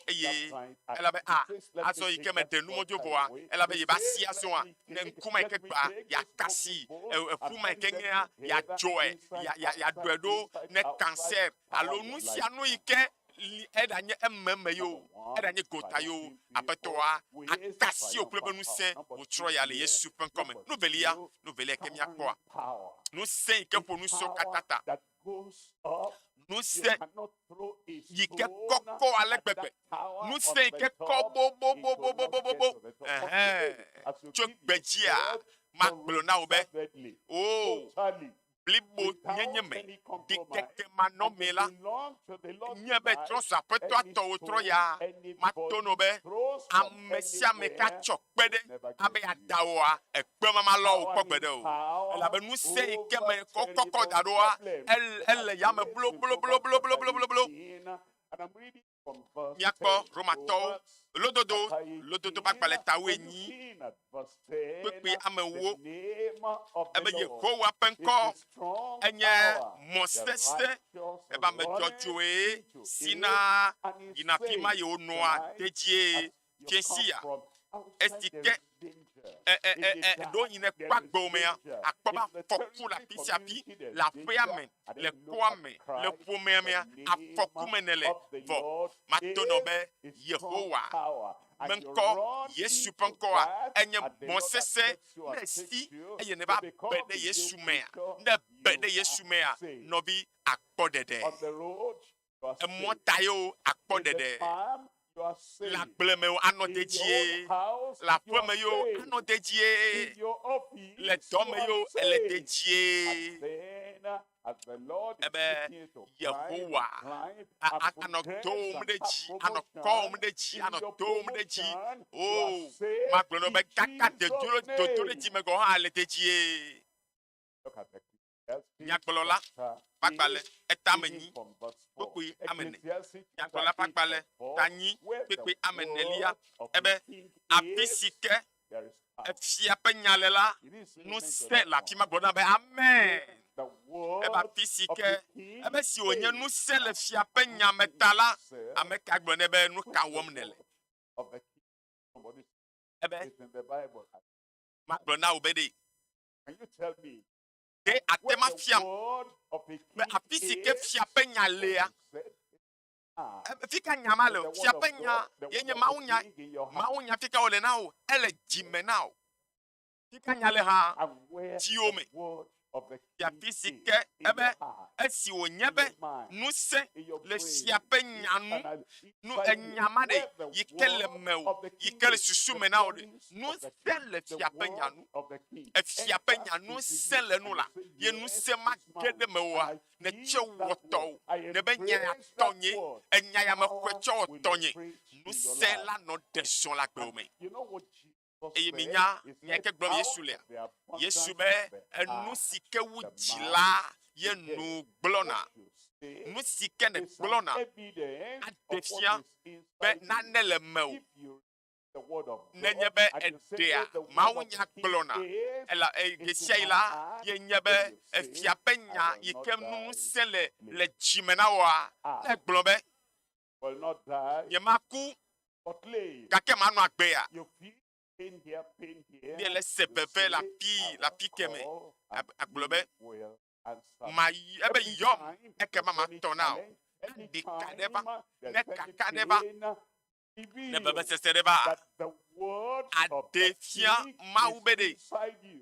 eye elabe a, azɔ yi ke meɖe nu mɔ dzo vɔa, elabe yebe asi azɔa, ne ŋkume yi ke gba, yeaka asi, eƒu ma yi ke ŋea, yeadzɔe, yeaɖɔe ɖo ne cancer alo nu sia nu yi ke li, eɖanye ememe ye o, eɖanye gota ye o, Aƒetɔa aka asi wò kple eƒe ŋusẽ wòtsrɔ̃ ya le Yesu ƒe ŋkɔ me. Nu velia, nu velia yi ke míakpɔa, ŋusẽ yi ke ƒo ŋusẽwo katã ta, ŋusẽ yi ke kɔkɔ ale gbegbe, ŋusẽ yi ke kɔ bobobobobobobo, ɛhɛn, tso gbedzia, magblɔ na wò be, o, blibo nyenye me, ɖikeke manɔmee la, nye be trɔzu aƒetɔa tɔwò trɔ ya, mato no be, ame sia ame ka tsɔ kpe ɖe abe yeada wòa, ekpe ma malɔ wò kpɔ gbeɖe o. Elabe ŋusẽ yi ke me kɔkɔ da ɖoa, ele yame blobloblobloblobloblo. Míakpɔ Romatɔwo lododo, lododo ƒe agbalẽ ta wuenyi, kpukpui ame ewo. Ebe Yehowa ƒe ŋkɔ enye mɔ sesẽ, ebe ame dzɔdzɔe sina yina afi ma ye wonɔa dedie. Fiasia, esi ke e, e, e, e, ɖewohĩ ne kpɔ agbewo mea, akpɔ be afɔku le afi sia afi, le aƒea me, le kɔa me, le ƒomea mea, afɔku me nèle. Vɔ mato nɔ be Yehowa me ŋkɔ, Yesu ƒe ŋkɔa, enye mɔ sesẽ ne esi eye nèva be ɖe Yesu mea, ne be ɖe Yesu mea, nɔvi, akpɔ ɖeɖe. Emɔ ta ye o, akpɔ ɖeɖe. Le agble me o, anɔ dedie. Le aƒe me ye o, anɔ dedie. Le dɔ me ye o, ele dedie. Ebe Yehowa anɔ dowòm ɖe dzi, anɔ kɔwòm ɖe dzi, anɔ dowòm ɖe dzi. O, magblɔ nɔ be kaka dodo ɖe dzi me gɔ̃ hã le dedie. Nyagblɔla ƒe agbalẽ eta ame enyi, kpukpui ame ene. Nyagblɔla ƒe agbalẽ ta enyi, kpukpui ame enelia, ebe, Afi si ke efia ƒe nya le la, ŋusẽ le afi ma. Gblɔ na be, Amen. Ebe afi si ke ebe si wònye ŋusẽ le fia ƒe nya me ta la, ame ka gblɔ nɛ be, Nu ka wɔm nèle? Ebe, Magblɔ na wò be ɖe Ɖe àte ŋu afiam be afi si ke fia ƒe nya lea, fi ka nya ma le o? Fia ƒe nya ye nye mawunya. Mawunya fi ka wòle na wò? Ele dzi me na wò. Fi ka nya le hã? Dziwò me. Afi si ke ebe esi wònye be ŋusẽ le fia ƒe nya nu, nu enya ma ɖe yi ke le mewò, yi ke le susu me na wò ɖe, ŋusẽ le fia ƒe nya nu. Efia ƒe nya ŋusẽ le enu la, ye ŋusẽ ma ge ɖe mewòa, nètsɔ wɔ tɔwò. Nèbe nya ya tɔnye, enya ya mexɔe tsɔ wɔ tɔnye. Ŋusẽ la nɔ ɖe zɔ le agbewò me. Eye minya nya yi ke gblɔm Yesu lea? Yesu be, Enu si ke wu dzi la ye nu gblɔna. Nu si ke nègblɔna aɖe fia be nane le mewò. Nenye be eɖea mawunya gblɔna ela e ɣesiaɣi la, ye nye be efia ƒe nya yi ke nu ŋusẽ le le dzime na wòa, ne egblɔ be, Nyemaku, gake manɔ agbea. Míele se veve le afi le afi keme. Agblɔ be, Mayi, ebe yɔm, ekema matɔ na wò. Ne ɖeka ɖe va, ne kaka ɖe va, ne vevesese ɖe va, aɖe fia Mawu be ɖe.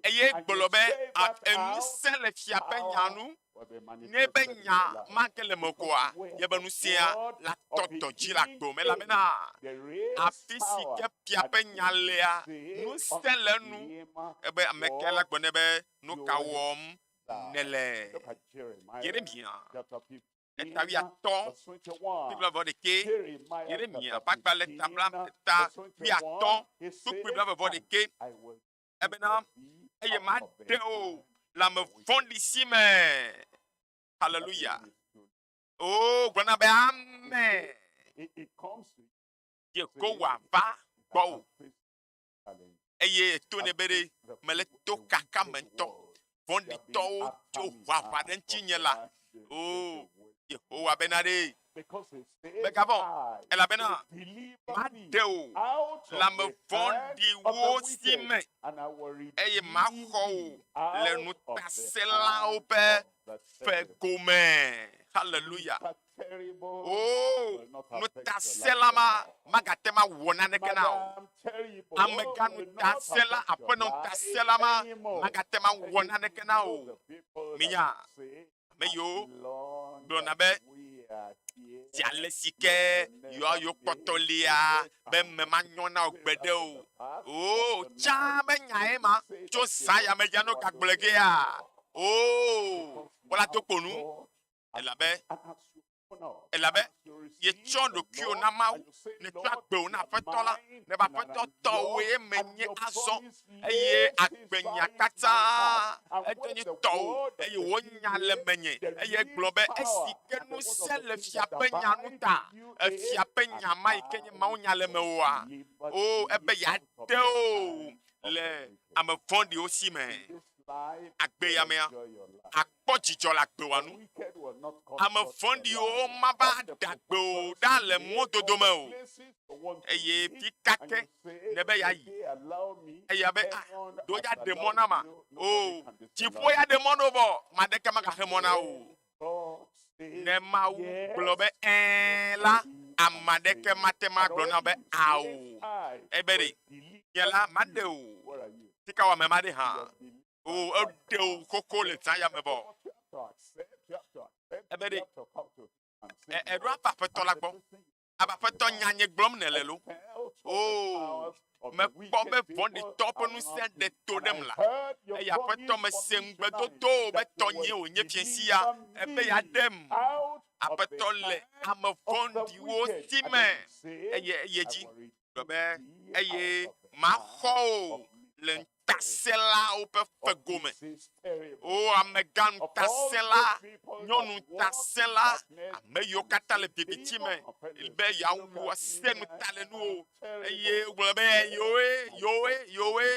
Eye gblɔ be, Ŋusẽ le fia ƒe nya nu. Ne ebe nya ma ke le me koa, yebe ŋusẽa la tɔ dɔ dzi le agbo me elabena afi si ke fia ƒe nya lea, ŋusẽ le enu. Ebe ame ke la gblɔ nɛ be, Nu ka wɔm nèle? Yeremia eta wuiatɔ̃ kpukpui blaeve-vɔ-ɖekɛ. Yeremia ƒe agbalẽ ta bla ta wuiatɔ̃ kpukpui blaeve-vɔ-ɖekɛ. Ebena eye maɖe wò le ame vɔ̃ɖi si me. Haleluya. O, gblɔ na be amen. Yehowa va gbɔwò eye eto nɛ be ɖe mele to kaka me ŋutɔ. Vɔ̃ɖitɔwo tso ho aʋa ɖe ŋutinye la. O, Yehowa bena ɖe Mègavɔ̃ o, elabena maɖe wò le ame vɔ̃ɖiwo si me, eye maxɔ wò le ŋutasẽlawo ƒe fegome. Haleluya! Oo, ŋutasẽla ma magate ŋu awɔ naneke na wò. Amegã ŋutasẽla, aƒenɔ ŋutasẽla ma magate ŋu awɔ naneke na wò. Minya, ame yiwo gblɔna be zi ale si ke yewoa yewo kpɔtɔ lia be eme manyɔ na wò gbeɖe o. Oo, tsã be nyae ma tso zã ya me dza no gagblɔe gea. Oo, wola do kpo nu elabe Elabe yetsɔ ɖokuiwò na Mawu, nètsɔ agbewò na Aƒetɔ la, nèbe Aƒetɔ tɔwòe menye azɔ, eye agbenya katã ede nye tɔwò, eye wò nya le menye. Eye egblɔ be, esi ke ŋusẽ le fia ƒe nya nu ta, efia ƒe nya ma yi ke nye mawunya le mewòa, o, ebe yeaɖe wò le ame vɔ̃ɖiwo si me. Agbe ya mea, akpɔ dzidzɔ le agbewòa nu. Ame vɔ̃ɖiwo mava ɖe agbe wò ɖa le mɔdodo me o. Eye fi ka ke nèbe yeayi? Eya be, ah, ɖo ya ɖe mɔ nam a? O, dziƒo ya ɖe mɔ ɖo vɔ, ame aɖeke magaxe mɔ na wò o. Ne Mawu gblɔ be ɛ̃ la, ame aɖeke mate ŋu agblɔ na wò be ao. Ebe ɖe, nye la maɖe o. Fi ka wɔ ame ma ɖe hã? O, eɖe wò xoxo le zã ya me vɔ. Ebe ɖe, eɖo ava aƒetɔ la gbɔ. Abe aƒetɔ nya nye gblɔm nèle lo. O, mekpɔ be vɔ̃ɖitɔ ƒe ŋusẽ ɖe to ɖem la. Eye aƒetɔ mese ŋugbedodo be tɔnyee wònye fiẽ sia, ebe yeaɖem. Aƒetɔ le ame vɔ̃ɖiwo si me. Eye eyi edzi gblɔ be, Eye maxɔ wò le ŋutasẽlawo ƒe fegome. O amegã ŋutasẽla, nyɔnu ŋutasẽla, ame yiwo katã le viviti me be yeawu ase ŋuta le nuwò, eye wogblɔ be yewoe, yewoe, yewoe.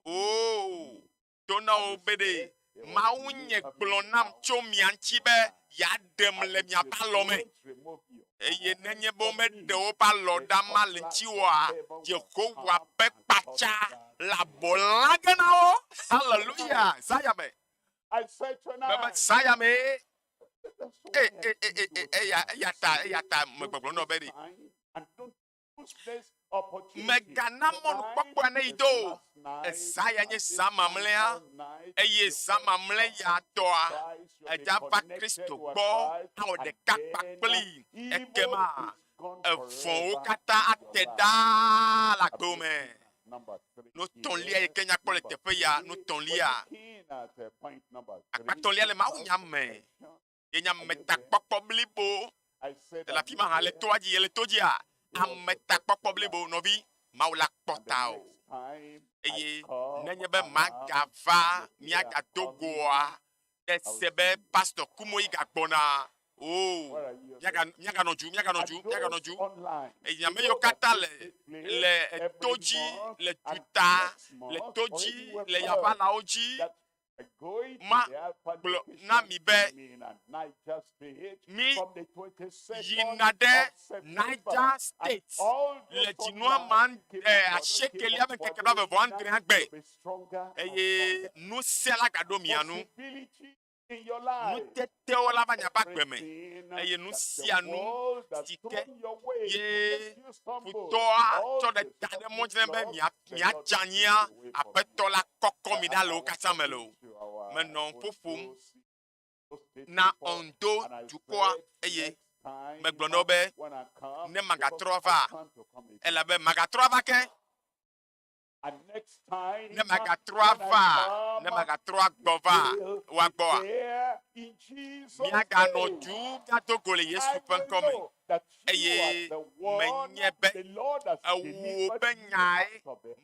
O, to na wo be ɖe Mawu nye gblɔ nam tso mia ŋuti be yeaɖem le miaƒe alɔ me. Eye nenye be womeɖe woƒe alɔ ɖa ma le ŋutiwòa, Yehowa ƒe kpatsa le abɔ lã ge na wo. Haleluya! Zaya me. Mebe zaya mee. E, e, e, e, e, eya, eya ta, eya ta megbɔgblɔ nɔ be ɖe. Mègana mɔnukpɔkpɔa neyi do o. Ezã ya nye zã mamlɛa, eye zã mamlɛ ya tɔa, edza va Kristo gbɔ awɔ ɖeka kpakplii. Ekema evɔ̃wo katã ate ɖaa le agbewo me. Nu tɔ̃lia yi ke nyakpɔ le teƒe ya, nu tɔ̃lia, akpa tɔ̃lia le mawunya me ye nye ametakpɔkpɔ blibo. Le afi ma hã le toa dzi, le to dzia, ametakpɔkpɔ blibo, nɔvi, Mawu la kpɔ ta o. Eye nenye be magava míagado goa, ɖe se be Pastor Kumoyi gagbɔna. O, míaganɔ dzu, míaganɔ dzu, míaganɔ dzu. Eye ame yiwo katã le le to dzi, le duta, le to dzi, le yaʋalawo dzi, ma gblɔ na mi be mi yina ɖe Niger State le dzinua ma asiekelia ƒe ŋkeke blaeve vɔ adrea gbe eye ŋusẽ la gaɖo mia nu. Nutetewo la va miaƒe agbe me eye nu sia nu si ke ye futɔa tsɔ ɖe da ɖe mɔ dzi be miadze anyia, Aƒetɔ la kɔkɔ mi ɖa le wo katã me loo. Menɔ ƒo ƒom na Ondo dukɔa eye megblɔ na wo be ne magatrɔ ava, elabe magatrɔ ava ke. Ne magatrɔ ava, ne magatrɔ agbɔ va woa gbɔa, míaganɔ du míado go le Yesu ƒe ŋkɔ me. Eye menye be ewò be nyae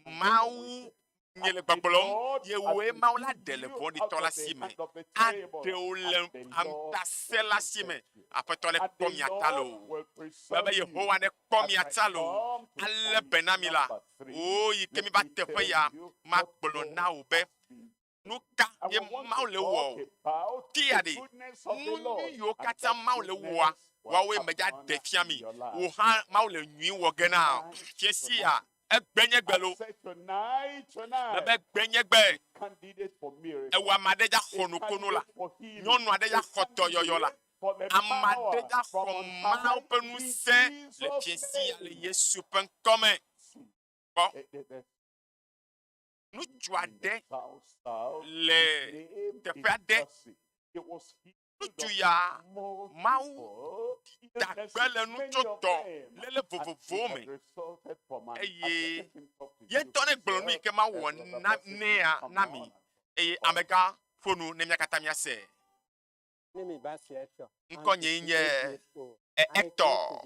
Mawu miele gbɔgblɔm, ye wòe Mawu la ɖe le vɔ̃ɖitɔ la si me, aɖe wò le ŋutasẽla si me. Aƒetɔ nekpɔ mia ta loo. Mebe Yehowa nekpɔ mia ta loo. Ale be na mi la, wò yi ke miva teƒe ya, magblɔ na wò be, Nu ka ye Mawu le wɔ o? Tia ɖe, nu nyui yiwo katã Mawu le wɔa, woawoe medza ɖe fia mi. Wò hã Mawu le nyui wɔ ge na wò. Fiẽ sia, egbe nye gbe lo. Mebe egbe nye gbe. Ewɔ ame aɖe dza xɔ nukunu la. Nyɔnu aɖe dza xɔ dɔyɔyɔ la. Ame aɖe dza xɔ Mawu ƒe ŋusẽ le fiẽ sia le Yesu ƒe ŋkɔ me. Kpɔ. Ŋutsu aɖe le teƒe aɖe. Ŋutsu ya, Mawu da gbe le nu tso dɔ léle vovovowo me eye ye ŋutɔ ne gblɔ nu yi ke Mawu wɔ na nɛa na mi eye amegã ƒo nu ne mía katã míase. Ŋkɔnyee nye Hector.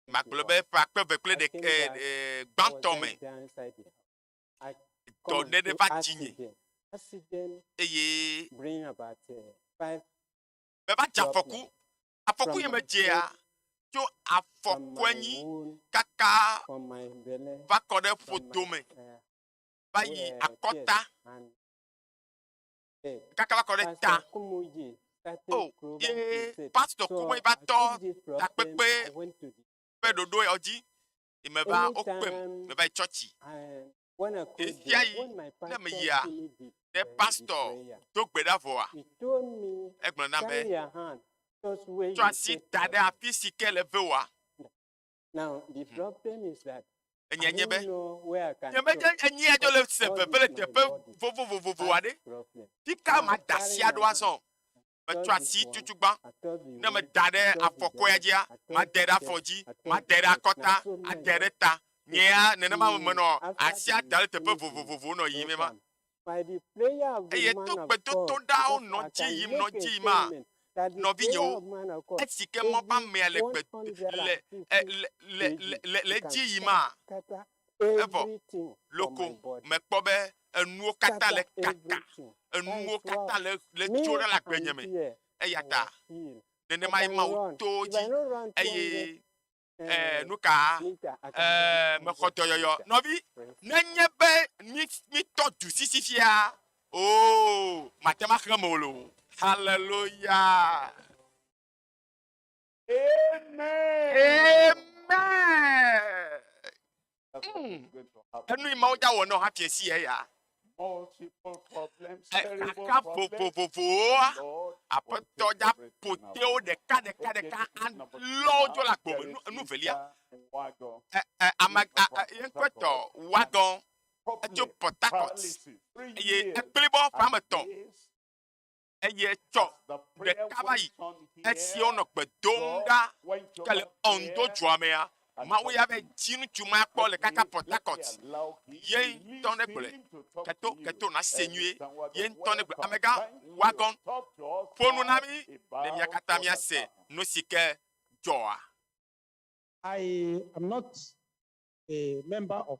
Magblɔ be ƒe akpe eve kple ɖek e, e, gbãtɔ me dɔ ɖe ɖe va dzinye eye meva dze afɔku. Afɔku yi medzea tso afɔku enyi kaka va kɔ ɖe ƒodome va yi akɔta kaka va kɔ ɖe ta. O, ye pastor Kumuyi va tɔ takpekpe ƒe ɖoɖo yawo dzi. Yi meva wokpem meva yi tsɔtsi. Ɣesiaɣi ne meyia, ne pastor do gbe ɖa vɔa, egblɔ nam be, Tsɔ asi da ɖe afi si ke le vewòa. Enyae nye be, nyemedze enyia dzo le se veve le teƒe vovovovo aɖe. Fika mada asi aɖo azɔ? Metsɔ asi tutugbã. Ne meda ɖe afɔkɔea dzia, made ɖe afɔ dzi, made ɖe akɔta, ade ɖe ta. Nyea nenema me menɔ asia da ɖe teƒe vovovovo nɔ yiyim ema. Eye to gbedodoɖawo nɔ dzi yim nɔ dzi yima, nɔvinyewo, esi ke mɔ ƒe amea le gbe le le le le le edzi yima, evɔ loko mekpɔ be enuwo katã le kaka, enuwo katã le le tso ɖe le agbenye me. Eya ta nenema ye Mawu to wo dzi eye eh, nu ka eh, mexɔ dɔyɔyɔ. Nɔvi, nenye be mi mitɔ du sisi fia, oo, mate ŋu axlẽ me o loo. Hallelujah. Amen. Amen. Enu yi Mawu dza wɔ nɔ hafi esi eya. Kaka vovovovowoa, Aƒetɔ dza ƒo tewo ɖeka ɖeka ɖeka alɔ wo dzo le agbo me. Nu, enu velia. Ɛ, ɛ, ame, a, a, ye ŋkɔe tɔ Wagon, etso Port Harcourt eye ekplibɔ ƒe ame etɔ̃ eye etsɔ ɖeka va yi esi wonɔ gbe dom ɖa ke le Ondo dua mea, Mawu ya be dzi ŋutsu ma kpɔ le kaka Port Harcourt. Ye ŋutɔ ne gblɔe. Keto, keto nase nyuie. Ye ŋutɔ ne gblɔe. Amegã Wagon, ƒo nu na mí ne mía katã míase nu si ke dzɔa. I am not a member of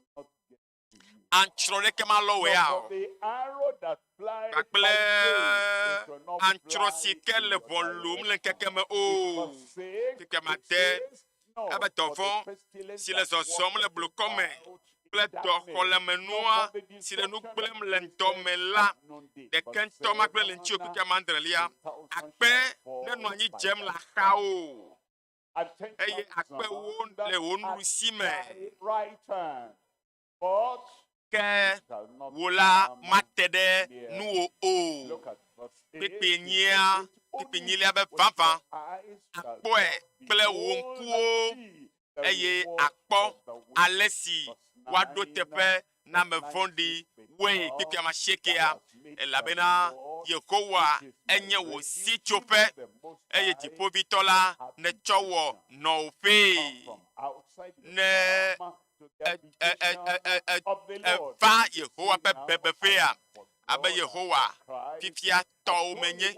Aŋutrɔ ɖeke malɔ wò ya o. Kpakple aŋutrɔ si ke le ʋɔ lum le ŋkeke me o. Fifia made ebe dɔvɔ̃ si le zɔzɔm le blukɔ me. kple dɔxɔlemenua si le nu gblẽm le ŋdɔ me la ɖeke ŋutɔ magblẽ le ŋutiwò kpekpe ame adrelia. Akpe nenɔ anyi dzem le axawo, eye akpe wo le wò nuɖusi me. Ke wò la mate ɖe nuwò o. Kpekpe nyia, kpekpe nyilia be vavã, akpɔe kple wò ŋkuwo eye àkpɔ ale si woaɖo teƒe na ame vɔ̃ɖi woe kpekpe ame asiekea, elabena Yehowa enye wò sitsoƒe, eye Dziƒoʋĩtɔ la nètsɔ wɔ nɔwòƒee. Ne èva Yehowa ƒe bebeƒea, abe Yehowa fifia tɔwo menye,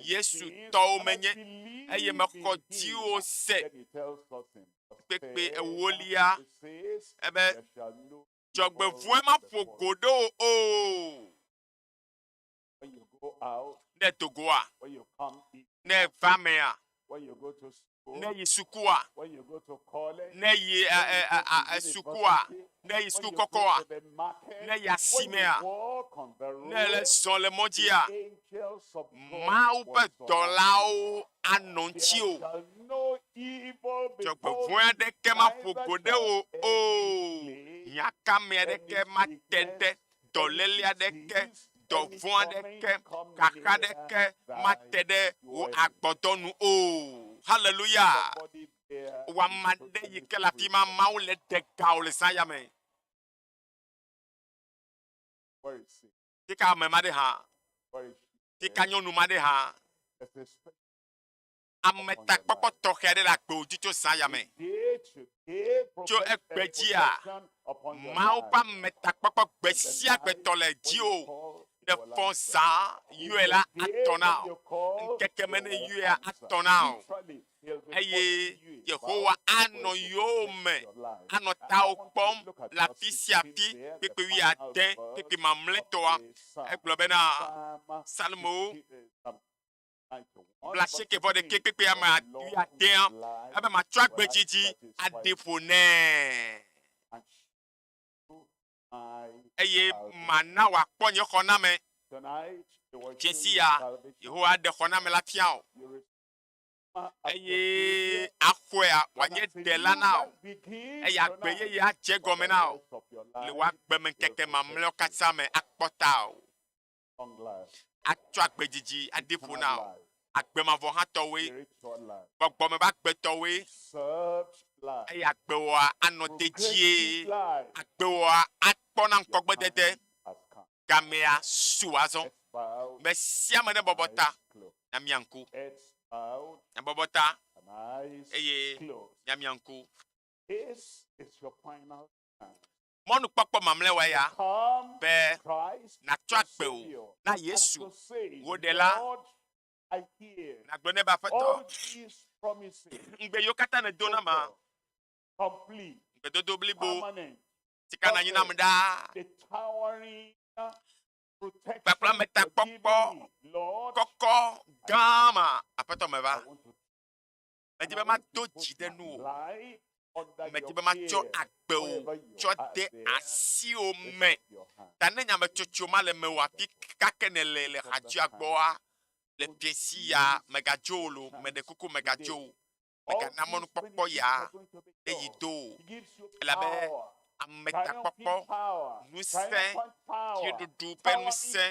Yesu tɔwo menye, eye mexɔ dziwò se. Kpekpe ewolia, ebe dzɔgbevɔ̃e maƒo go ɖe wò o. Ne èdo goa, ne èva mea, ne yi sukua, ne yi sukua, ne yi suku kɔkɔa, ne yi asimea, ne le zɔ le mɔ dzia, Mawu ƒe dɔlawo anɔ ŋutiwò. Dzɔgbevɔ̃e aɖeke maƒo go ɖe wò o. Hiãkame aɖeke mate ɖe dɔléle aɖeke, dɔvɔ̃ aɖeke, xaxa aɖeke mate ɖe wò agbɔdɔ nu o. Haleluya! Wò ame aɖe yi ke le afi ma, Mawu le ɖe ga wò le zã ya me. Fika ame ma ɖe hã? Fika nyɔnu ma ɖe hã? Ametakpɔkpɔ tɔxɛ aɖe le agbewo dzi tso zã ya me. Tso egbe dzia, Mawu ƒe ametakpɔkpɔ gbe sia gbe tɔ le dziwò. Ne fɔ zã yɔe la, atɔ na wò. Ŋkeke me ne yɔea, atɔ na wò. Eye Yehowa anɔ yowòme, anɔ tawò kpɔm le afi sia afi. Kpukpui wuiade, kpukpui mamlɛtɔa, egblɔ bena, Psalmowo Blaasieke vɔ ɖekɛ kpekpe ame wuiadea, ebe matsɔ agbedzidzi aɖi ƒo nɛ, eye mana wòakpɔ nye xɔname. Dzesi ya Yehowa aɖe xɔname la fia wò, eye axɔea wòanye ɖela na wò, eye agbe yeye adze egɔme na wò le wò agbemeŋkeke mamlɛawo katã me akpɔ tawò. atsɔ agbe didi ade ƒo na wò. Agbe mavɔ hã tɔwoe, gbɔgbɔme ƒe agbe tɔwoe, eye agbewɔa anɔ dedie. Agbewɔa akpɔ na ŋkɔgbedede. Gamea su azɔ. Me sia ame nebɔbɔ ta na mia ŋku. Nebɔbɔ ta eye miamia ŋku. Mɔnukpɔkpɔ mamlɛ wɔe ya be nàtsɔ agbe wò na Yesu, wò Ɖela. Nàgblɔ nɛ be, Aƒetɔ, ŋugbe yiwo katã nèdo nam, ŋugbedodo blibo si ka nanyi nam ɖaa, kpakple ametakpɔkpɔ kɔkɔ gã ma, Aƒetɔ, meva. Medi be mado dzi ɖe nuwò. Medi be matsɔ agbe wò tsɔ de asiwò me. Ta ne nyametsotso ma le mewò afi ka ke nèle le hadzia gbɔa, le fiẽsi ya, mègadzo o loo, meɖe kuku mègadzo o. Mègana mɔnukpɔkpɔ ya ne yi do o. Elabe ametakpɔkpɔ, ŋusẽ, dziɖuɖu ƒe ŋusẽ,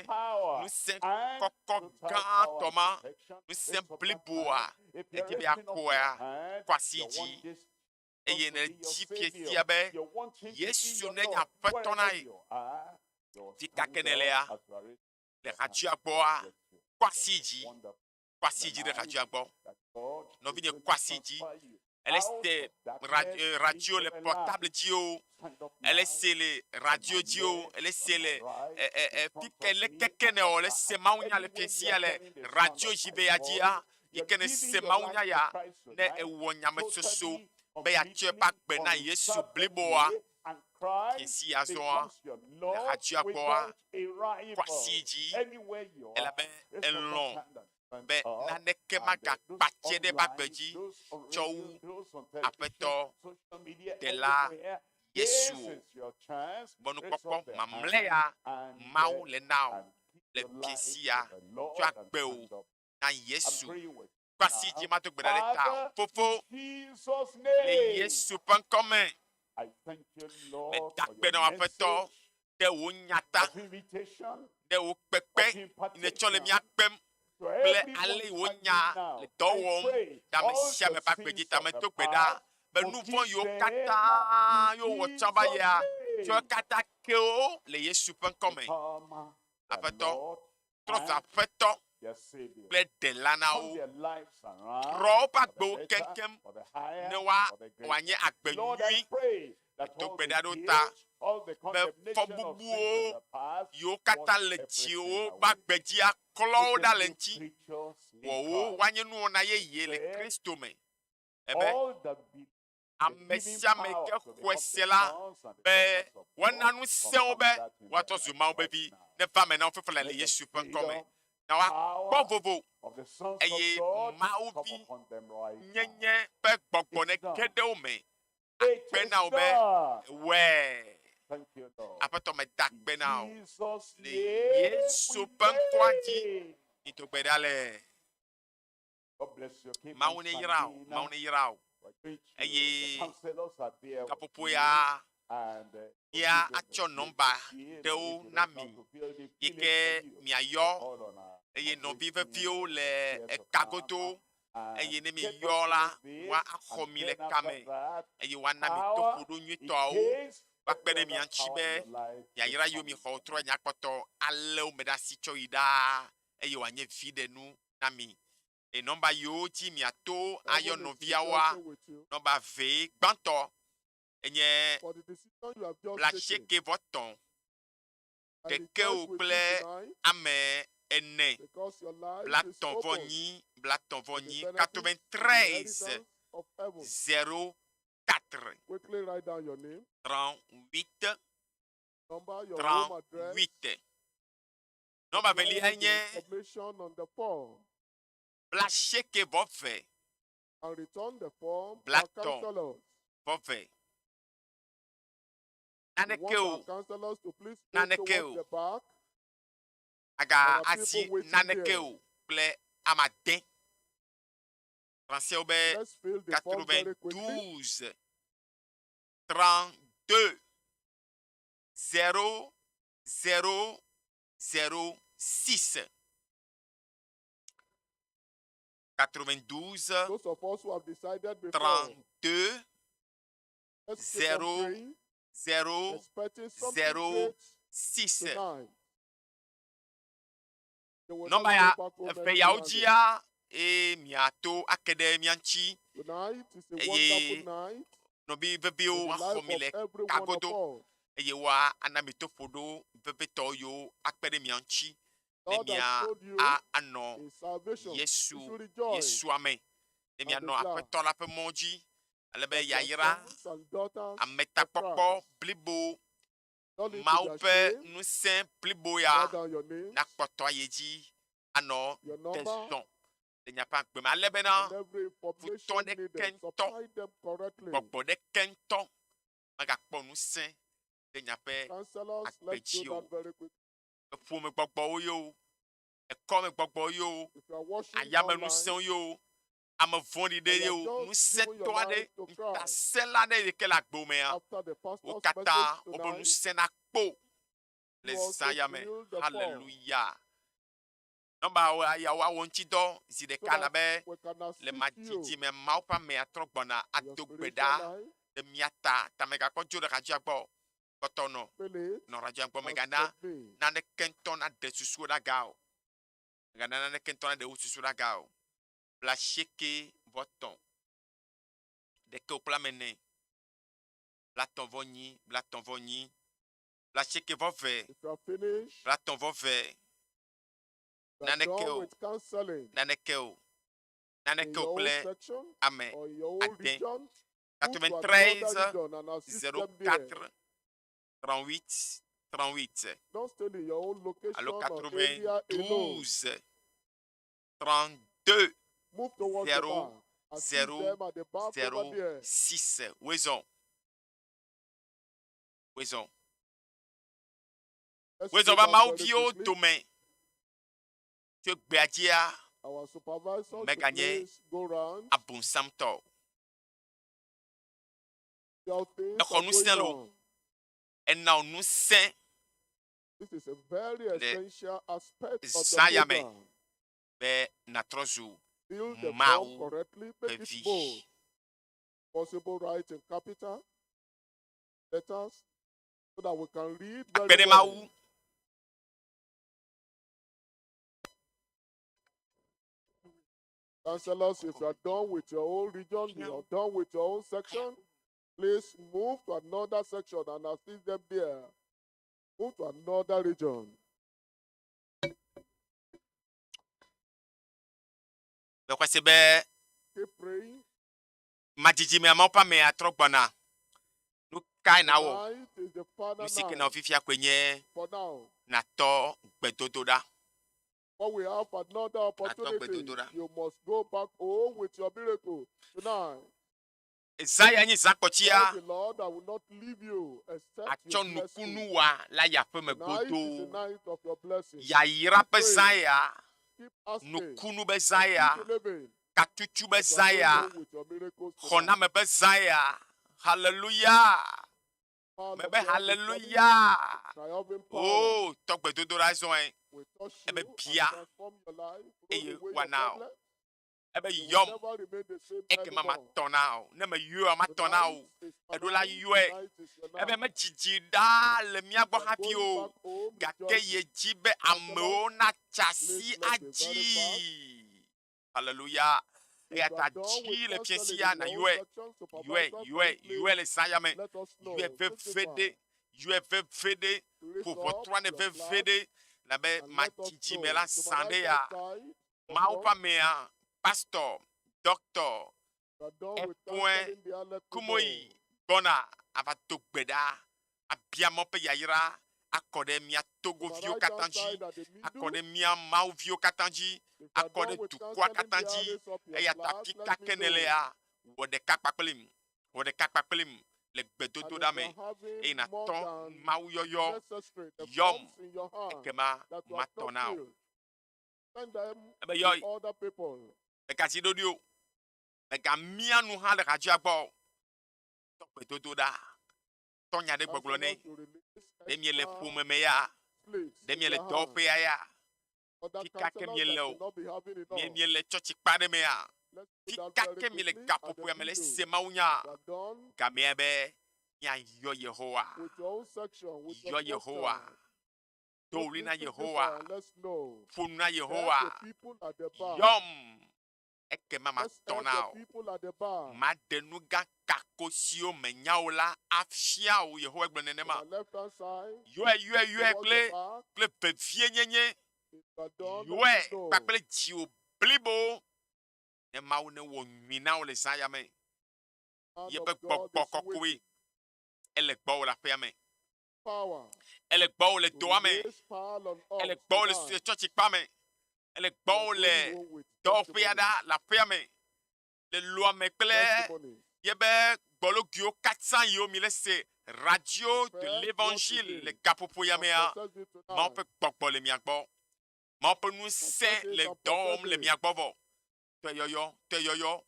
ŋusẽ kɔkɔ gãtɔ ma, ŋusẽ bliboa, èdi be yeaxɔea, kɔ asi dzi eye nèdi fiesia be Yesu nenye Aƒetɔ na ye. Fi ka ke nèlea, le hadzia gbɔa, kɔ asi dzi, kɔ asi dzi ɖe hadzia gbɔ. Nɔvinye, kɔ asi dzi. Ele se radio le portable dzi o, ele se le radio dzi o, ele se le fi ke le keke ne o, ele se mawunya le fiasia le radio dzi be ya dzia, yi ke ne se mawunya ya, ne ewɔ nyamesoso be yeatsɔ eƒe agbe na Yesu bliboa, fiasia zɔa le radioa gbɔa, kɔ asi dzi, elabe elɔ̃ be naneke magakpatse ɖe eƒe agbe dzi tsɔ wu Aƒetɔ Ɖela Yesu o. Mɔnukpɔkpɔ mamlɛ ya Mawu le na wò le fiẽsi ya tsɔ agbe wò na Yesu. Kɔ asi dzi mado gbe ɖa ɖe ta wò. Fofo, le Yesu ƒe ŋkɔ me, meda akpe na wò Aƒetɔ ɖe wò nya ta, ɖe wò kpekpe nètsɔ le mía kpem kple ale yi wò nya le dɔ wɔm ɖe ame sia ame ƒe agbe dzi ta. Medo gbe ɖa be nu vɔ̃ yiwo katã yewo wɔ tsã va yia, tsɔ katã ke wo le Yesu ƒe ŋkɔ me. Aƒetɔ, trɔ zu Aƒetɔ kple Ɖela na wo. Trɔ woƒe agbewo keŋkeŋ ne woanye agbe nyui. Edo gbe ɖa ɖe wo ta be fɔbubuwo yiwo katã le dziwo ƒe agbe dzi aklɔ wo ɖa le ŋuti. Wɔ wo woanye nuwɔna yeye le Kristo me. Ebe ame sia ame ke xɔe se la be woana ŋusẽ wo be woatrɔ zu Mawu ƒe vi. Neva eme na wo fifia le Yesu ƒe ŋkɔ me. Na woakpɔ vovo eye Mawu vi nyenye ƒe gbɔgbɔ nege ɖe wo me. Akpe na wò be èwɔe. Aƒetɔ meda akpe na wò le Yesu ƒe ŋkɔa dzi. Mido gbe ɖa le. Mawu neyra wò, Mawu neyra wò. Eye gaƒoƒo ya mía atsɔ nɔmba ɖewo na mi yi ke miayɔ eye nɔvi veviwo le ekagodo eye ne miyɔ la woaxɔ mi le kame eye woana mi toƒoɖo nyuitɔawo woakpe ɖe mia ŋuti be yayra yiwo mixɔ trɔ nyakpɔtɔ alé wo me ɖe asi tsɔ yi ɖaa eye wòanye viɖenu na mi. E nɔmba yiwo dzi miato ayɔ nɔviawoa, nɔmba vee gbãtɔ enye blaasieke vɔ tɔ̃, ɖekewo kple ame ene, blatɔ̃ vɔ nyi, blatɔ̃ vɔ nyi, 93 04 38 38. Nɔmba velia nye blaasieke vɔ ve, blatɔ̃ vɔ ve. Naneke o, naneke o, aga asi naneke o kple ame ade. Fransewo be 92 32 0 0 0 6 92 Those of us who have decided before, 32 let's keep on 0 praying, 0 expecting something 0 great 6 tonight. They will Nɔmba not ya go back home eve yawo empty-handed. dzia eye miato ake ɖe mía ŋuti Tonight is a eye wonderful night nɔvi in the veviwo axɔ life mi of le every one of kagodo us. eye woana mi toƒoɖo vevitɔ yiwo akpe ɖe mia ŋuti ne God has mia showed you a anɔ his salvation. You Yesu should rejoice Yesua me ne and be mianɔ glad Aƒetɔ la ƒe mɔ dzi ale be that you are yayra sons and daughters of ametakpɔkpɔ Christ. blibo Don't need to Mawu be ƒe ashamed. ŋusẽ blibo ya Write down your names, nakpɔtɔ ayi edzi anɔ your number, tezɔn le miaƒe agbe me ale bena and every information futɔ ɖeke needed. ŋutɔ Supply them correctly. gbɔgbɔ ɖeke ŋutɔ megakpɔ ŋusẽ ɖe miaƒe Counselors, agbe let's do dzi o. that very quickly. Eƒomegbɔgbɔwo ye o, ekɔmegbɔgbɔwo ye o, If you are watching ayamenusẽwo online ye o, ame vɔ̃ɖi ɖe and ye you o, have just given ŋusẽtɔ your aɖe, life to Christ ŋutasẽla aɖe yi ke le agbe mea, after the wo pastor's katã message woƒe tonight, ŋusẽ nakpo le you also zã ya me. fill the form Hallelujah. Nɔmba ya woawɔ ŋuti dɔ zi so ɖeka that elabe we can le assist you madzidzi me Mawu ƒe amea trɔ gbɔna in your ado gbe spiritual ɖa life. ɖe mía ta. Ta mègakpɔ dzo ɖe radioa gbɔ o. Kpɔtɔ nɔ Fill it nɔ radioa gbɔ. and Mègana submit. naneke ŋutɔ naɖe susuwo ɖe aga o. Mègana naneke ŋutɔ naɖe wò susu ɖe aga o. Blaasieke vɔ tɔ̃, ɖekɛ kple ame ene, blatɔ̃ vɔ nyi, blatɔ̃ vɔ nyi, blaasieke vɔ ve, If you are finished, blatɔ̃ vɔ ve. you are Naneke done o, with counseling naneke o, in naneke o your own kple section ame or in your own ade. region, move to another 93 region and assist them there. 04 38 38 Don't stay in your own location alo or area alone. 92 32 Move towards the 0 back. Assist 0 them at the back over 0 there. 6. Wezɔn. Wezɔ. Let's Wezɔ do va that Mawu very viwo quickly. dome tso egbea dzia Our supervisor should meganye please go round. abunsamtɔ o. How things Exɔ are ŋusẽ going lo. on. Ena wò ŋusẽ This is a very le essential aspect of the zã ya me program. be nàtrɔ zu Fill the form Mawu correctly, ƒe make it vi. bold. Possible write in capital letters so that we can read Akpe very ɖe well. Mawu. Councillors, if you are done with your own region, you are done with your own section, please move to another section and assist them there. Move to another region. Mexɔe se be Keep praying. madzidzime amewo ƒe ame atrɔ gbɔna. Nu kae nawɔ? Tonight is the final Nu si ke night nawɔ fifia koe nye for now. nàtɔ gbedodoɖa. But we have another opportunity. gbedodoɖa. You must go back home with your miracle tonight. Zã ya nye zã kpɔtsia Tell the Lord, I will not leave you except atsɔ you bless me. nukunu wa le ayi aƒeme Tonight is the godoo. night of your blessing. Yayra Keep ƒe zã praying. ya, Keep asking. nukunu be zã ya, Keep believing. katutu be that you zã are going ya, home with your miracles tonight. xɔname be zã ya. Hallelujah. Power Mebe of God is coming. hallelujah. Triumphing power Oh, tɔ gbedodoɖa zɔe. will touch Ebe you and bia transform your life, roll eye away your woana o. problems. Ebe You will yɔm never remain the same ekema anymore. matɔ na o. Ne meyɔa matɔ na o. Tonight is Eɖo la tonight. yɔe. Tonight is your Ebe night. medzidzi ɖaa le mía gbɔ You are hafi going o. back home Gake rejoicing. yedzi be amewo natsa asi Please let's be very fast. adzi. Hallelujah. If Eya you ta are done dzi with le fiẽ counseling sia in na your own yɔe. section, Yɔe, supervisors, yɔe, can you please yɔe le zã ya me. let us know? Yɔe veve Signify. ɖe. Yɔe veve ɖe. Raise Ƒo up ʋɔtrua ne your veve flag ɖe. Labe and let us madzidzi me know. la To zã my ɖe right ya. hand side, the Mawu ƒe front, amea, pastor, doctor, you are done with eƒoe, counseling there, let me know. kumoyi gbɔna ava do gbe ɖa abia Mawu ƒe yayra akɔ ɖe mía To my Togoviwo right katã hand dzi, side at the akɔ middle, ɖe mía Mawuviwo katã dzi, if you are akɔ done ɖe with dukɔa counseling katã there, dzi. raise up your Eya ta flag, fi let ka me ke know. nèlea, wɔ ɖeka kpakplim, wɔ ɖeka kpakplim le And if gbedodoɖa you me are having eye more nàtɔ than Mawu yɔyɔ necessary, the yɔm forms in your hand ekema that you have matɔ not na wò. filled, send them Ebe to yɔ other people. mègatsi ɖoɖoe o, mègamia nu hã le hadzia gbɔ o. Tɔ gbedodoɖa, tɔ nya ɖe gbɔgblɔ nɛ. Counselors should release Ɖe miele extra ƒome me ya, slips ɖe in miele their hand. dɔwɔƒea ya, Other fi ka ke counselors that miele may o, not be having mie enough. miele tsɔtsikpa ɖe mea, Let's do fi that ka very ke miele quickly at the gaƒoƒoea me le middle. se Mawunya. If you are done Gamea be míayɔ Yehowa, with your own section, with your yɔ Yehowa, cluster, do ɣli quickly na signify Yehowa, and let's know. ƒo nu na Help the Yehowa, people at the back. yɔm ekema Let's matɔ help na the wò. people at the back. Maɖe nu gã kako siwo menya o la afia wò. Yehowa gblɔ To nenema. my left hand side, Yɔe, yɔe, yɔe towards kple the back. kple vevienyenye. If you are done, let me Yɔe know. kpakple dziwò blibo. Ne Mawu newɔ nyui na wò le zã ya me. Hand Yeƒe of God gbɔgbɔ is kɔkɔe waiting. ele gbɔwò le aƒea me. Power Ele gbɔwò le to doa me. release power on Ele us gbɔwò le tonight. tsɔtsikpa me. Ele We are gbɔwò going le home with dɔwɔƒea testimony. ɖa le aƒea me. Le loa me kple Testimony. yebe gbɔloguiwo katã yiwo mi le se radio de Confess what l'évangile le today gaƒoƒo ya and mea. possess it Mawu tonight. ƒe gbɔgbɔ le mia gbɔ. Mawu ƒe ŋusẽ Confess it le and dɔ wɔm possess le it. mia gbɔ vɔ. Tɔe yɔyɔ, tɔe yɔyɔ.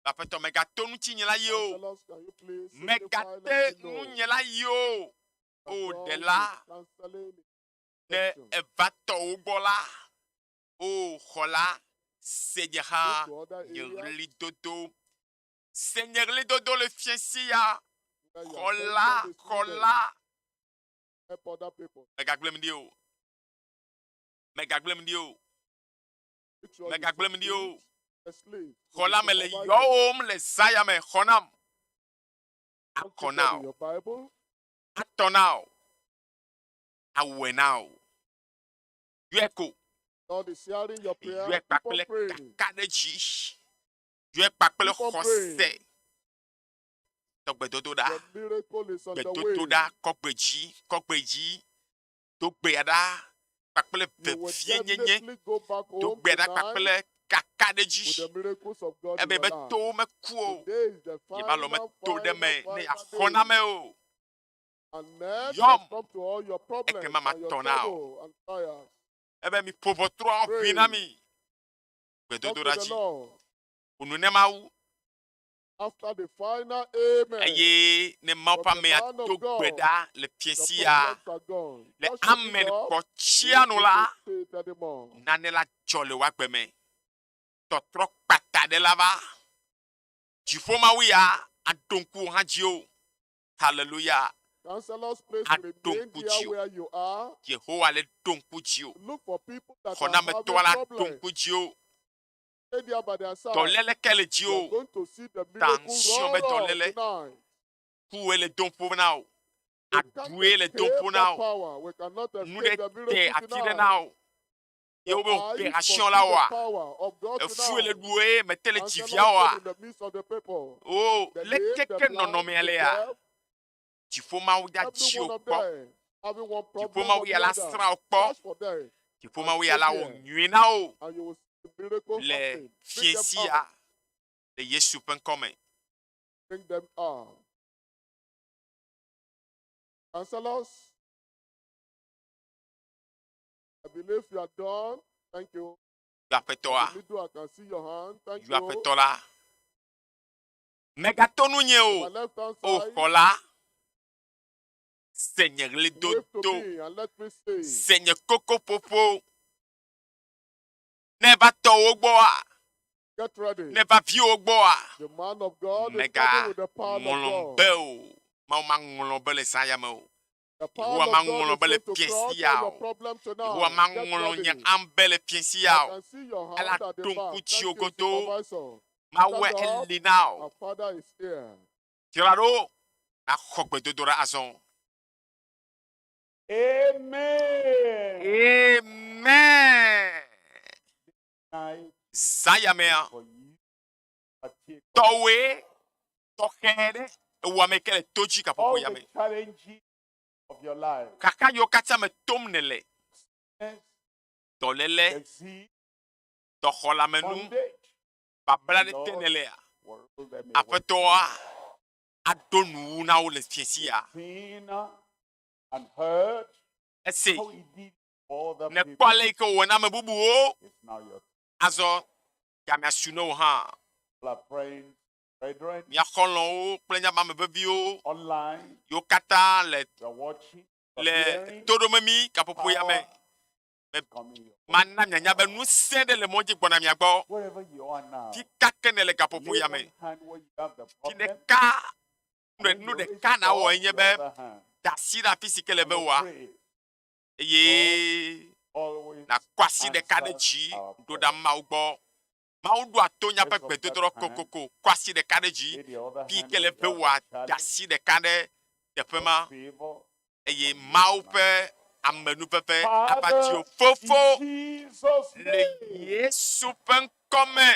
Aƒetɔ megato ŋutinye la yi o. Counselors, can you please signify? Megate Let me know. ŋunye la yi o. You O are done with ɖela, counseling ne section. eva tɔwò gbɔ la, o xɔla, se nye Move hã to other nye areas ɣlidodo. Se nye ɣlidodo le fiẽ sia. where your Xɔla, attention is needed. xɔla. Help other people. Megagblẽm ɖi o. Megagblẽm ɖi o. Make sure you Megagblẽm ɖi o. submit the slip to the Xɔla me le supervisor. yɔwòm le zã ya me. Xɔ nam. Don't Akɔ keep na them in wò. your Bible. Atɔ na wò. Awɔe na wò. Yɔe ko. Lord is hearing your prayer. Yɔe Keep on kpakple praying. kakaɖedzi. Yɔe kpakple Keep on xɔse. praying. Tɔ gbedodoɖa. Your miracle is on the way. Gbedodoɖa kɔ gbe dzi, kɔ gbe dzi. Do gbea ɖa kpakple You will vevienyenye. definitely go back Do home gbea ɖa tonight kpakple kakaɖedzi. with the miracles of God in Ebe your be life. towo meku o. Today is the Yeba lɔ final, meto ɖe final, me ne final yeaxɔ na day. me o. An end Yɔm. has come to all your problems Ekema and your matɔ na wò. trouble and trials. Ebe mi ƒo ʋɔtrua ʋui na mi. Talk to Gbedodoɖa the dzi. Lord. Ƒo nu ne Mawu. After the final amen, Eye ne Mawu ƒe from the amea man do of gbe God, ɖa le your fiẽsi ya, problems are gone. le Just shake it amen off. kpɔ You tsia won't nu need la, to say it anymore. nane la dzɔ le woagbe me. Tɔtrɔ kpata ɖe la va. Dziƒo Mawu ya aɖo ŋku wò hã dzi o. Hallelujah. Counselors, please Aɖo remain ŋku there dzi o. where you are. Yehowa le ɖo ŋku dzi o. Look for people that are having Xɔnametɔa la ɖo problems. ŋku dzi o. Stay there by their side. Dɔléle ke le dzi You are o. going to see the miracle Tension be roll off dɔléle. tonight. Kuwoe le dom ƒom na wò. We can't Aɖuwoe le dom escape ƒom the na wò. power. We cannot Nu escape ɖe the te miracle afi ɖe tonight. na wò. Ye Your wobe eyes must operation see la the wɔa, power of God efue le tonight. ɖuwoe mete le dzi Counselors, via oa. stay in the midst of the people. O The lame, the lekeke blind, nɔnɔmea the lea, deaf, dziƒo Mawu ya every dzi one wò of kpɔ. them having one Dziƒo problem Mawu or ya the la other. srã wò kpɔ. Search for them Dziƒo and Mawu ya stay la wɔ there, nyui na wò and you will see the miracle le happen. Bring them fiẽsi out. ya le Yesu ƒe ŋkɔ me. Bring them out. Counselors, I believe you are done. Thank you. Yɔ In aƒetɔa, the middle, I can see your hand. Thank yɔ you. aƒetɔ la. Mègato nunye On my o, left hand o side, xɔla. Se nye wave to ɣlidodo, me and let me see. se nye kokoƒoƒo. Ne eva tɔwò gbɔa, Get ready. ne eva viwò gbɔa, The man of God is coming with the power of mègaŋlɔ God. be o. Mawu maŋlɔ be le zã ya me o. The power Yehowa of God maŋlɔ is be le going to fiẽsi crush ya all your o. problem Yehowa tonight. Get maŋlɔ nye ready. ambe le fiẽsi ya I o. can see your Ela hand at the ɖo back. ŋku dzi Thank wò you, godoo. supervisor. Mawue Stand up. eli na wò. Our father is here. Dzra ɖo nàxɔ gbedodoɖa azɔ. Amen. Amen. Tonight Zã ya mea, for you, particularly tɔwoe tɔxɛ ɖe ewɔ ame yi ke le to dzi gaƒoƒo all ya the me. challenges of your life. Kaka yiwo katã me tom nèle, Sickness, dɔléle, disease, dɔxɔlamenu, bondage, babla the ɖe te Lord nèlea, will roll them away. aƒetɔa aɖo nuwu na wo le fiẽsi ya. Seen and heard Ese how he did for other nèkpɔ people. ale yi ke wòwɔ na ame bubuwo, It's now your azɔ gamea su ne wò hã. our friends, brethren, Mía xɔlɔ̃wo kple míaƒe ame veviwo online, yiwo katã le you are watching, you are le hearing, toɖomemi gaƒoƒo ya me. power Me coming your way. mana mianya be ŋusẽ ɖe le mɔ dzi gbɔna mia gbɔ. Wherever you are now, Fi ka ke nèle gaƒoƒo lay ya me. one hand where you have the Fi problem, ɖeka and then nu you raise ɖeka nawɔ up enye your be other hand da asi ɖe afi si ke le and be you wòa pray. eye Always nàkɔ asi ɖeka ɖe answers dzi our ɖo ɖa prayer. Mawu gbɔ. Mawu ɖoa to míaƒe Raise up that gbedodoɖɔ hand, kokoko. Kɔ asi ɖeka ɖe dzi. lay the other Fi hand ke le where be you have wòa the da challenge. asi ɖeka ɖe teƒe God's ma favor eye upon you Mawu tonight. ƒe amenuveve ava Father, dziwò. Fofo in Jesus' le name, Yesu ƒe ŋkɔ me.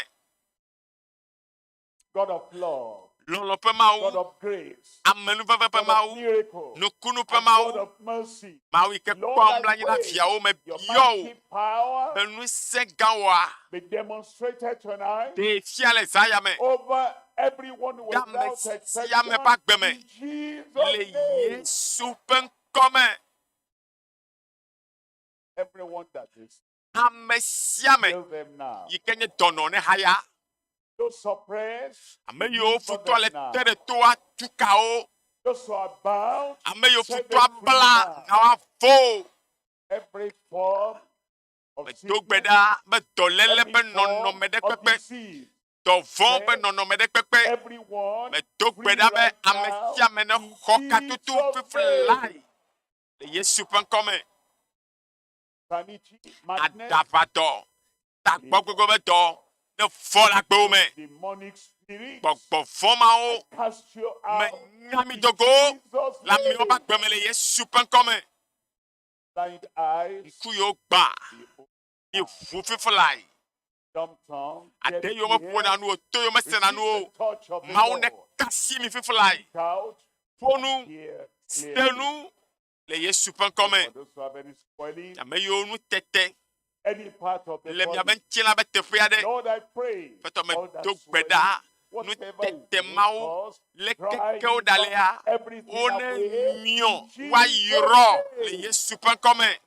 God of love, Lɔlɔ̃ ƒe Mawu, God of grace, amenuveve ƒe God of Mawu, miracle, nukunu ƒe and God Mawu, of mercy. Mawu yi ke Lord, kpɔa I mlɔ anyi na pray viawo me your biɔ wò mighty power be ŋusẽ gã wɔa be demonstrated tonight ɖee fia le zã ya me over everyone ɖe ame without sia exception ame ƒe agbe me in Jesus' le name. Yesu ƒe ŋkɔ me. Everyone that is, Ame sia ame heal them now. yi ke nye dɔnɔ ne haya, Those oppressed, ame yiwo deliver futɔa le them now. te ɖe toa tu kawo, Those who are bound, ame yiwo set futɔa them free bla now. na woavo. Every form of Medo gbe sickness, ɖa be dɔléle every ƒe form nɔnɔme ɖe of kpekpe, disease, dɔvɔ̃ ƒe set nɔnɔme ɖe kpekpe. everyone Medo gbe free ɖa be right ame now sia ame ne in xɔ katutu Jesus' fifi name. lae le Yesu ƒe ŋkɔ me. Sanity, madness, Aɖaʋadɔ, tagbɔgbegbe ƒe dɔ ne vɔ le agbewo me. demonic spirits, Gbɔgbɔ vɔ̃ mawo cast you out menya mi in dogo Jesus' le amewo ƒe name. agbe me le Yesu ƒe ŋkɔ me. Blind eyes, Ŋku yiwo gbã, be open mi ʋu fifi lae. dumb tongue, deaf Ade yiwo meƒona ears, nu o, to yiwo mesena receive nu o. the touch of the Mawu ne Lord. kasi mi fifi lae. Speak out Ƒo nu, hear se clearly. nu le Yesu ƒe ŋkɔ me. For those who have any spoiling, Ame yiwo nu tete any part of the le miaƒe body, ŋutilã ƒe teƒe aɖe. Lord, I pray Ƒetɔ all that medo gbe swelling, ɖa Nutete mawo le keke wo ɖalea, wo ne miɔ, woayrɔ le Yesu ƒe ŋkɔ me.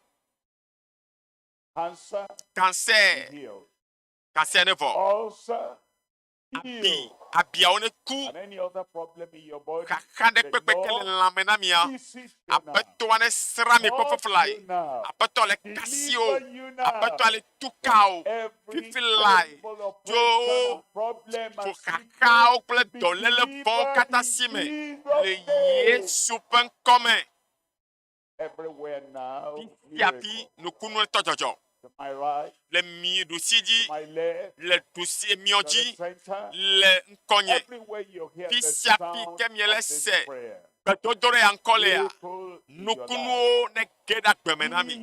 Cancer, cancer ne vɔ. Abi, abiawo ne ku. Xaxa ɖe kpekpe ke le lãme na mia. Aƒetɔa ne sra mi kpɔ feflae. Aƒetɔ le kasi o. Aƒetɔa le tu ka o. Fifi lae. Tso tso xaxawo kple dɔléle vɔ̃wo katã si me le Yesu ƒe ŋkɔ me. Fifia fi nukunu tɔ dzɔdzɔ le mi ɖusi dzi, le ɖusi miɔ dzi, le ŋkɔnye. Fi sia fi ke miele se gbedodoɖa ya ŋkɔ lea, nukunuwo nege ɖe agbe me na mi.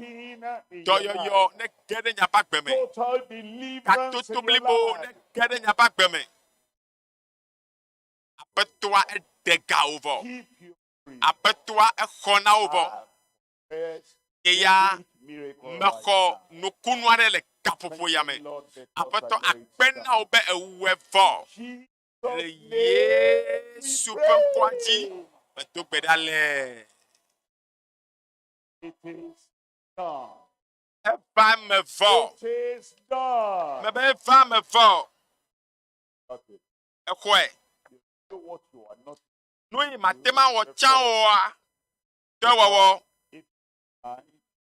Dɔyɔyɔ nege ɖe miaƒe agbe me. Katoto blibo nege ɖe miaƒe agbe me. Aƒetɔa eɖe ga wò vɔ. Aƒetɔa exɔ na wò vɔ. Eya mexɔ nukunu aɖe le gaƒoƒo ya me. Aƒetɔ akpe na wò be ewɔe vɔ. Le Yesu ƒe ŋkɔa dzi medo gbe ɖa le. Eva eme vɔ. Mebe eva eme vɔ. Exɔe. Nu yi mate ŋu awɔ tsã oa, dɔwɔwɔ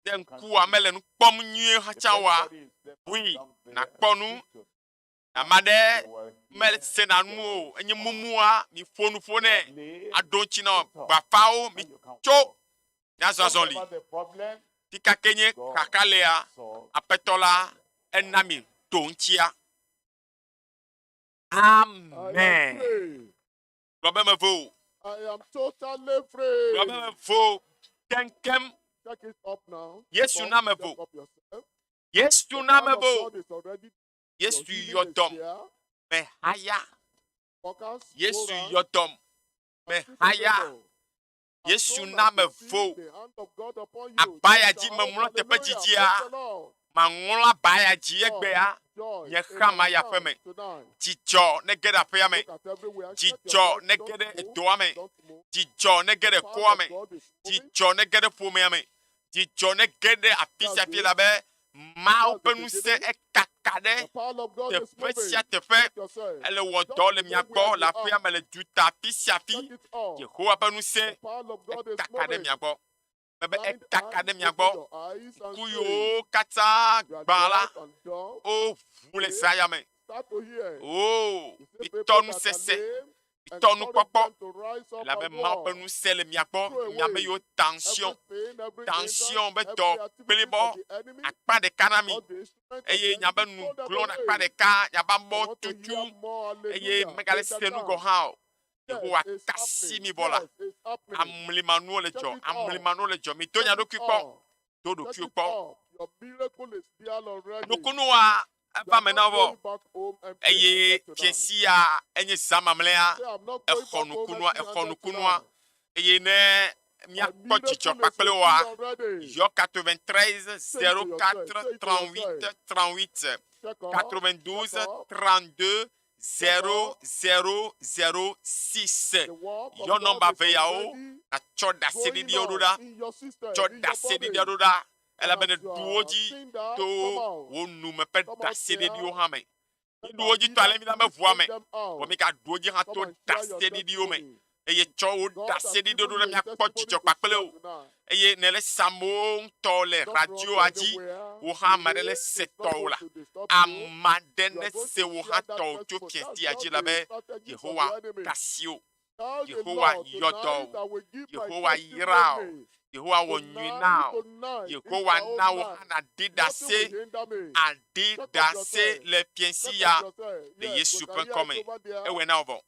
ɖe ŋkua mele nu kpɔm nyuie tsã oa, bui nàkpɔ nu. Ame aɖe mesena nu o, enye mumua, miƒo nu ƒo nɛ, aɖo ŋuti na gbafawo, mitso miazɔ azɔli. Fika ke nye xaxa lea, Aƒetɔ la ena mi ɖo ŋutia. Amen. Gblɔ be mevo. I am totally free. Gblɔ be mevo keŋkeŋ. Check it up now. Yesu na mevo. Check up yourself. Yesu The na power of mevo. God is already Yesu your yɔ healing is dɔm. here. Mehaya. Workers, go Yesu round yɔ dɔm. and see the Mehaya. favor. As Yesu soon na as you see mevo. the hand of God upon you, Abaya just dzi shout, memlɔ teƒe Hallelujah, dzidzia. praise the Lord. Maŋlɔ abaya dzi Joy, egbea. joy Nye in xa our maya ƒe house me. tonight. Dzidzɔ nege ɖe aƒea me. Look at everywhere. Check Dzidzɔ yourself. nege Don't ɖe move. edoa me. Don't move. Dzidzɔ nege ɖe The power kɔa of me. God is moving. Dzidzɔ nege ɖe ƒomea me. Dzidzɔ nege ɖe afi That's sia afi it. elabe Mawu That's ƒe the ŋusẽ beginning. ekaka ɖe The power of God is teƒe moving. sia teƒe. Check yourself. Ele wɔ Just dɔ le go mia where gbɔ le you aƒea are. me le duta afi sia afi. Check it all. Yehowa ƒe The ŋusẽ power of God is ekaka ɖe moving. mia gbɔ. Mebe Blind ekaka eyes, ɖe mia open gbɔ. your eyes and Ŋku see. yiwo katã You are gbã la, deaf and dumb. woʋu le See? zã ya me. Start to hear. Oo, You see mitɔ people that are nusese, lame, mitɔ encourage nukpɔkpɔ them to rise up elabe and Mawu ƒe walk. ŋusẽ le mia gbɔ. Throw Miame away yiwo tension, everything, every hindrance, tension be every dɔ activities kplibɔ of the enemy, akpa ɖeka na mi all the instruments of eye the miabe enemy, nu throw them glɔ̃ akpa away. ɖeka, miabe I amewo want to tutu hear more eye hallelujah. megale Take se that nu gɔ̃ down. hã o. Yes, Yehowa it's kasi happening. mi vɔ la, Yes, it's happening. amlimanuwo le Check dzɔ, it up. amlimanuwo le dzɔ. Mido Check mia it ɖokui kpɔ, up. do Check ɖokuiwò it kpɔ. up. Your miracle is there already. Nukunua You eva are me not na vɔ going back home empty eye handed tonight. fiẽsi ya enye zã mamlɛa. Say, I'm not going Exɔ back home nukunua, empty exɔ handed nukunua tonight. eye ne My míakpɔ dzidzɔ miracle is kpakple with woa, you already. yɔ 93 Say it to yourself. 04 Say it to 38 yourself. 38 Check up. Check 92 up. 32 Check 0 up. 0 0 6. The work of Yɔ God nɔmba is ve yawo already natsɔ going ɖaseɖiɖiwo ɖo on ɖa. in your system, Tsɔ in your ɖaseɖiɖia body. ɖo ɖa And elabena as you ɖu wo are dzi seeing that, to come out. wò nume ƒe Come out here. ɖaseɖiɖiwo hã me. Let Míɖu our wo dzi to ale leaders mi la me please ʋua bring me. them Vɔ out. mígaɖu wo dzi hã Come to and share your ɖaseɖiɖiwo me. testimony. Eye tsɔ wo God has ɖaseɖiɖiwo given ɖo ɖe you a míakpɔ testimony dzidzɔ to kpakple share wò. tonight. Eye ne le se amewo ŋutɔ le Don't run radioa dzi, anywhere. wò hã ame aɖe ne Delay se is not tɔwò going la, to disturb you. ame aɖe You ne are going se to wò share hã that tɔwò tso testimony. That's fiẽsia dzi just la the be strategies of Yehowa the enemy. kasi wò. Tell the Yehowa Lord yɔ dɔ tonight wò. I will give my Yehowa yra wò. testimony. Yehowa wɔ nyui Tonight, na wò. tonight is Yehowa my own na wò night. hã nàɖi Nothing ɖase, will hinder me. aɖi Check up ɖase yourself. le Check fiẽsi up ya yourself. le Yes, Yesu we ƒe can hear ŋkɔ it me. over there. Ewɔe na wò vɔ.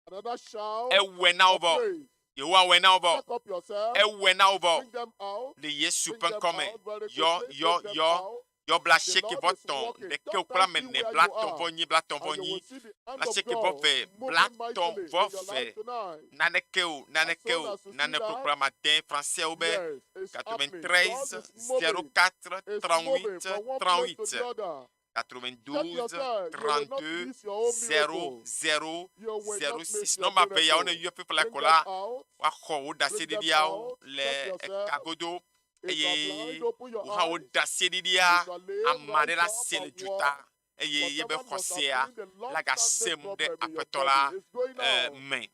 Another shout Ewɔe na wò of vɔ. praise. Yehowa wɔe na wò vɔ. Check up yourself. Ewɔe na wò vɔ. Bring them out. Le Yesu Bring ƒe them ŋkɔ me. out very Yɔ, quickly. yɔ, Bring them yɔ, out. yɔ bla The asieke Lord vɔ is tɔ̃, working. ɖeke Just kple and ame see ene, where bla you tɔ̃ are. vɔ nyi, bla tɔ̃ vɔ And you nyi, will see the hand bla of asieke vɔ God ve, bla moving tɔ̃ mightily vɔ in your ve. life tonight. Naneke o, As naneke soon o, as you see naneke that, kple ame ade, français be yes, it's happening. God 93 is moving. 04 It's moving 38 from one place to 38. the other. 92 yourself. You will not 32 miss your own 0 miracle. 0 You will 0 not miss 6. your Nɔmba ve yawo ne miracle. yɔ fifia le Bring ko them la, out. woaxɔ wo Bring them ɖaseɖiɖiawo out. le Check yourself. ekagodo If you are eye blind, open your wo hã wo eyes. ɖaseɖiɖia If you are lame, ame aɖe rise la up se le and duta walk. eye yebe Whatever must have xɔsea been the la gase long-standing mu ɖe problem in your aƒetɔ la body is going eh, out. me.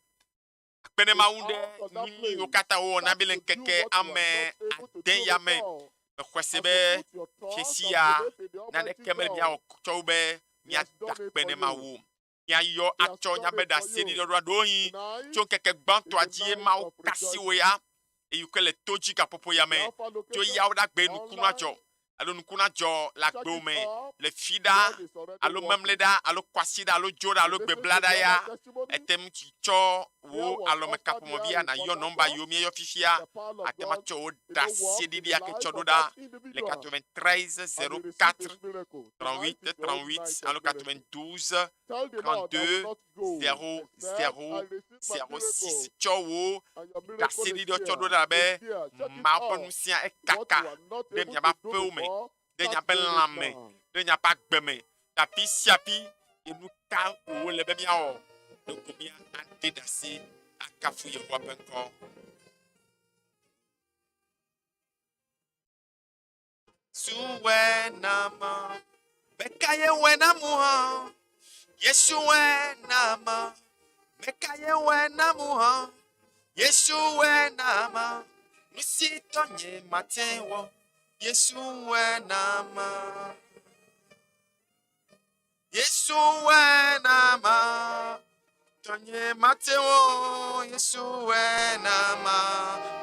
Akpe ne It's Mawu ɖe out of nu that nyuiwo place. katã wowɔ na Start mi le to do ŋkeke what you are ame not able to ade do ya me. before. Mexɔe se As be you put your trust fiesi and ya belief in the Almighty naneke mele God, míawɔ tsɔ wu be He has míada done it akpe for ne you. Mawu. Míayɔ He has atsɔ done míaƒe it for you. ɖaseɖiɖɔɖoa ɖewohĩ Tonight tso ŋkeke is gbãtɔa the dzi ye night Mawu of kasi wò rejoicing. ya eyi ke le to dzi gaƒoƒo ya The me. Alpha Tso location, yawo ɖe agbe nukunu online, adzɔ alo nukunu adzɔ le check agbewo it me up. le fi ɖa God is already alo working. memle ɖa alo kwasi ɖa alo dzo ɖa alo You listen to gbebla ɖa the ya other testimony. ete ŋu tsɔ There wò was offered alɔmekaƒomɔvia there in nàyɔ Port nɔmba Harcourt. yiwo míeyɔ fifia The power of ate ŋu God, atsɔ wò you know, worked in the ɖaseɖiɖia ke life tsɔ ɖo of ɖa that le individual. 93 And he received 04 his miracle. Tonight 38 is your own 38 night of alo miracle. 92 Tell the Lord, I will 32 not go 0 except 0 I receive my 0 6 miracle. tsɔ wò And your miracle is ɖaseɖiɖɔ tsɔ ɖo here. ɖa be It's here. Check it Mawu ƒe out. ŋusẽa What ekaka you are not ɖe able miaƒe to do aƒewo me before, ɖe start miaƒe doing it lãme now. ɖe miaƒe agbe me le afi sia afi ye nu ka wòle be míawɔ ɖeko mía ade ɖase akafu Yehowa ƒe ŋkɔ. Suwenama, mekaye wenamu hã. Yesu wenama, mekaye wenamu hã. Yesu wenama, nusi tɔnye mate wɔ. Yesu wenama. Yesu wenama, tɔnye mate wɔ. Yesu wenama,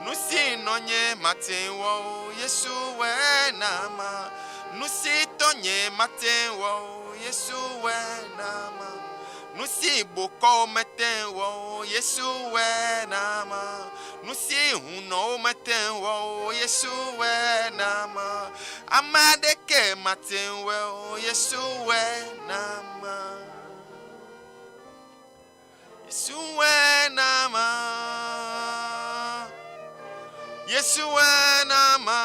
nusi nɔnye mate wɔ. Yesu wenama, nusi tɔnye mate wɔ. Yesu wenama, nusi bokɔwo mete wɔ. Yesu wenama, nusi hunɔwo mete wɔ. Yesu wenama, ame aɖeke mate wɔ. Yesu wenama. Yesu wenama. Yesu wenama.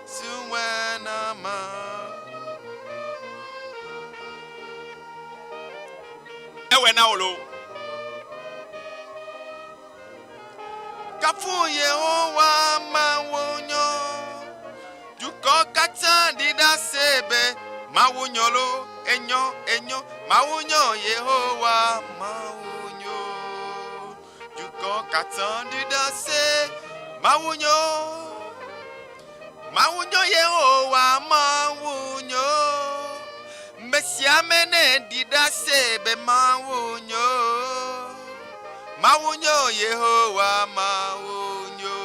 Yesu wenama. Ewɔ na wò lo. Kafu Yehowa Mawu nyo. Dukɔ katã ɖi ɖase be Mawu nyo lo. Enyo, enyo. Mawu nyo Yehowa Mawu nyo. Dukɔ katã ɖi ɖase Mawu nyo. Mawu nyo Yehowa Mawu nyo. Ame sia ame ne ɖi ɖase be Mawu nyo. Mawu nyo Yehowa Mawu nyo.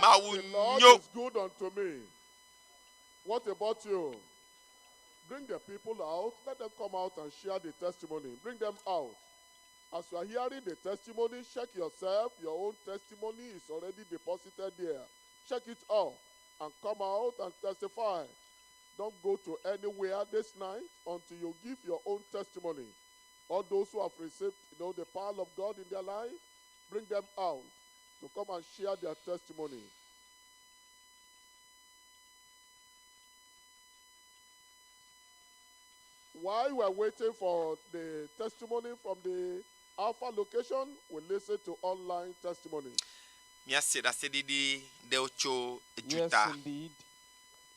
Mawu The Lord nyo. is good unto me. What about you? Bring the people out. Let them come out and share the testimony. Bring them out. As you are hearing the testimony, check yourself. Your own testimony is already deposited there. Check it out and come out and testify. Don't go to anywhere this night until you give your own testimony. All those who have received, you know, the power of God in their life, bring them out to come and share their testimony. While we are waiting for the testimony from the Alpha location, we listen to online testimony. Míase ɖaseɖiɖi ɖewo tso Yes, eduta. indeed.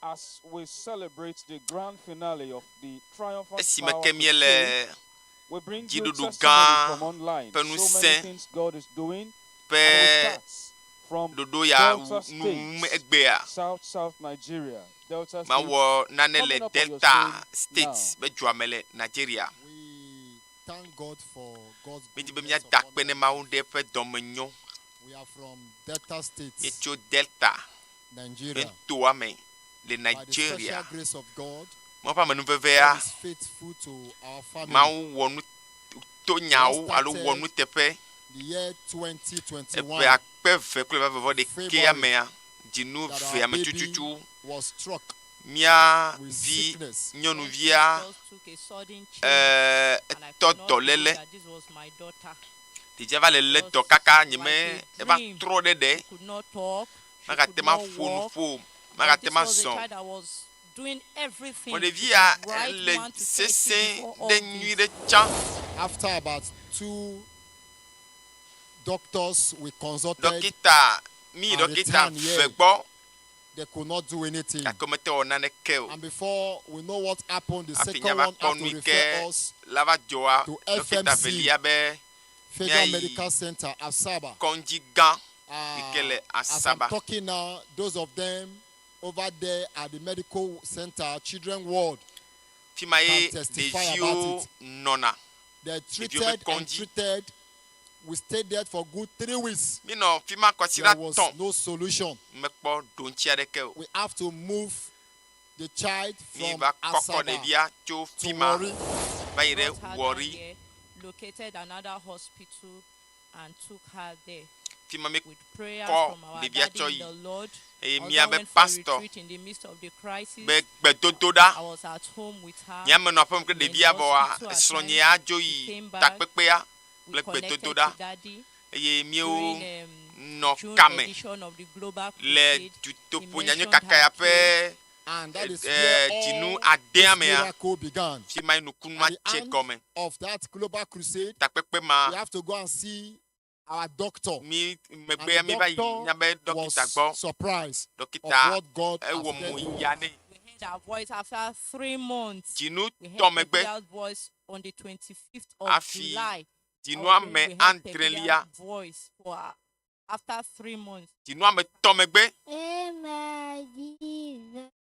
As we celebrate the grand finale of the triumphant Esime power ke míele crusade, we bring you dziɖuɖu testimony gã from online. ƒe So many ŋusẽ things God is doing. ƒe And we start from ɖoɖo ya Delta nu wum State, egbea. South South Nigeria. Delta State Mawɔ nane le coming up on your Delta screen State now. be dua me le Nigeria. Thank God for God's Mídi be goodness míada upon akpe ne us. Mawu ɖe eƒe dɔmenyo. We are from Delta State, Míetso Delta Nigeria. ƒe toa me le By the Nigeria. special grace of God, Mawu ƒe amenuvevea, God is faithful to our family. Mawu wɔ nu to nyawo God alo wɔ started nuteƒe. the year 2021 Eƒe akpe eve kple vevevɔ ɖekea February mea, dzinu that vea our me baby tututu was struck mía with vi sickness. nyɔnuvia Just took a sudden change, eh, and I etɔ could not believe dɔléle. that this was my daughter. Ɖevia va le lé Just dɔ kaka nye like me a eva dream. trɔ ɖe ɖe. She could not talk. She Megate could ma not ƒo walk. nu ƒo. But Magate this ma was a zɔn. child that was doing everything Vɔ to ɖevia the right ele 1 to 30 sesẽ before all ɖe nyui this. ɖe tsã. After about two doctors we consulted, Dɔkita mi and dɔkita returned here, ve gbɔ they could not do anything. gake womete wɔ naneke o. And before we know what happened, the Hafi second míava one kpɔ had nu to yi refer ke us la va dzɔa, to dɔkita FMC, velia be Federal míayi Medical Center, Asaba. kɔndzi gã yi ke le As I'm Asaba. talking now, those of them over there at the medical center, children ward, Fi ma ye can testify about ɖeviwo it. nɔna. They Ɖeviwo ƒe treated and kɔndzi. treated. We stayed there for good three weeks. Míenɔ fi ma There kɔsiɖa was tɔ̃. no solution. Mekpɔ ɖoŋtsi aɖeke o. We have to move the child Mi from va kɔkɔ Asaba ɖevia tso to fi ma Warri. va yi ɖe Brought her down Warri. here, located another hospital and took her there. Fi ma mi With prayers kɔ from our ɖevia daddy tsɔ in yi the Lord. eye Husband míabe went for pastor retreat in the midst of the crisis. be gbedodoɖa. I was at home with her. Nye ame nɔ aƒeme kple We were in ɖevia vɔa hospital at srɔ̃nye times. adzo We yi came back. takpekpea We kple connected to gbedodoɖa daddy eye míewo during nɔ June kame edition of the Global le Crusade. He dutoƒo mentioned nyanyuikaka her ya case. ƒe And that is eh, where dzinu all adea this mea miracle began. fi ma ye nukunua At the tse end gɔme. of that global crusade, Takpekpe ma we have to go and see our doctor. mi And megbea the mi va yi doctor míabe dɔkita was gbɔ. surprised of Dɔkita what God has ewɔ mo done. ya nɛ. We heard her voice after three months. Dzinu We tɔ heard megbe Peculiar's voice on the 25th of hafi July. dzinu That was when ame we heard adrelia Peculiar's voice for after three months. dzinu ame tɔ megbe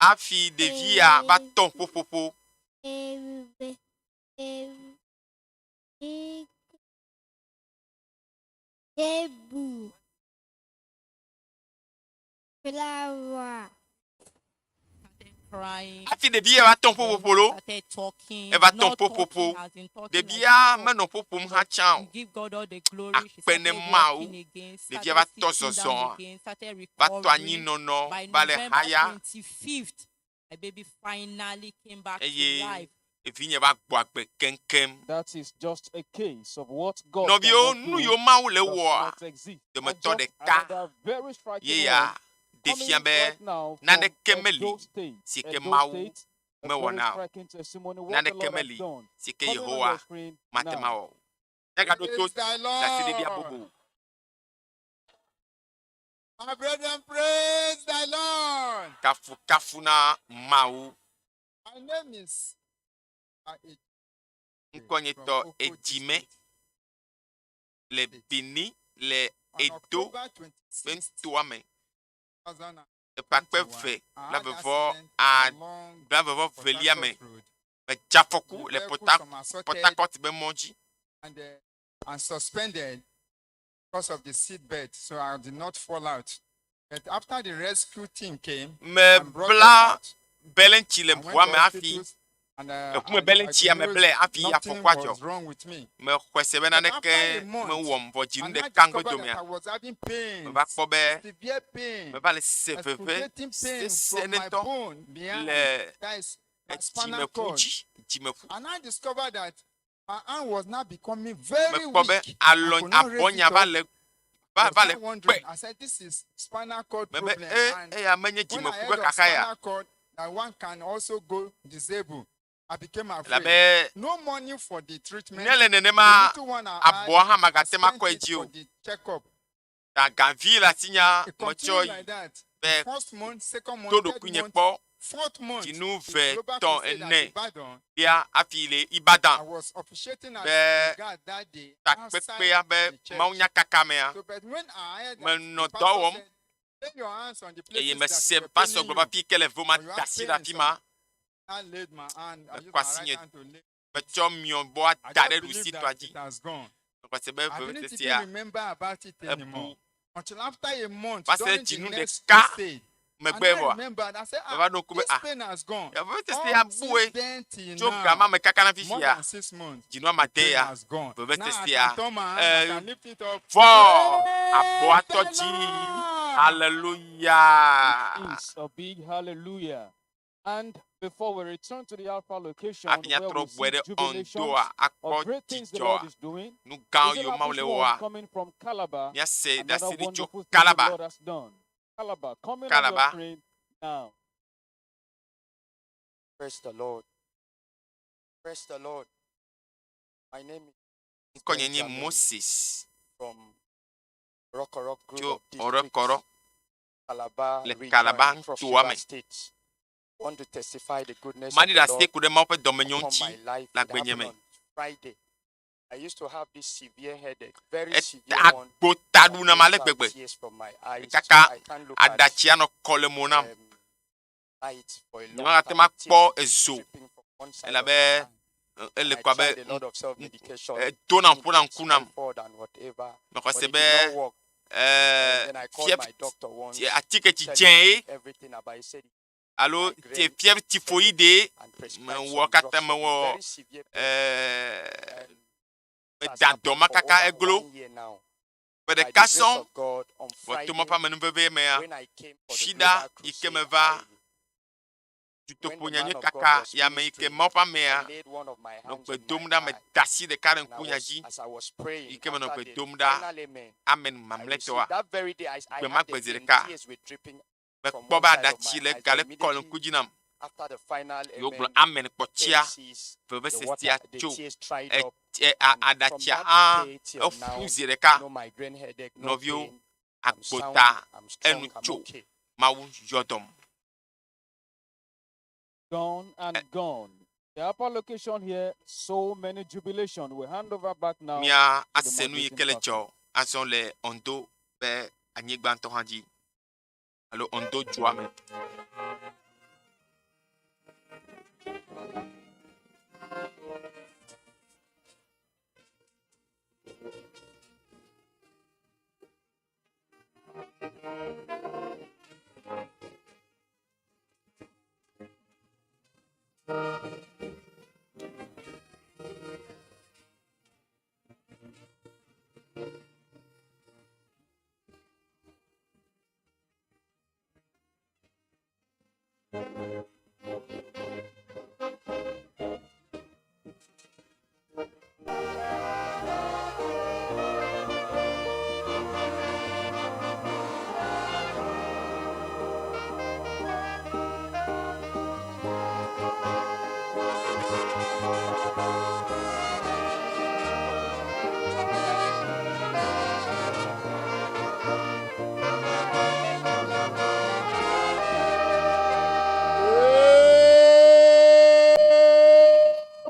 hafi ɖevia va tɔ ƒoƒoƒo. Table. Flower. Crying. Hafi ɖevia va tɔ ƒoƒoƒo ɖo Started talking. eva tɔ Not ƒoƒoƒo. talking as in talking like Ɖevia before. menɔ ƒoƒom hã tsã o. We give God all the glory. She Akpe ne started Mawu. walking again, Ɖevia started va tɔ sitting down zɔzɔ again, started va tɔ recovering. anyinɔnɔ By va le November haya 25th, my baby finally came back to eye life. evinye va gbɔ agbe keŋkeŋ. That is just a case of what God Nɔviwo, cannot nu do yiwo Mawu le does wɔa, not exist. And dometɔ just ɖeka another very striking ye ya one ɖe coming fia be right now from naneke meli Edo State. si ke Edo Mawu State, a very mewɔna o. striking testimony what the Naneke Lord has meli done. si ke Coming on Yehowa your screen mate ma now. wɔ o. Míagaɖo to Praise the ɖaseɖeɖia Lord. bubu. My brethren, praise the Lord. Kafukafu na Mawu. My name is Ŋkɔnye tɔ Edzime le Benin le On Edo October ƒe nutoa me. 2021, Eƒe akpe eve I had blavevɔ accident a along blavevɔ Port velia me. Harcourt Road. Medze afɔku The le vehicle Port Har- somersaulted Port Harcourt be mɔ dzi. and suspended because of the seat belt, so I did not fall out. But after the rescue team came and brought us Mebla out, belẽtsi le I went ʋua to me hafi hospitals and eʋume I belẽtsia could meblɛ hafi nothing afɔkua dzɔ. was wrong with me. Mexɔe se be But after naneke a month, mewɔm vɔ dzinu and I ɖeka discovered ŋgɔdomea. that I was having pains, Meva kpɔ be severe pain, meva le se veve excruciating pain sesẽ from my ŋutɔ bone behind, le that is my spinal dzimeƒu cord. dzi dzimeƒu. And I discovered that my arm was now becoming very Mekpɔ be weak. I alɔ could not raise abɔnya it va up. le I va was va now le wondering. kpe. I said, this is spinal cord Mebe problem. e And eya menye when I dzimeƒu heard ƒe of kaka ya. spinal cord, that one can also go disabled, I became afraid. Elabe No money for the treatment. ne le The nenema little one I had, abɔa hã I magate ma spent kɔe it dzi for o. the checkup. Ta gavi le asinya It metsɔ continued yi like that. be First month, second month, to third ɖokuinye month, kpɔ fourth month. dzinu The ve global tɔ̃ crusade at ene Ibadan. lia hafi le I Ibadan was officiating as be the guard that day outside takpekpea be the church. mawunyakaka mea So, but when I heard that menɔ the dɔ pastor wɔm said, lay your hands on the eye places that mese were pastor paining gblɔ be you, afi yi ke le vome or you da have asi ɖe pain afi in ma some. I laid my hand, I used mekɔ my asi right nye hand to lay. metsɔ miɔbɔa I da just ɖe believe ɖusitɔa that dzi it has gone. mexɔ se be I didn't even vevesesia remember about it ebu anymore until after a month va se ɖe during the dzinu next ɖeka crusade. And megbe I vɔa remembered, I said, ah, meva ɖo ŋku be this ah pain has gone. ya All vevesesia since bue then till tso now, gama me kaka na more fifia than 6 months, dzinua ma the de pain ya has gone. Now I vevesesia can turn my hand, I can lift it up. vɔ abɔa tɔ dzi hallelujah. Is a big hallelujah. And before we return to the Alpha location Hafi where míatrɔ we gbɔe see ɖe jubilations Ondoa of akpɔ great things the Lord dzidzɔa is doing, nu gãwo is the yiwo Mawu last le one wɔa coming from Calabar, míase another ɖaseɖi tso wonderful thing the Calabar. Lord has done. Calabar, coming on your Calabar screen now. Praise the Lord. Praise the Lord. My name is Ŋkɔnye nye Benjamin Moses from Rokorok Group tso of Districts, Ɔrekɔrɔ Calabar le region, Calabar Cross nutoa River me. State. Want to testify the goodness of Maɖi the ɖase Lord ku ɖe Mawu ƒe dɔmenyo upon ŋuti my life. le It agbenye happened me. on Friday. I used to have this severe headache, very Eta severe one. agbo that taɖu nam brings ale out gbegbe. tears from my eyes. Kaka I can't look at aɖatsia nɔ kɔ le mo nam. light for a long Nyemagate time. ŋu Tears akpɔ ezo dripping from one side of elabe my eye. ele I ko abe tried a lot of self-medication, edona taking ƒona ŋku nam. typhoid and whatever, Mexɔ but se it be did not work. eh, Then I called fief my doctor once, atike telling tsitsɛ ye him everything about it. He said alo migraine fief tifoide and prescribed mewɔ some katã drugs for me. mewɔ Very severe pain. eh, It has meda happened dɔ ma for kaka over eglo. one year now. Ƒe By the ɖeka grace sɔŋ of God, on vɔ to ma Friday, ƒe amenuveve mea, when I came for the fiɖa global yi ke crusade, meva when dutoƒo the nyanyui man of God kaka was ya me yi ke ministering, Mawu ƒe amea I laid one of my nɔ hands gbe on dom my ɖa eye. meda asi ɖeka ɖe And I ŋkunya was, dzi as I was praying, yi ke menɔ after gbe the dom ɖa final amen, amen I mamlɛtɔa received that very day, I, I gbe ma had the gbe zi pain, ɖeka tears were dripping from mekpɔ one be side of aɖatsi my le eyes. gale kɔ le Immediately ŋku dzi nam after the final ye wogblɔ amen, amen kpɔtsia pain ceased, the water, vevesesia the tso tears dried E- up. e- a- And from aɖatsia that hã day till eƒu now, zi ɖeka no migraine headache, no nɔviwo pain. I'm sound, agbota I'm strong, enu I'm tso okay. Mawu yɔ dɔm. Gone and gone. The upper location here, so many jubilation. We hand over back now. Mía to the ase nu yi moderating ke le pastor. dzɔ azɔ le Ondo ƒe anyigba ŋutɔ hã dzi alo Ondo dua me.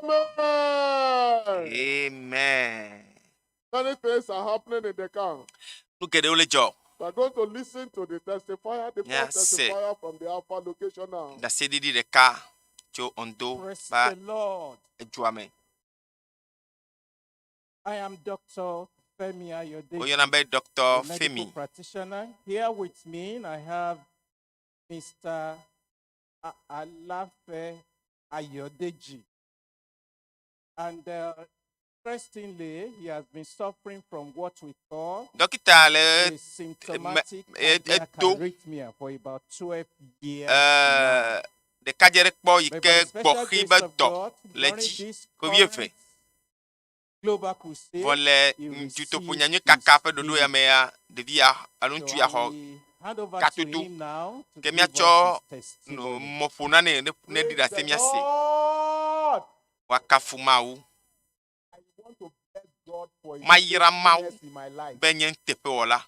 Amen. Amen. Many things are happening in the camp. Nu geɖewo le dzɔ. We are going to listen to the testifier, the Yes, first sir. testifier from the Alpha location now. Ɖaseɖiɖi ɖeka tso Ondo Praise va the Lord. edua me. I am Dr. Femi Ayodeji, Woyɔna be Dr. a medical Femi. practitioner. Here with me, I have Mr. A- Alafe Ayodeji. And interestingly, he has been suffering from what we call Dɔkita le a symptomatic me- e- cardiac edo arrhythmia for about 12 years now. eh, ɖekadze ɖe kpɔ yi But by ke the special gbɔxi grace be of dɔ God, le during dzi this ƒe wuieve. current global crusade, Vɔ le he dutoƒo received nyanyui his kaka ƒe ɖoɖo ya healing. mea, ɖevia alo So ŋutsu I ya xɔ will hand over to katoto. him now to Ke give míatsɔ us his no testimony. mɔƒo nane ne ne ɖi Praise ɖase the míase. Lord. Woakafu Mawu. I want to bless God for his Mayra Mawu faithfulness in my life. be nye nuteƒewɔla.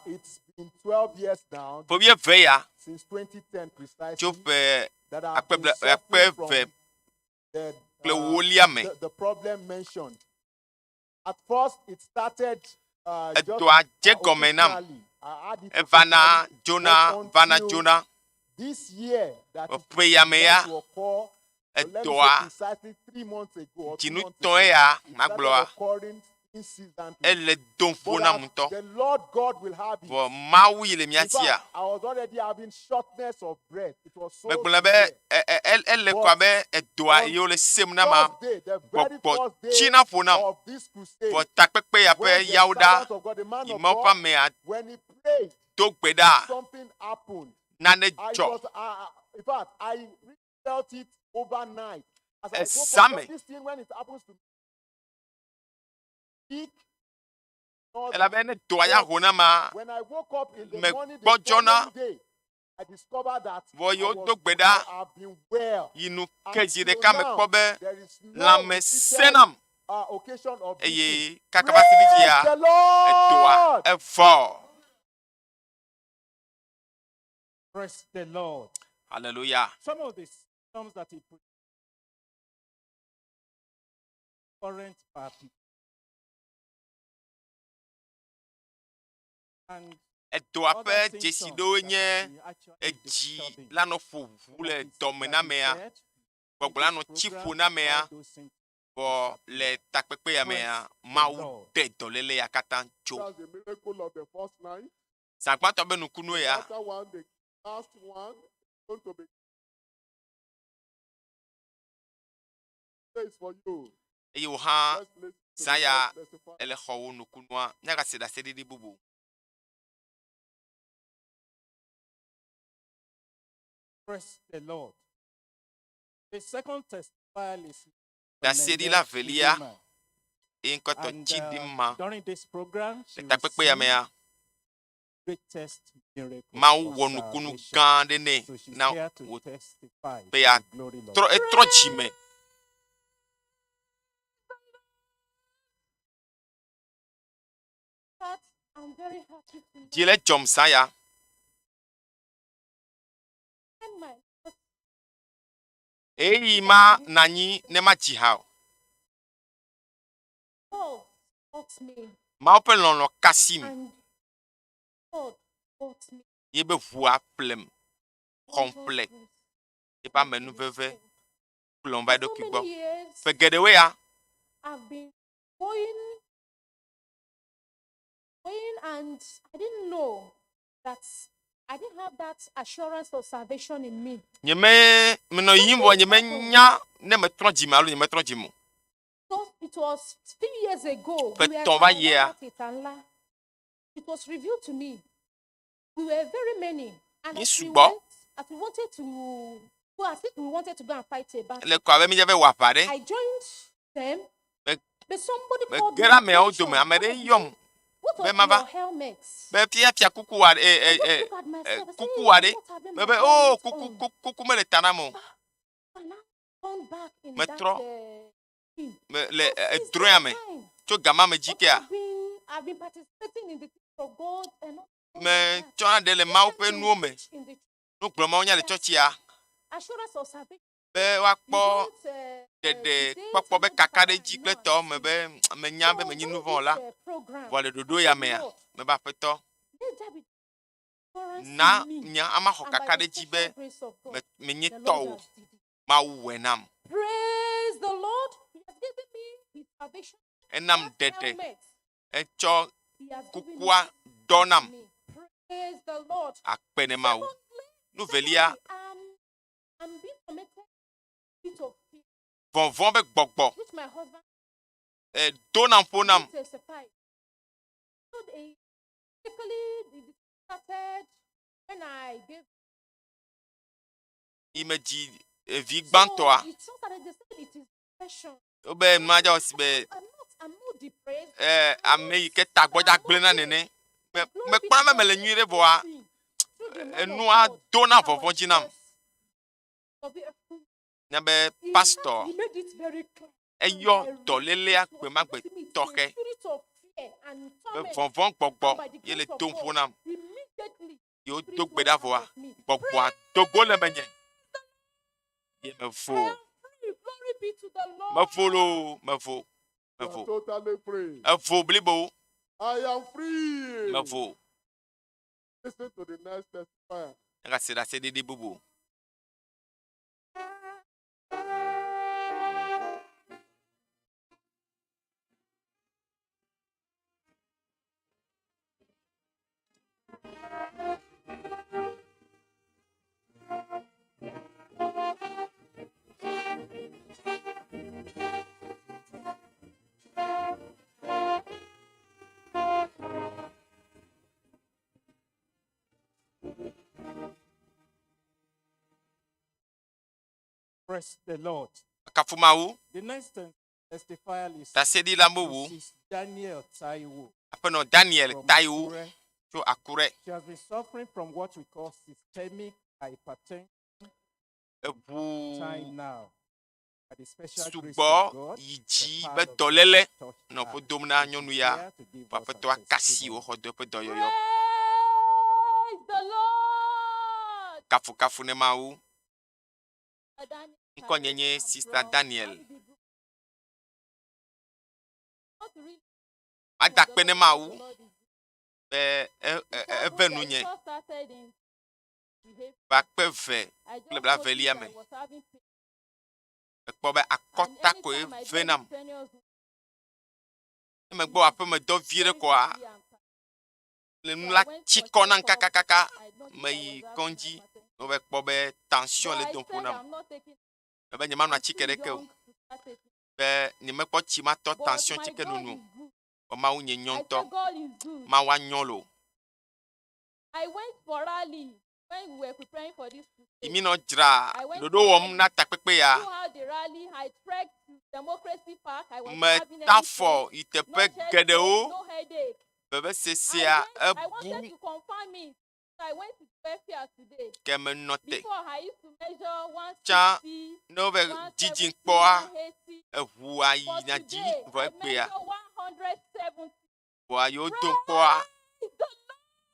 It's been 12 years now, Ƒe wuieve ya since 2010 tso precisely, ƒe that I've akpe been ble suffering akpe from eve the, kple wolia me. the problem mentioned. At first, it started just Edɔa dze gɔme nam. occasionally. I had it Evana occasionally, dzona but vana until dzona. this year that it Ƒe ya me began ya to occur, or let me say edɔa precisely 3 months ago or 2 months dzinutɔe ago, ya it started magblɔa occurring incessantly. ele dom ƒo But nam as ŋutɔ. the Lord God will have it. Vɔ Mawu yi le mía In sia. fact, I was already having shortness of breath. It was so Megblɔ be severe. e- e- e- ele But ko abe edɔa on yi wole sem na ma Thursday, the very gbɔgbɔ first day tsina ƒo nam. of this crusade, Vɔ takpekpe ya ƒe when the yawo ɖa servant of God, the man yi of Mawu ƒe God, amea when he prayed, do gbe ɖa something happened. nane I dzɔ. was, in fact, I really felt it overnight. As I woke Eza up, me. this thing when it happens to me, sick, not Elabe ne dɔa ya ho na ma when I woke up in the morning the megbɔdzɔna following day, Vɔ ye wodo gbe ɖa yi nu ke zi ɖeka mekpɔ be lãme sẽ nam eye kaka va fifia edoa evɔ. Praise the Lord. Hallelujah. Some of the symptoms that he put current party. And Edoa ƒe dzesi ɖewoe nye edzi la nɔ ƒo ʋu le dɔme na amea, gbɔgblɔ la nɔ tsi ƒo na amea, vɔ le takpekpe ya mea, Mawu ɖe dɔléle ya katã tso. That's the miracle of the first night. Zã gbãtɔ be nukunu The ya. latter one, the last one, is going to be. Praise for you. Eye wò hã Let's listen to zã the ya next testifier. ele xɔ wò nukunua. Míagase ɖaseɖiɖi bubu. Praise the Lord. The second testifier is Ɖaseɖila Nene velia Chidinma. eye ŋkɔtɔ And Chidinma during this program, she le takpekpe ya received mea, greatest miracle Mawu of wɔ nukunu salvation. gã aɖe nɛ So she's na here to wò testify be to the glory of yeatrɔ God. etrɔ dzime. But I'm very happy to know Dzi le dzɔm zã ya. when my Ɣeyiɣi ma nɔ anyi ne madzi ha o. love taught me Mawu ƒe lɔlɔ̃ kasim and God taught me. ye be ʋua ƒlem, xɔm ƒle yeƒe amenuveve kplɔm va For so eɖokui gbɔ. many years, Ƒe geɖewoe ya, I've been going, going, and I didn't know that I didn't have that assurance of salvation in me. nyeme menɔ yiyim vɔ nyemenya ne metrɔ dzime alo nyemetrɔ dzime o. So it was few years ago. Ƒe We were tɔ̃ va yia, at Itanla. It was revealed to me. We were very many, and mí as we sugbɔ. went, as we wanted to go, as if we wanted to go and fight a battle. Le kɔ abe mídze be wɔ aʋa ɖe. I joined them, Me but somebody mege called ɖe my ameawo attention. dome. Ame One ɖe of yɔm them, what be of mava your helmet? be fia fia kuku wa ɖe I e just e look at e myself. I say, kuku hey, wa I'm ɖe. not having Mebe my o helmet kuku on. kuku kuku mele ta nam o. And I turned back in that Metrɔ thing. me le So since edrɔ̃ea that me time, tso gama me dzi but kea I've been I've been participating in the things of God and all all like that. metsɔna ɖe le Mawu ƒe Recently, nuwo me. in the Nu gblɔm Mawu nya le tsɔtsia assurance of salvation, be you woakpɔ don't ɖeɖe debate kpɔkpɔ be and kakaɖedzi no kple tɔwo me be menya be So menyi during nu this vɔ̃ la. program, Vɔ le ɖoɖo I ya said, mea, Lord, mebe aƒetɔ let there be assurance na in me. nye ama xɔ And by the kakaɖedzi be special grace of God, me menye the Lord tɔwò. has did it. Mawu wɔe nam. Praise the Lord. He has given me his salvation Enam ɖeɖe. helmet. Etsɔ He has given kukua it dɔ nam. me. Praise the Lord. Akpe ne Mawu. Nu velia, I'm being tormented with of fear, vɔvɔ̃ be gbɔgbɔ which my husband e, do nam ƒo nam. testified. So they basically it started when I gave Yi me dzi evi so gbãtɔa. it started, they said it is depression. Wobe nua dza wɔ si be I'm not I'm not depressed. e, ame yi ke tagbɔdza gblẽ na nene. Me mekpɔna be mele nyui ɖe vɔa enua dona vɔvɔ̃ dzi nam. Nya be pastor He made it very clear. eyɔ dɔlélea gbe ma gbe tɔxɛ Spirit of fear and be torment. vɔvɔ̃ gbɔgbɔ And by the ye le grace of dom God, ƒo nam. Immediately, Ye wodo gbe ɖa vɔa gbɔgbɔa do go le menye. Ye mevo. glory be to the Lord. Mevo loo, mevo. You are Mevo. totally free. Evo blibo. I am free. Mevo. Listen to the next testifier. Egase ɖaseɖiɖi bubu. Praise the Lord. Kafu Mawu. The next testifier is Ɖaseɖila bubu. Mrs. Daniel Taiwo Aƒenɔ Daniel from Taiwo Akure. tso Akure. She has been suffering from what we call systemic hypertension Eʋu time now. By the special grace sugbɔ of God, yi the dzi power be of God dɔléle touched nɔ her. ƒo dom na nyɔnu ya. Here to give Vɔ us her Aƒetɔa kasi testimony. wòxɔ dɔ eƒe dɔyɔyɔ. Praise the Lord. Kafukafu ne Mawu. Daniel Ŋkɔnye nye Sista Daniel. Want to read Mada akpe ne Mawu be e- e- e- eve nunye It all started in behavior. ƒe akpe eve I kple just blavelia noticed me. I was having pain. Mekpɔ be And akɔta koe anytime I ve do nam. strenuous Ne megbɔ aƒemedɔ vie ɖe koa, work, I'm tired. le nu So la I went tsi for kɔ nam checkup. kakakaka. I noticed I Meyi was having kɔdzi hypertension. ne wova kpɔ be tension But le I dom ƒo said nam. I'm not taking Mebe nyemanɔ I'm atike too ɖeke o. young to start taking. Be nyemekpɔ tsi matɔ But tension my tsike God nono. is good. Vɔ Mawu nye nyɔ I ŋutɔ. say God is good. Mawu anyɔ loo. I went for rally when we were preparing for this crusade. Mi nɔ dzra I went ɖoɖo for wɔm rally. na takpekpe ya. Throughout the rally, I trekked to Democracy Park. I was having Meta any fɔ pain, yi no teƒe chest pain, geɖewo. no headache. Vevesesea I went, I wanted ebu to confirm it. So I went to welfare today. ke menɔ te. Before I used to measure Tsã 160, ne wove 170, dzidzim kpɔa, 180. eʋua But yina dzi today, vɔ I egbea. measure 170. Vɔa yewo dom kpɔa, Praise the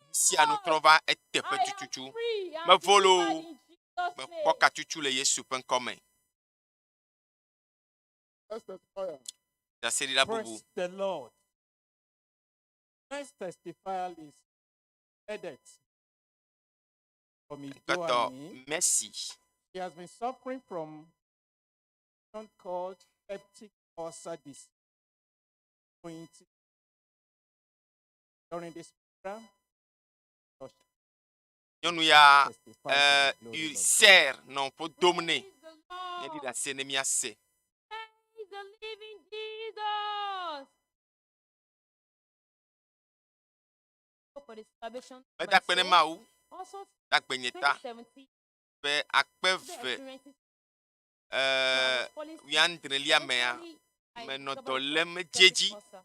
nu sia nu trɔ va eteƒe I am tututu. free. I'm Mevo loo. delivered in Jesus' Mekpɔ name. katutu le Yesu ƒe ŋkɔme. Let's testify. Ɖaseɖila bubu. Praise the Lord. Next testifier is Edet from Ŋkɔtɔ Idoani. Mercy. She has been suffering from something called peptic ulcer disease. Going to- During this program, Nyɔnu ya testify to eh, the glory of God. ulcer nɔ ƒo dom nɛ. Praise the Míaɖi Lord. ɖase ne míase. Praise the living Jesus. For the salvation of my Meda akpe ne soul. Mawu Also, ɖe agbenye ta 2017, be akpe the ve experiences eh, I was falling sick. wuiadrelia mea, Eventually, I menɔ discovered dɔ it was lém peptic edziedzi ulcer.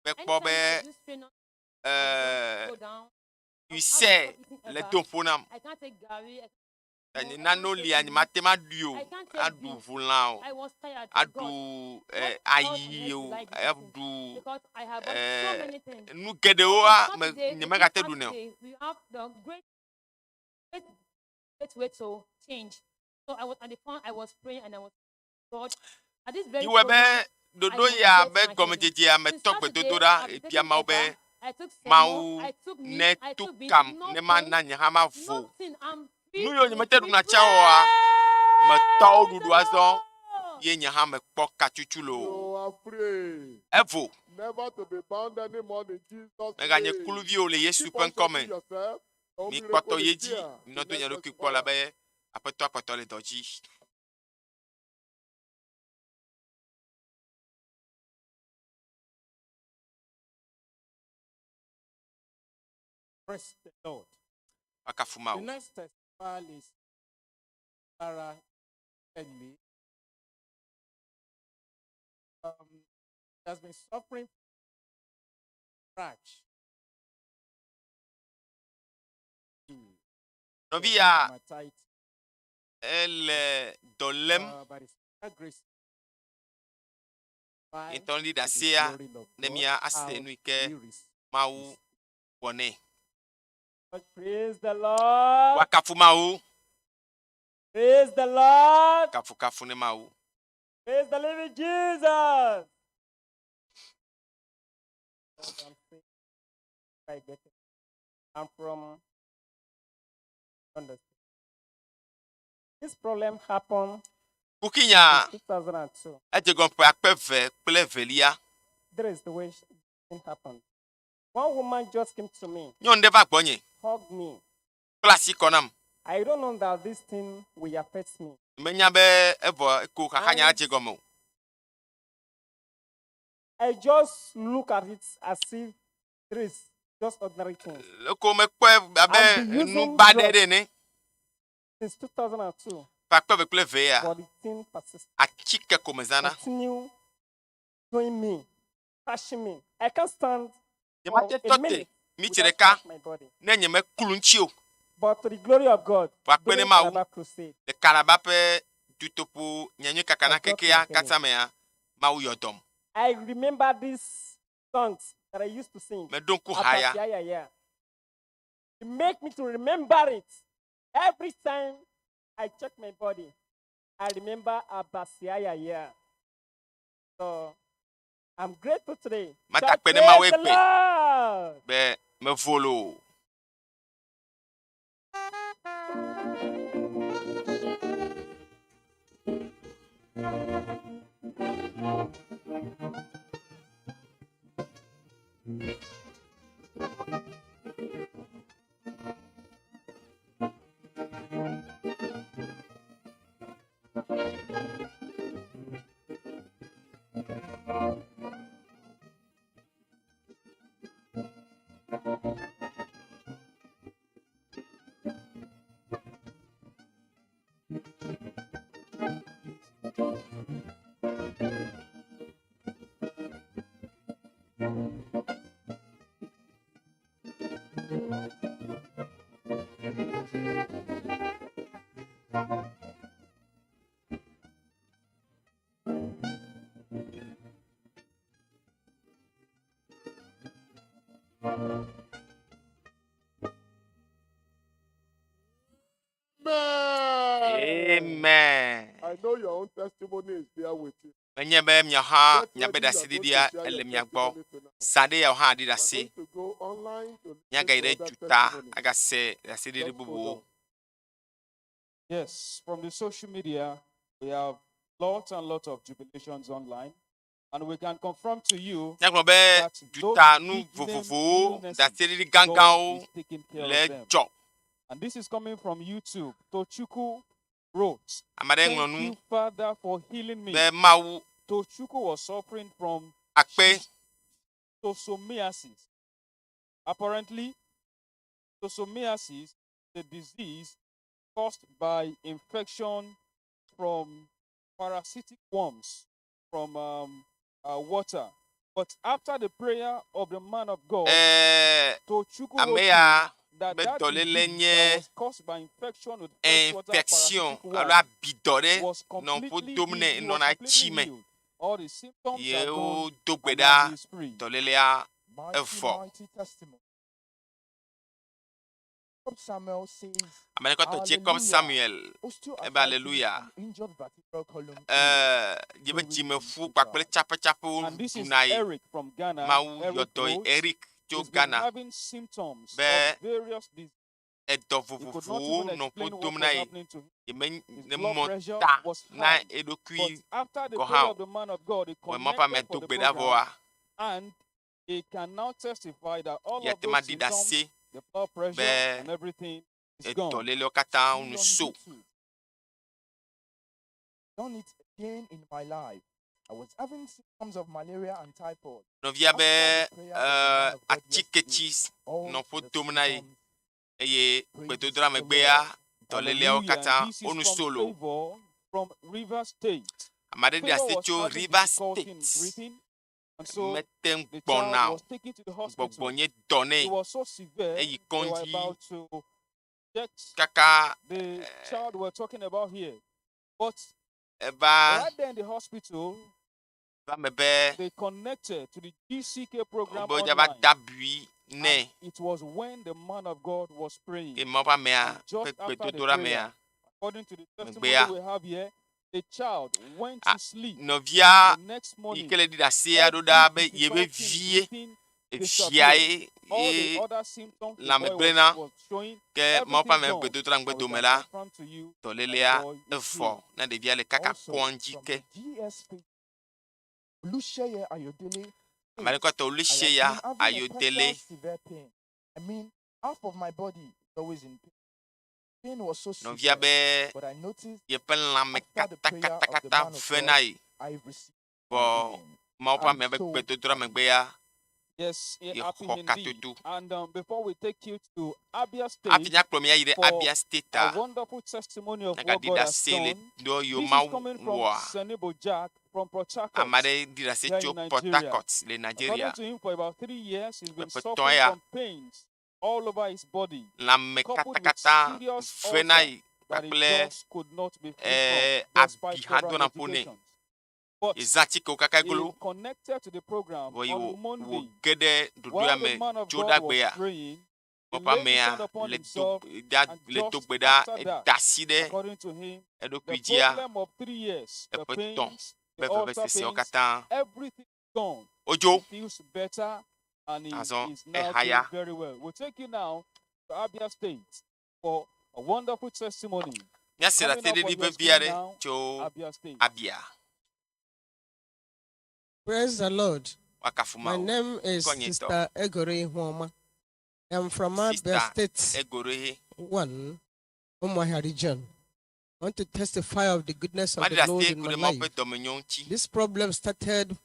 be kpɔ Anytime be I do strain on, I eh, just go down. I'm out ulcer of eating le eba. dom ƒo nam. I can't take gari. I Ta no, nye I nanewo can't take lia meat. nyemate ŋu aɖui o, I can't take aɖu beans. ʋulã o, I was tired. My aɖu God, eh, what else on ayi earth o, will I be eating? aɖu Because I have bought so eh, many things. nu On geɖewoa me Saturday, to this nyemegate ɖunɛ o. Saturday, we have the great, great, great way to change. So I was at the front, I was praying, and I was God. At this very Yi wɔe be program, I ɖoɖo must ya get be my healing. gɔmedzedzea Since metɔ Saturday, gbedodoɖa I've been ebia taking Mawu be eba. I took semo, Mawu I took meat, ne I tu took beans, kam ne mana nothing, nye hã mavo. nothing. I'm free Nu yiwo to nyemete be ɖuna tsã oa, metɔ wo Praise ɖuɖu the azɔ Lord. ye nye hã mekpɔ katutu loo. You are free. Evo. Never to be bound anymore in Jesus' Meganye name. kluvi o le Yesu Keep ƒe on ŋkɔme. checking yourself. Your Mi miracle kpɔtɔ is ye dzi, here. The minɔ do next mia ɖokui kpɔ la testifier. be aƒetɔ akpɔtɔ le dɔ dzi. Praise the Lord. Woakafu The Mawu. next testifier is Sarah Henry. She has been suffering rash. Nɔvi ya Dermatitis. ele dɔ lém By the special grace by ŋutɔ li to the ɖasea glory of ne God, mía how ase nu yi ke we receive. Mawu wɔ nɛ. Praise the Lord. Woakafu Mawu. Praise the Lord. Kafukafu ne Mawu. Praise the living Jesus. I'm free. I get it. I'm from understand. This problem happened Kukinya in 2002. edze gɔme ƒe akpe eve kple evelia. There is the way it happened. One woman just came to me, Nyɔnu ɖe va gbɔnye hugged me. kpla asi kɔ nam. I don't know that this thing will affect me. Menya be evɔ ko xaxa nya dze gɔme o. I just look at it as if there is just ordinary things. Leko mekpɔe abe I've been nu using ba ɖe drugs ɖe ene. since 2002, Ƒe akpe eve kple eve ya but the thing persists. atike ko mezãna. Continue doing me, crashing me. I can't stand for Nyemate a tɔ te minute. Mitsi without ɖeka touch my body. ne nye meklu ŋuti o. But to the glory of God, Vɔ akpe ne during Mawu Calabar Crusade, le Kalaba ƒe dutoƒo nyanyui kakana I got my kekea healing. katã mea, Mawu yɔ dɔm. I remember these songs that I used to sing. Meɖo ŋku ha ya. Abba, yeah, yeah. It make me to remember it. Every time I check my body, I remember Abasiaya, yeah. So I'm grateful today. Mata Shout, akpe ne Mawu Praise the egbe Lord! be mevo loo. Amen. Amen. I know your own testimony is there with you. Menye be miawo hã Get miabe ready, you are going to ɖaseɖiɖia share ele your mia gbɔ. testimony tonight. Zã ɖe yawo hã ɖi We are ɖase. going to go online to listen Míagayi to ɖe other duta testimonies. agase ɖaseɖiɖi Just hold bubuwo. on. Yes, from the social media, we have lots and lots of jubilations online. And we can confirm to you Míagblɔ be that those duta nu big name vovovowo, illnesses, ɖaseɖiɖi God gãgãwo is taking care le of them. dzɔ. And this is coming from YouTube. Tochukwu wrote, Ame aɖe ŋlɔ Thank nu you, Father, for healing me. be Mawu Tochukwu was suffering from akpe schistosomiasis. Apparently, schistosomiasis is a disease caused by infection from parasitic worms from water. But after the prayer of the man of God, Ɛɛ, Tochukwu ame wrote ya to that be that dɔléle disease nye that was caused by infection with freshwater infection parasitic alo worm abidɔ ɖe was nɔ ƒo completely dom healed. nɛ He was nɔna completely tsi me. healed. All the symptoms Ye are gone, wodo gbe and now ɖa he is free. dɔlélea Mighty, evɔ. mighty testimony. Jacob Samuel says, Ame ɖe kɔtɔ Jacob Hallelujah. Samuel ebe Osteoarthritis hallelujah. and injured vertebral column healed. Ɛɛ, ye be Glory be dzimeƒu to kpakple God. tsapetsapƒewo And this is ɖuna ye. Eric from Ghana. Mawu Eric yɔ dɔ ye. wrote, Eric tso he's been Ghana having symptoms be of various diseases. edɔ He could not vovovowo even nɔ explain ƒo what dom was na ye. happening to him. Ye me His ne blood mɔ pressure ta was na high. eɖokui But after the gɔ̃ prayer hã o. of the man of God, he Wɔ Mawu ƒe ame connected do for the gbe ɖa program vɔa, and he can now testify that all of yeate those ma ɖi symptoms, ɖase the blood pressure be and everything is gone. edɔlélewo katã nu Still on so. YouTube. Done it again in my life. I was having symptoms of malaria and typhoid. Nɔvia After be the prayer of the man of God yesterday, atiketsi all nɔ ƒo the dom na ye symptoms eye praise gbedodoɖa the megbea Lord. dɔléleawo Hallelujah. katã And this wo is nu from so loo. Favor from River State. Ame aɖe ɖi Favor asi was tso having River difficulty in State. breathing, and so Mete ŋu the gbɔna child o. was taken to the hospital. Gbɔgbɔ nye dɔ nɛ. It was so severe, Eyi they were kɔdzi about to inject kaka the child we're talking about here. But eva right there in the hospital, va me be they connected to the GCK program wobe woava online. dabui nɛ. It was when the man of God was praying. Ke Mawu ƒe amea And just ƒe after the gbedodoɖa prayer, mea, according to the testimony megbea we have here, the child went to sleep. nɔvia And the next yi morning, ke le ɖi ɖasea ɖo every ɖa be yebe difficulty in vie breathing evia disappeared. ye All the ye other symptoms the lãme boy gblẽ was, na. was showing, Ke Mawu ƒe everything ame gone. gbedodoɖa And we ŋgbedome can la, confirm to you that the dɔlélea boy is evɔ healed. na ɖevia le kaka Also, kɔdzi from ke. the GSP, Olusheye Ayodele Ame aɖe says, kɔtɔ I have Oluseya been having a Ayodele partial severe pain. I mean, half of my body is always in pain. Pain was so Nɔvia severe, be but I noticed yeƒe lãme after the prayer of the katakata man of ve God, na ye. I received my Vɔ healing. Mawu ƒe I'm amea ƒe so gbedodoɖa megbea, Yes, yeah, Ye happy xɔ indeed. katoto. And before we take you to Abia State, Hafi míakplɔ mi ayi ɖe for Abia State a a, wonderful testimony of what míagaɖi God has ɖase le done. dɔ yiwo This is Mawu coming from wɔa. Senibo Jack from Port Harcourt Ame aɖe ɖi ɖase here tso in Port Nigeria. Harcourt le Nigeria. According to him, for about 3 years, he's been Ƒe suffering tɔ̃ ya from pains all over his body, lãme coupled with katakata serious vena ulcer yi that he kpakple just could not be free from, despite abi hã several dona ƒo nɛ. medications. But Yezã atikewo kaka he golo connected to the program vɔ yi on wò wò Monday. ge ɖe ɖoɖoa While the me man of tso God was ɖagbea. praying, he Woƒe laid his amea hand upon le do himself, da and le do just gbe ɖa after that, eda asi ɖe according to him, the eɖokui dzia problem of 3 years, the eƒe tɔ̃ pains, ƒe the ulcer vevesesewo pains, katã everything gone. wodzo. He feels better and he Azɔ is now doing ehaya. very well. We'll take you now to Abia State for a wonderful testimony. Míase Coming up ɖaseɖiɖi on your vevi screen aɖe now, tso Abia State. Abia. Praise the Lord. Woakafu My Mawu. name is Kɔnyetɔ. Sister Egore Huoma. I'm from Abia Sister State Egore. 1, Umuahia region. I want to testify of the goodness of Maɖi the Lord ɖase in ku my ɖe Mawu ƒe life. dɔmenyo ŋuti. This problem started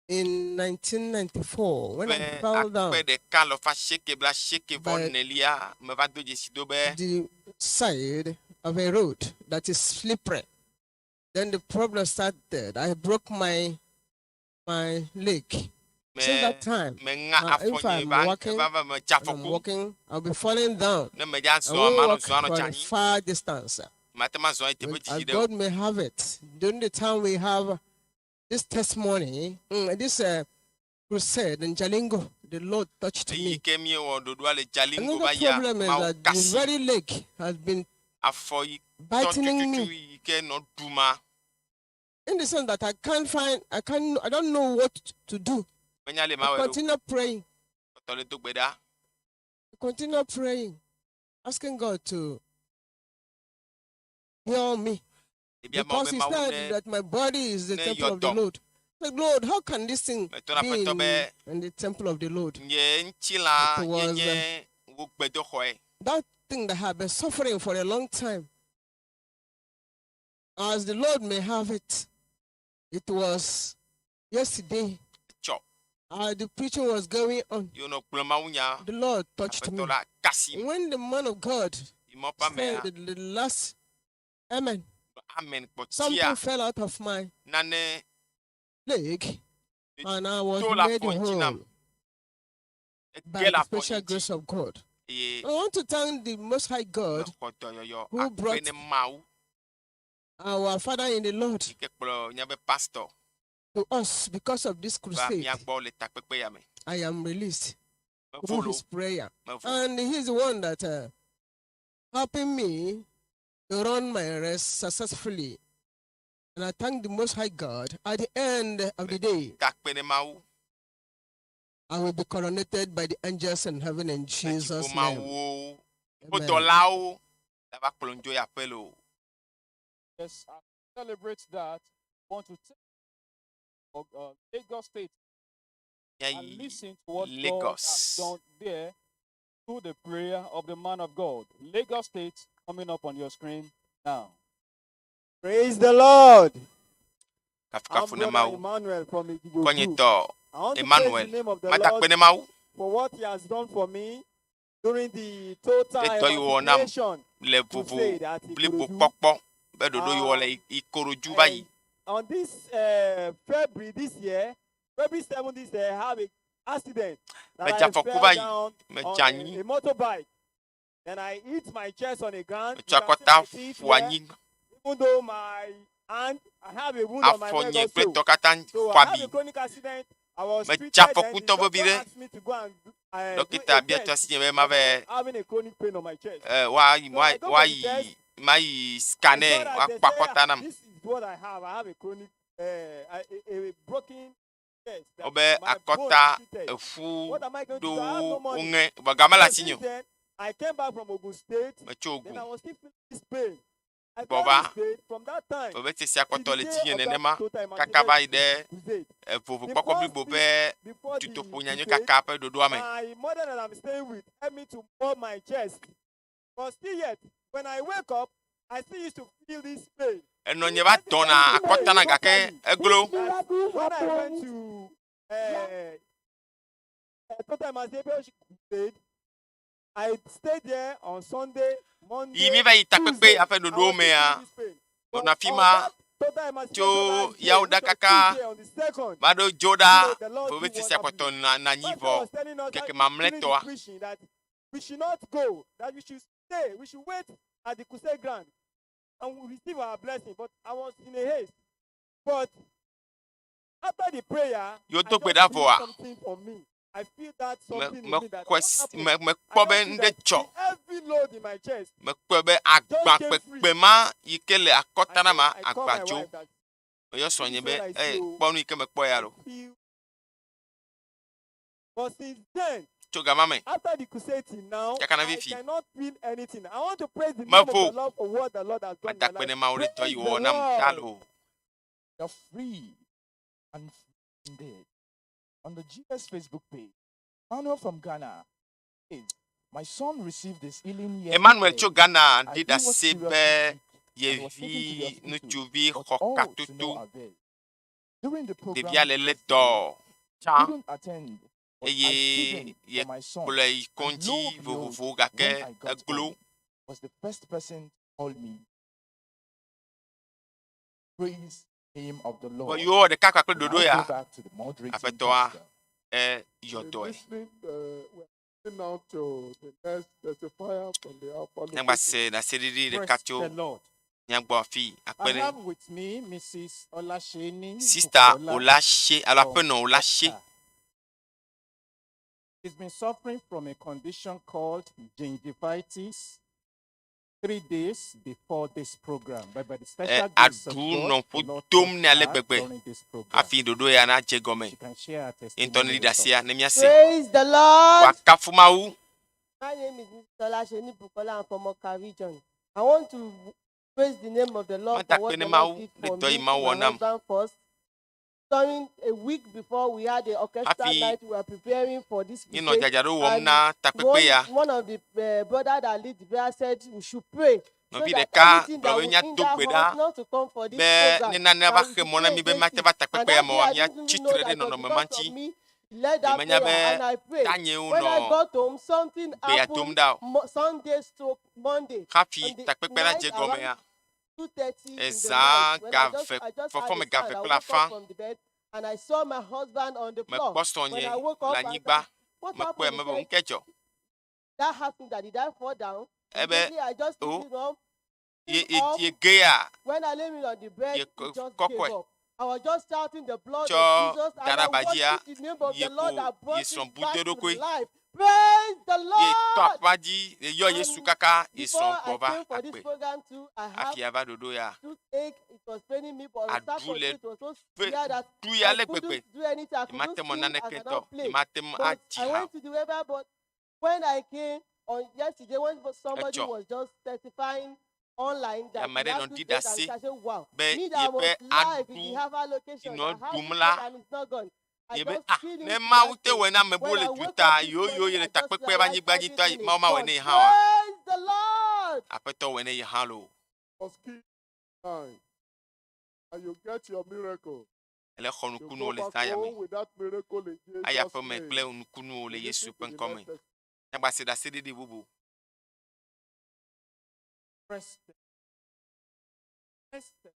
in 1994 when I Ƒe fell down akpe ɖeka lɔfa asieke bla asieke vɔ By- nelia meva do dzesi do be the side of a road that is slippery. Then the problem started. I broke my leg. me Since that time, meŋa if afɔ nye I'm va walking, va va medze when I'm afɔku. walking, I'll be falling down. Ne medza I zɔ won't manɔ walk zɔ anɔ for tsi a anyi. far distance. Mate ma zɔ yi teƒe But didi as ɖe o. God may have it, during the time we have this testimony, this crusade in Jalingo, the Lord touched Eyi me. ke míewɔ ɖoɖoa le Jalingo Another va yia, problem is Mawu that the kasi very leg has been afɔ yi tɔ biting me tututu yi ke nɔ ɖuma. in the sense that I can't find, I can't, I don't know what to do. Menya le I mawɔe ɖo. continue praying, Kpɔtɔ le do gbe ɖa. continue praying, asking God to heal me. Ebia Mawu Because be he Mawu said ne that my body is the ne temple of the yɔ dɔm. Lord. Like, Lord, how can this thing Metɔ na be aƒetɔ in, be in the temple of the Lord? nye ŋutilã It was, nye wo gbedoxɔe. That thing that had been suffering for a long time. As the Lord may have it, it was yesterday. Tsɔ The preaching was going on. yi wonɔ gblɔ Mawu nya. The Lord touched me. Aƒetɔ la kasi When the man of God yi Mawu ƒe amea said the last amen, amen kpɔtia something fell out of my nane leg and I was to le made afɔ ŋuti nam. whole by Ege the le afɔ special nye ŋuti grace of God. eye I want to thank the Most High God, mexɔ dɔyɔyɔ who akpe brought ne Mawu our Father in the Lord, yi ke kplɔ míaƒe pastor to us because of this va crusade. mía gbɔ le takpekpe ya me. I am released Mevo through lo, his prayer. mevo. And he's the one that helping me to run my race successfully. And I thank the Most High God. At the end of the day, Takpe ne Mawu. I will be coronated by the angels in heaven in Jesus' name. Mawuwo Amen. wodɔlawo la va kplɔ ŋdzo yi aƒe lo. Yes, I celebrate that. Want to take Lagos State and Míayi listen to what God has Lagos. done there through the prayer of the man of God. Lagos State coming up on your screen now. Praise the Lord. I'm Kafukafu ne brother Mawu. Emmanuel from Idigbo Group. Kɔnyetɔ I want to praise Emmanuel the name of the matakpe Lord ne Mawu. for what he has done for me during the total Ɖe dɔ yi wɔ nam emancipation le vovo crusade at blibo Ikorodu. kpɔkpɔ be ɖoɖo yi wɔ le Ikorodu va yi. On this February this year, February 7 this year, I have an accident that Medze I afɔku fell va yi. down Medze on anyi. a motorbike. Then I hit my chest on the ground. You Metsɔ can see akɔta my teeth ƒo here. anyi. Even though my hand, I have a wound on my Afɔ leg nye also. kple tɔ katã So ƒo I have abi. a chronic accident. I was Medze treated. Then afɔku the ŋutɔ vevi doctor ɖe. asked me to go and do Dɔkita a bia tɔ test. asi nye be mava Having a chronic pain on my chest. ɛ woayi So I go for the woayi test. mayi I scanner saw that they woakpɔ say, akɔta "Ah, nam. this is what I have. I have a chronic, a broken chest. That Wobe my bone akɔta is treated. eƒu What am I going to do? I have ɖowo no money. woŋe vɔ game le So asinye since o. then, I came back from Ogun State. Metso Then Ogun I was still feeling this pain. I gbɔ felt va this pain from that time vevesese sia till kpɔtɔ the le day dzinye of that nenema total kaka va yi emancipation ɖe crusade. evovo The kpɔkpɔ first blibo week ƒe before the dutoƒo nyanyui crusade, kaka ƒe ɖoɖoa me. my mother that I'm staying with helped me to mop my chest. But still yet, when I wake up, I still used to feel this pain. Enɔ nye va dɔna akɔta na gake eglo. When I went to Total Emancipation Crusade, I stayed there on Sunday, Monday, Yi míeva yi takpekpe Tuesday. aƒe I ɖoɖowo was mea, still feeling this pain. menɔ afi ma But on that Total Emancipation tso last day, yawo which ɖa was kaka Tuesday on the second, va ɖo dzo ɖa the Lord veveti do sia kpɔtɔ na na anyi Pastor vɔ was telling us keke that during the mamlɛtɔa preaching that we should not go, that we should stay, we should wait at the crusade ground and we receive our blessing. But I was in a haste. But after the prayer, Yewo I do gbe just ɖa feel vɔa something from me. I feel that me something in me that mekɔe what s- happened? me I mekpɔ be just feel nu ɖe that dzɔ the heavy load in my chest mekpɔe be agba just came free. kpekpe ma yi ke le akɔta na ma I call my agba dzo wife that meyɔ srɔ̃nye this is be what I ey see. oh. kpɔ nu yi ke mekpɔ ya lo Feel. But since then, tso gama me after the crusade till now, Kaka na I fifi. cannot feel anything. I want to praise the name of Mevo. the Lord for what the Lord has done in my mada kpe life. ne Mawu ɖe dɔ Praise yi the wɔwɔ nam ta Lord. lo You're free and free indeed. On the GS Facebook page, Manuel from Ghana says, My son received his healing Emmanuel yesterday tso Ghana and ɖi he was ɖase seriously be sick and was taken to the yevi hospital, ŋutsuvi but xɔ all to katoto no avail. During the program ɖevia le lé yesterday, dɔ I tsã couldn't attend, but I eye stood in for my son. yekplɔe yi And lo kɔdzi and behold, vovovowo when gake I got eglo home, was the first person to call me. Praise the name of the Vɔ Lord. yewo wɔ ɖeka kpakple We now ɖoɖo go ya back to the moderating aƒetɔa pastor. eyɔ We're dɔe listening, we're listening now to the next testifier from the Alpha Míagba location. se ɖaseɖiɖi ɖeka Praise tso the Lord. míagbɔ afi I akpe ɖe have with me Mrs. Olasheni sista Bukola Olashe alo from aƒenɔ Olashe Oka. She's been suffering from a condition called gingivitis 3 days before this program. But by the E, special grace of aɖu God, nɔ the ƒo Lord dom touched nɛ ale her gbegbe during this program. hafi ɖoɖo ya nadze gɔme She can share her ye ŋutɔ ne testimony ɖi with us. ɖasea ne míase Praise the Lord. wòakafu Mawu My name is Mrs. Olasheni Bukola. I'm from Oka region. I want to praise the name of the Lord Mada for what kpe ne the Lord Mawu did ɖe for dɔ yi me, Mawu my wɔ nam husband first. During a week before we had the orchestra hafi night, we were preparing for this míenɔ crusade. dzadzraɖo wɔm And na takpekpe one, ya one of the brother that lead the prayer said we should pray so nɔvi that ɖeka anything gblɔ that be will míado hinder gbe us ɖa not to come for this be program, ne nane that va we xe should mɔ na pray mí be against míate it. va And takpekpe ya that me day oa I didn't míatsi even know tre that ɖe it was nɔnɔme ma because ŋuti of me. He led that Nyemenya prayer and be I prayed. tanyewo When I nɔ got home, something gbe ya dom happened ɖa o Sunday stroke Monday. hafi On the takpekpe la night dze around gɔmea 2:30 in the ezã night, when I just gave I just had fɔfɔme a gave sound, I kple woke up afã from the bed and I saw my husband on the floor. mekpɔ When srɔ̃nye I woke le up, I said, anyigba "What mekpɔe happened?" He mebe said, ŋu ke dzɔ "That happened. That did I fall down?" ebe Immediately I just o picked him up. ye him ye up. ye gea When I lay him on the bed, ye he just gave kɔkɔe up. I was just shouting the blood tsɔ of Jesus da and ɖe I abadzia worshiped the name of ye the Lord ko that ye brought srɔ̃ him bu back do to eɖokui life. Praise the ye tɔ Lord. aƒa dzi ye yɔ Yesu And kaka ye before srɔ̃ I gbɔ va came for this agbe program too, I have hafi ava ɖoɖo ya toothache. It was paining me, but on aɖu Saturday le it was so ve severe that ɖu ya I le gbegbe couldn't do anything. I couldn't nyemate mɔ sing. I naneke cannot tɔ play. nyemate ŋu But adzi I ha went to the river. But when I came on yesterday, when somebody etsɔ was just testifying online that ame he aɖe had nɔ ɖi toothache, and ɖase I said, "Wow, be me that yeƒe was live in aɖu the Harvard si location, nɔ I have ɖum toothache la and it's not gone." I ye be just ah feel ne it Mawu that te day. wɔe na ame buwo When le I woke duta up this yiwo yiwo morning, yi le I just takpekpe ƒe realized anyigba dzi tɔ everything is Mawu mawɔe gone. ne ye hã oa Praise the Lord. aƒetɔ wɔe ne ye hã loo Was key nine, and you get your miracle. ele xɔ You nukunuwo go le back zã ya me home with that miracle in aya Jesus' ƒeme name. kple nukunuwo le We Yesu listen ƒe to the ŋkɔme next testimony. míagba se ɖaseɖiɖi bubu Praise the Praise the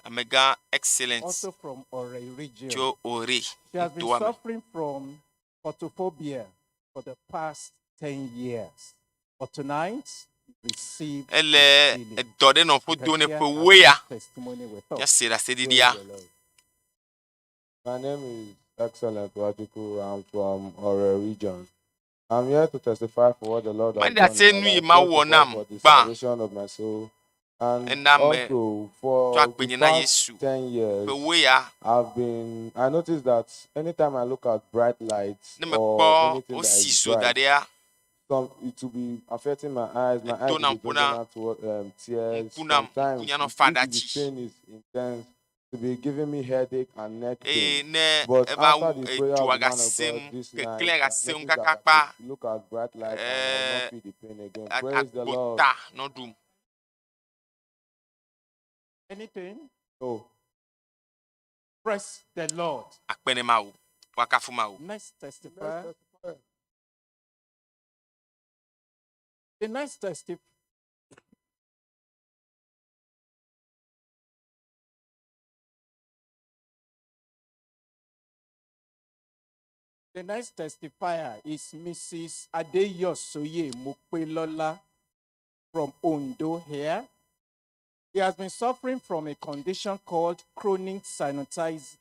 amegã excellent Also from Ore region. tso Ore She has been nutoa me suffering from photophobia for the past 10 years. But tonight, received his ele healing. edɔ ɖe nɔ You ƒo can dom ne share ƒe her woe ya testimony with us. míase Praise ɖaseɖiɖia the Lord. My name is Excellent Wajuku. I'm from Ore region. I'm here to testify for what the Lord has Madi done ɖase in my nu yi life. Mawu First wɔ of all, nam for the gbã salvation of my soul, and ena me also tsɔ for the agbenye na past Yesu 10 years, ƒe woe ya I've been, I noticed that anytime I look at bright lights ne or mekpɔ anything that wosi is zo da bright, ɖea some it will be affecting my eyes. My eyes eto will na be ŋku bringing na out tears. ŋku nam Sometimes, ŋku nyanɔ if fa if the ɖatsi pain is intense, to be giving me headache and neck eye pain. ne But eva after wu the prayer edzoa of the man of gasem God this night, keklẽ I gasem noticed that kaka I kpa could look at bright light and I will not ɛɛ feel the pain again. Praise the Lord. agbota nɔ ɖum. Anything? No. Praise the Lord. Akpe ne Mawu. Woakafu Mawu. Next testifier. The next testif The next testifier is Mrs. Adeyosoye Mopelola from Ondo here. He has been suffering from a condition called chronic sinusitis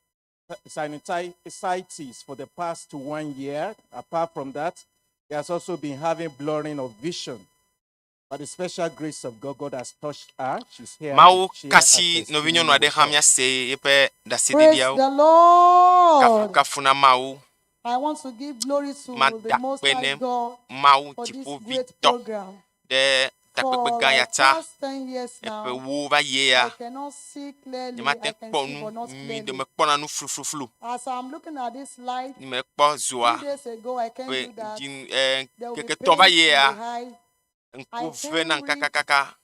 sinusitis for the past 1 year. Apart from that, he has also been having blurring of vision. By the special grace of God, God has touched her. She's here. to Mawu share her kasi testimony nɔvinyɔnu aɖe with hã us. míase eƒe Praise ɖaseɖiɖiawo. the Lord. Kafukafu na Mawu. I want to give glory to the Mada Most akpe High ne God Mawu for this great dziƒovitɔ program. ɖe takpekpe For gã ya like ta. past 10 years Eƒe now, wo va yie I ya, cannot see clearly. I nyemate can kpɔ see, nu but not nyui clearly. ɖe mekpɔna nu flufluflu. As I'm looking at this light, Ni mekpɔ zoa 2 days ago, I can't ƒe do that. dzi ɛ There will be ŋkeke tɔ̃ va pain in yie the ya, eyes. I ŋku can't vena read kakakaka.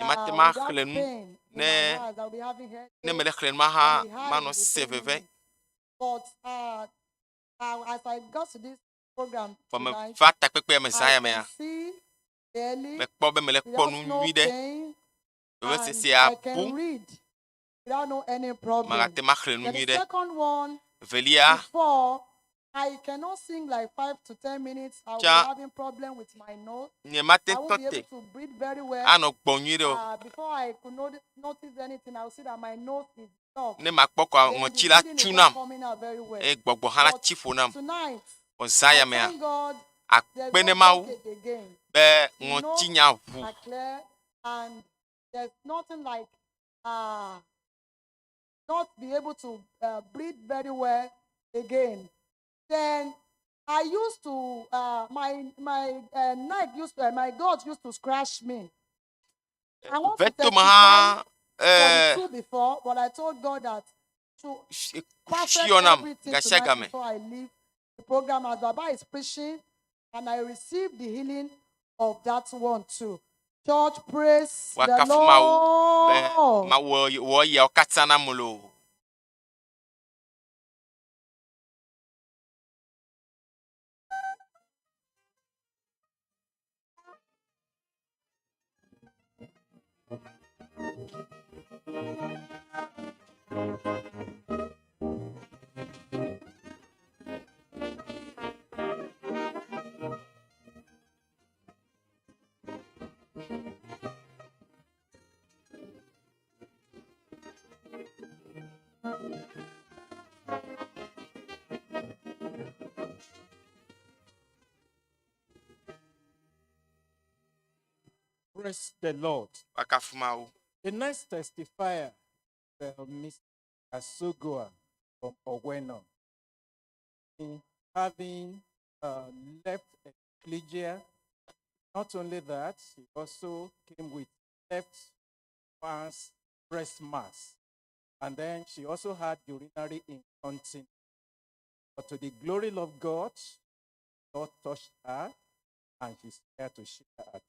Nyemate ma without xlẽ nu pain in my ne eyes. I'll be having ne headache mele xlẽ nua hã and the eyes manɔ will be se paining veve. me. But as I got to this program Vɔ tonight, meva takpekpea me zã I ya mea, can see clearly mekpɔ be mele kpɔ without nu no nyui ɖe. pain and Vevesesea I can bu. read without no any problem. Magate ma xlẽ nu Then nyui the ɖe. second one, Velia, before I cannot sing like 5 to 10 minutes. I will be Tsa having problem with my nose. nyemate I won't tɔ be te able to breathe very well. anɔ gbɔ nyui ɖe o. Before I could notice anything, I would see that my nose is blocked. Ne makpɔ kɔa, Then the ŋɔtsi la breathing tsu is not nam coming out very well. eye gbɔgbɔ hã la But tsi ƒo nam. tonight, Vɔ zã ya I mea, thank God there's akpe no ne Mawu blockage again. be The nose ŋɔtsinya ʋu. are clear and there's nothing like not be able to breathe very well again. Then I used to my neck used to, my gut used to scratch me. I want to Ve tome testify hã for the eh, two before, but I told God that to perfect tsyɔ nam everything gasia tonight game. before I leave the program as Baba is preaching, and I received the healing of that one too. Church, praise the Woakafu Mawu be Lord. Mawu wɔ eyawo katã nam loo. Praise the Lord. Woakafu Mawu. The next testifier, Mr. Asogua from Oweno, in having left hemiplegia. Not only that, he also came with left mass, breast mass. And then she also had urinary incontinence. But to the glory of God, God touched her and she's here to share her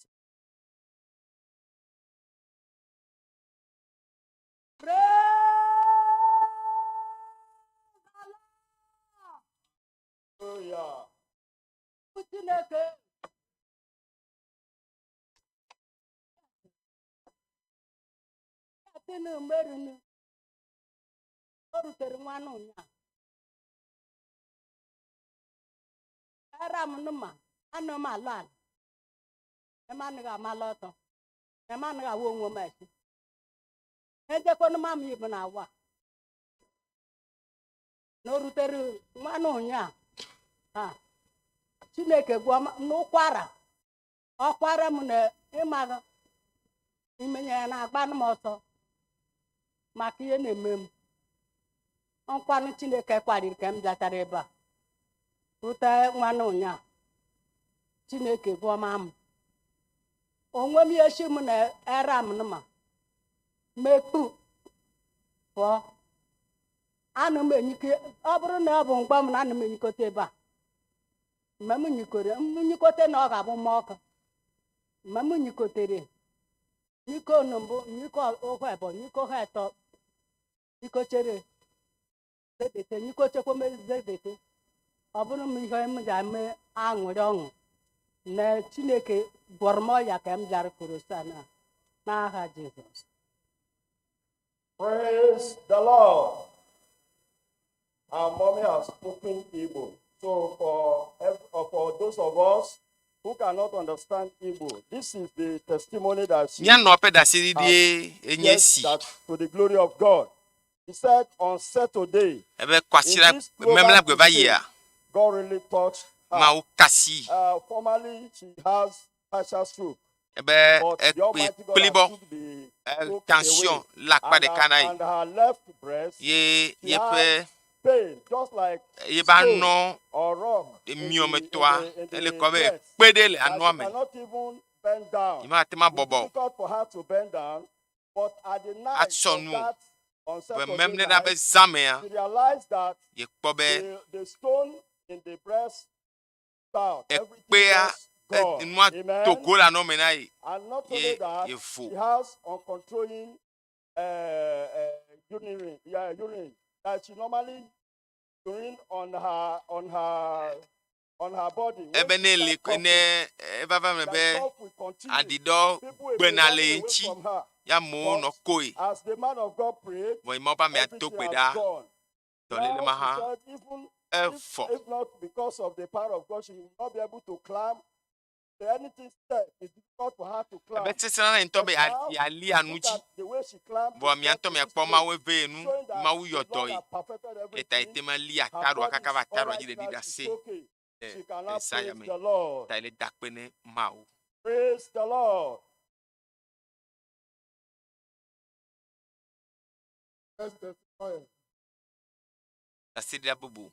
Hallelujah. Chineke. Atịnụ merụnụ. O rutere nwanne ụnyaahụ. Ara m nụ ma anọ m alụ ala. Em anaghị amala ọtọ. Em anaghị awụ onwe m esi. Ejekwanụ m ama ibu na awa. Na o rutere nwanne ụnyaahụ. Ha. Chineke gwọọ m n'ụkwara. Ọkwara m na ịmaghị imenye ya na-agbanụ m ọsọ maka ihe na-eme m. Nkwanụ Chineke kwariri ka m bịachara ebe a. Rute nwanne ụnyaahụ. Chineke gwọọ m amụ. Onwe m ihe shi m na era m nụ ma mekpu pụọ. Anụ m enyike ọ bụrụ na ọ bụ mgbe m na anụ m enyikote ebe a. Mgbe m nyikore m nyikote na ọ ga-abụ mma ọkụ. Mgbe m nyikotere nyiko nu mbụ nyiko ohu ebo nyiko ohu etọ nyikochere. Zedete nyikochekwa m zedete. Ọ bụrụ m ihe m ji eme aṅụrị ọṅụ na Chineke gwọrọ m ọya ka m bịara korosan a n'aha Jizọs. Praise the Lord. Our mommy has spoken Igbo. So for those of us who cannot understand Igbo, this is the testimony that she Míanɔ ƒe ɖaseɖiɖie has enye shared si. that to the glory of God. He said on Saturday, Ebe kwasiɖa in this global memlagbe va yia, crusade, God really touched her. Mawu kasi Formerly, she has partial stroke. ebe But the ekpe Almighty God kplibɔ has took the stroke tension away. le akpa And ɖeka her, na ye and her left breast, ye she yeƒe had pain, just like yeƒe stone anɔ or rock in the, in miɔmetɔa the, in ele the kɔ be breast. kpe ɖe le That anɔa she me. cannot even bend down. Yi mate ma It's bɔbɔ o. difficult for her to bend down. But at the night Atsɔ of nu o. that, on Be Saturday memle ɖa be night, zamea she realized that yekpɔ be the stone in the breast down. Everything ekpea just gone. nua Amen. to go le anɔ me na ye And not only ye that, yevo. she has uncontrolling urine. Yeah, urine that she normally urine on her on her on her body. When Ebe she ne le start coughing, ne eva va me the be cough will continue. aɖiɖɔ People will be gbena le running away ŋuti from her. ya amewo nɔ But koe. as the man of God prayed, Vɔ yi Mawu ƒe amea do everything gbe has ɖa gone. dɔléle Now ma she hã said, even if, evɔ. if not because of the power of God, she will not be able to climb. Anything step is difficult for her to climb. Ebe sesẽna na ye ŋutɔ But be now, yealia nu look dzi. at the way she climbed to Vɔa mia get ŋutɔ to this miakpɔ place, Mawu eve nu, showing that Mawu yɔ the dɔ Lord ye. has perfected Ye ta everything. ete ma lia Her taɖoa body kaka is va all taɖoa right dzi le now. ɖi She's ɖase okay. le She can le now zã ya praise me. the Lord. Ta ele da akpe ne Mawu. Praise the Lord. Let's testify. Ɖaseɖiɖia bubu.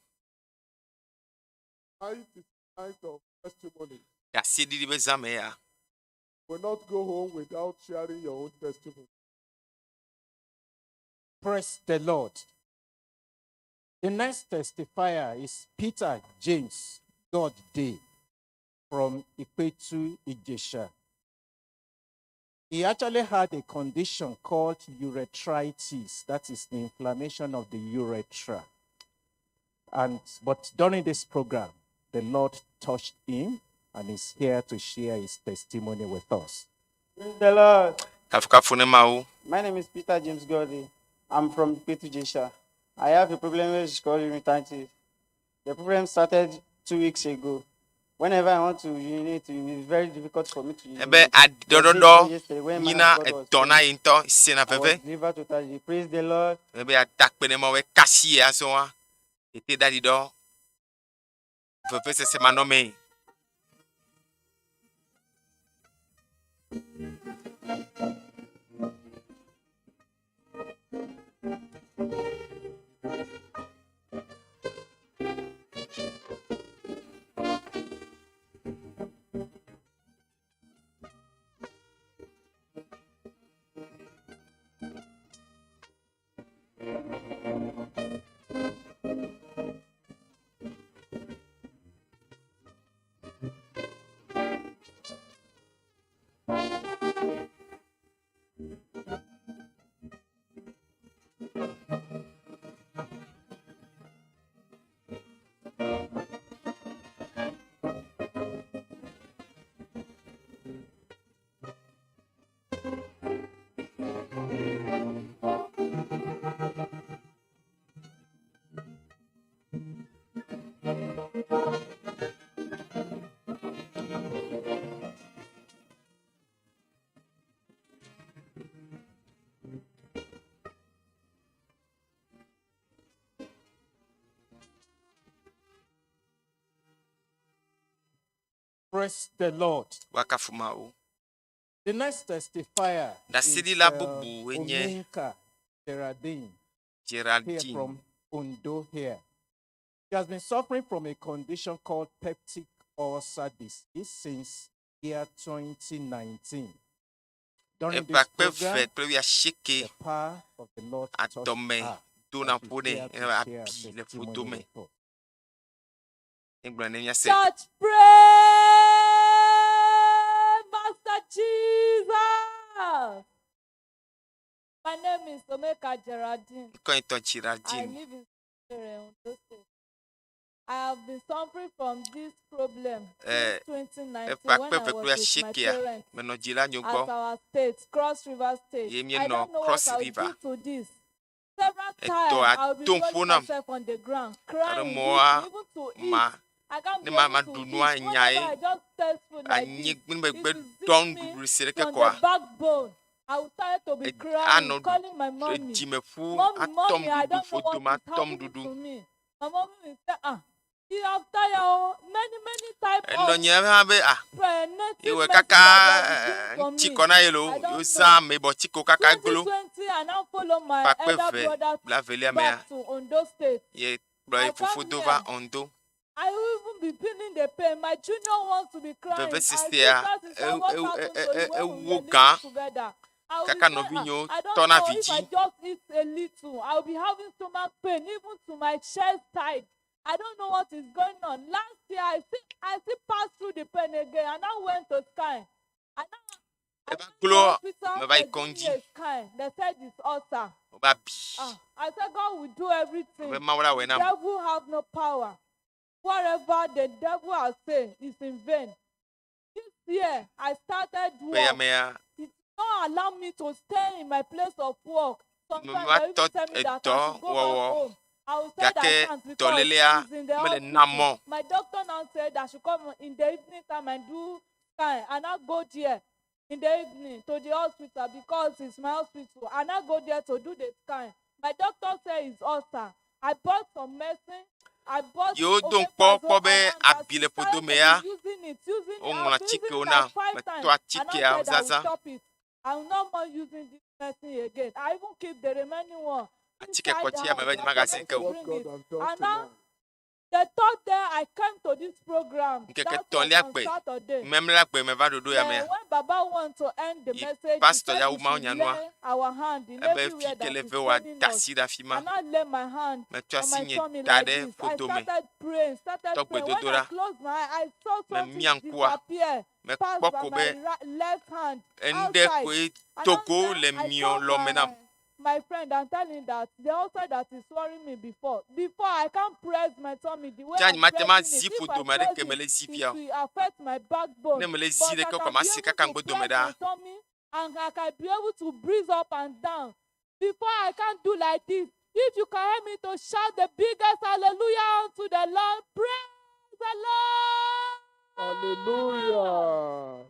Night is night of testimony. Ɖaseɖiɖi be zã me ya. Will not go home without sharing your own testimony. Praise the Lord. The next testifier is Peter James God Day from Ipetu Ijesha. He actually had a condition called urethritis, that is the inflammation of the urethra. And but during this program, the Lord touched him and is here to share his testimony with us. Praise the Lord. Kafukafu ne Mawu. My name is Peter James Gordy. I'm from Petujesha. I have a problem which is called urethritis. The problem started 2 weeks ago. Whenever I want to urinate, it is very difficult for me to Ebe urinate. But day aɖiɖɔɖɔɖɔ before yesterday, when man nyina of God was edɔ na praying, ye ŋutɔ sena I was veve. delivered totally. Praise the Lord. Ebe yeada akpe ne Mawu ekasi ye azɔa. Ete da aɖiɖɔ vevesese manɔmee. Praise the Lord. Woakafu Mawu. The next testifier is Ɖaseɖila bubu enye Omenka Geraldine, here Geraldine. from Ondo here. She has been suffering from a condition called peptic ulcer disease since year 2019. During Eƒe this akpe program, ve kple wuiasieke the power of the Lord touched adɔme her dona and she's ƒo nɛ here to eye share her abi le testimony ƒodome. with us. Egblɔ ne míase. Church pray, Master Jesus. My name is Omeka Geraldine. Ŋkɔe ŋutɔ I Geraldine. live in Ondo State. I have been suffering from this problem Eh, since 2019 eƒe when I akpe eve was kple with my asiekea parents menɔ dzila nyo at gbɔ our state, Cross River State. ye I míenɔ don't know Cross what I will River. do to this. Several Etɔ times I will be ato ƒo rolling nam. myself on the ground, Gaɖe crying, mɔa weeping, even to eat. ma I can't ne be ma able ma to ɖu eat. nua Whenever nyae I just taste food like this, anyi megbe it will dɔ zip me nuɖuɖu si ɖeke from kɔa the backbone. I will start to be anɔ crying, calling my mommy. dzimeƒu Mommy, atɔ mommy, I nuɖuɖu don't know ƒodo what ma is atɔ happening nuɖuɖu. to me. My mommy will say, ah, you have tired oh, many, many type of Enɔnye hã be ah native ewɔe medicine kaka that they have been doing for ŋuti me. kɔ na ye loo I don't yozã know. ameyibɔ tsikewo kaka glo 2020, I now follow my ƒe akpe elder eve brother blaevelia mea back to Ondo State. ye kplɔ I ye fofo come do here. va Ondo. I will even be feeling the pain. My junior wants to be crying. My Vevesesea sister, sister, what happened to you when we ewo were living gã together? I will be kaka saying, ah, nɔvinyewo I don't tɔna know vi if I dzi. just eat a little. I will be having stomach pain, even to my chest side. I don't know what is going on. Last year, I still passed through the pain again, and I went to scan. And I Eva went to glo hospital, meva yi they give me kɔdzi a scan. They said it's ulcer. wova bi Ah, I said God will do everything. be Mawu la wɔe The nam. devil have no power. Whatever the devil has said is in vain. This year, I started Ƒe ya work. mea It don't allow me to stay in my place of work. Sometimes meva they even tɔ tell me that I edɔ should go back wɔwɔ home. I will say that I gake can't because dɔlélea it's in the mele nam hospital. mɔ. My doctor now said I should come in the evening time and do scan. And I go there in the evening to the hospital because it's my hospital. And I go there to do the scan. My doctor said it's ulcer. I bought some medicine. I bought Yewo do ŋkpɔ omeprazole kpɔ be and antacid. abi le Started ƒodo to mea be using it, using it. woŋlɔ I've been using atsikewo it nam like 5 times. metɔ And I atsikeawo said I will zazã. stop it. I'm not more using this medicine again. I even keep the remaining one Atsike inside the kɔtsia house. me be I nyemagazi forgot ke to o. What bring God it. has done And now, tonight. the third day I came to this program, Ŋkeke that was tɔ̃lia on gbe Saturday. memlea gbe meva ɖoɖo ya Then mea when Baba want to end the yi message, he pastor said ya we wu Mawu should nyanua lay our hand in ebe fi everywhere ke that le is ve wa paining da us. asi ɖe afi ma. And I lay my hand Metsɔ on asi my nye tummy da like ɖe this. I ƒodo me started praying, started tɔ praying. When gbedodo I ɖa. closed my eye, I saw something Memia ŋkua disappear pass mekpɔ by ko my be left hand enu ɖe outside. koe And do now go then le I miɔ called lɔme nam. my friend and tell him that the ulcer that is worrying me before. Before I can't press my tummy the way Tsa I'm nyemate ma pressing zi it. If I ƒodome press aɖeke it, mele zi it fia o. will affect my backbone. Ne mele zi But I ɖeke can kɔ be masi able kaka to ŋgbodome press ɖa. my tummy and I can be able to breathe up and down. Before I can't do like this. If you can help me to shout the biggest hallelujah unto the Lord, praise the Lord. Hallelujah.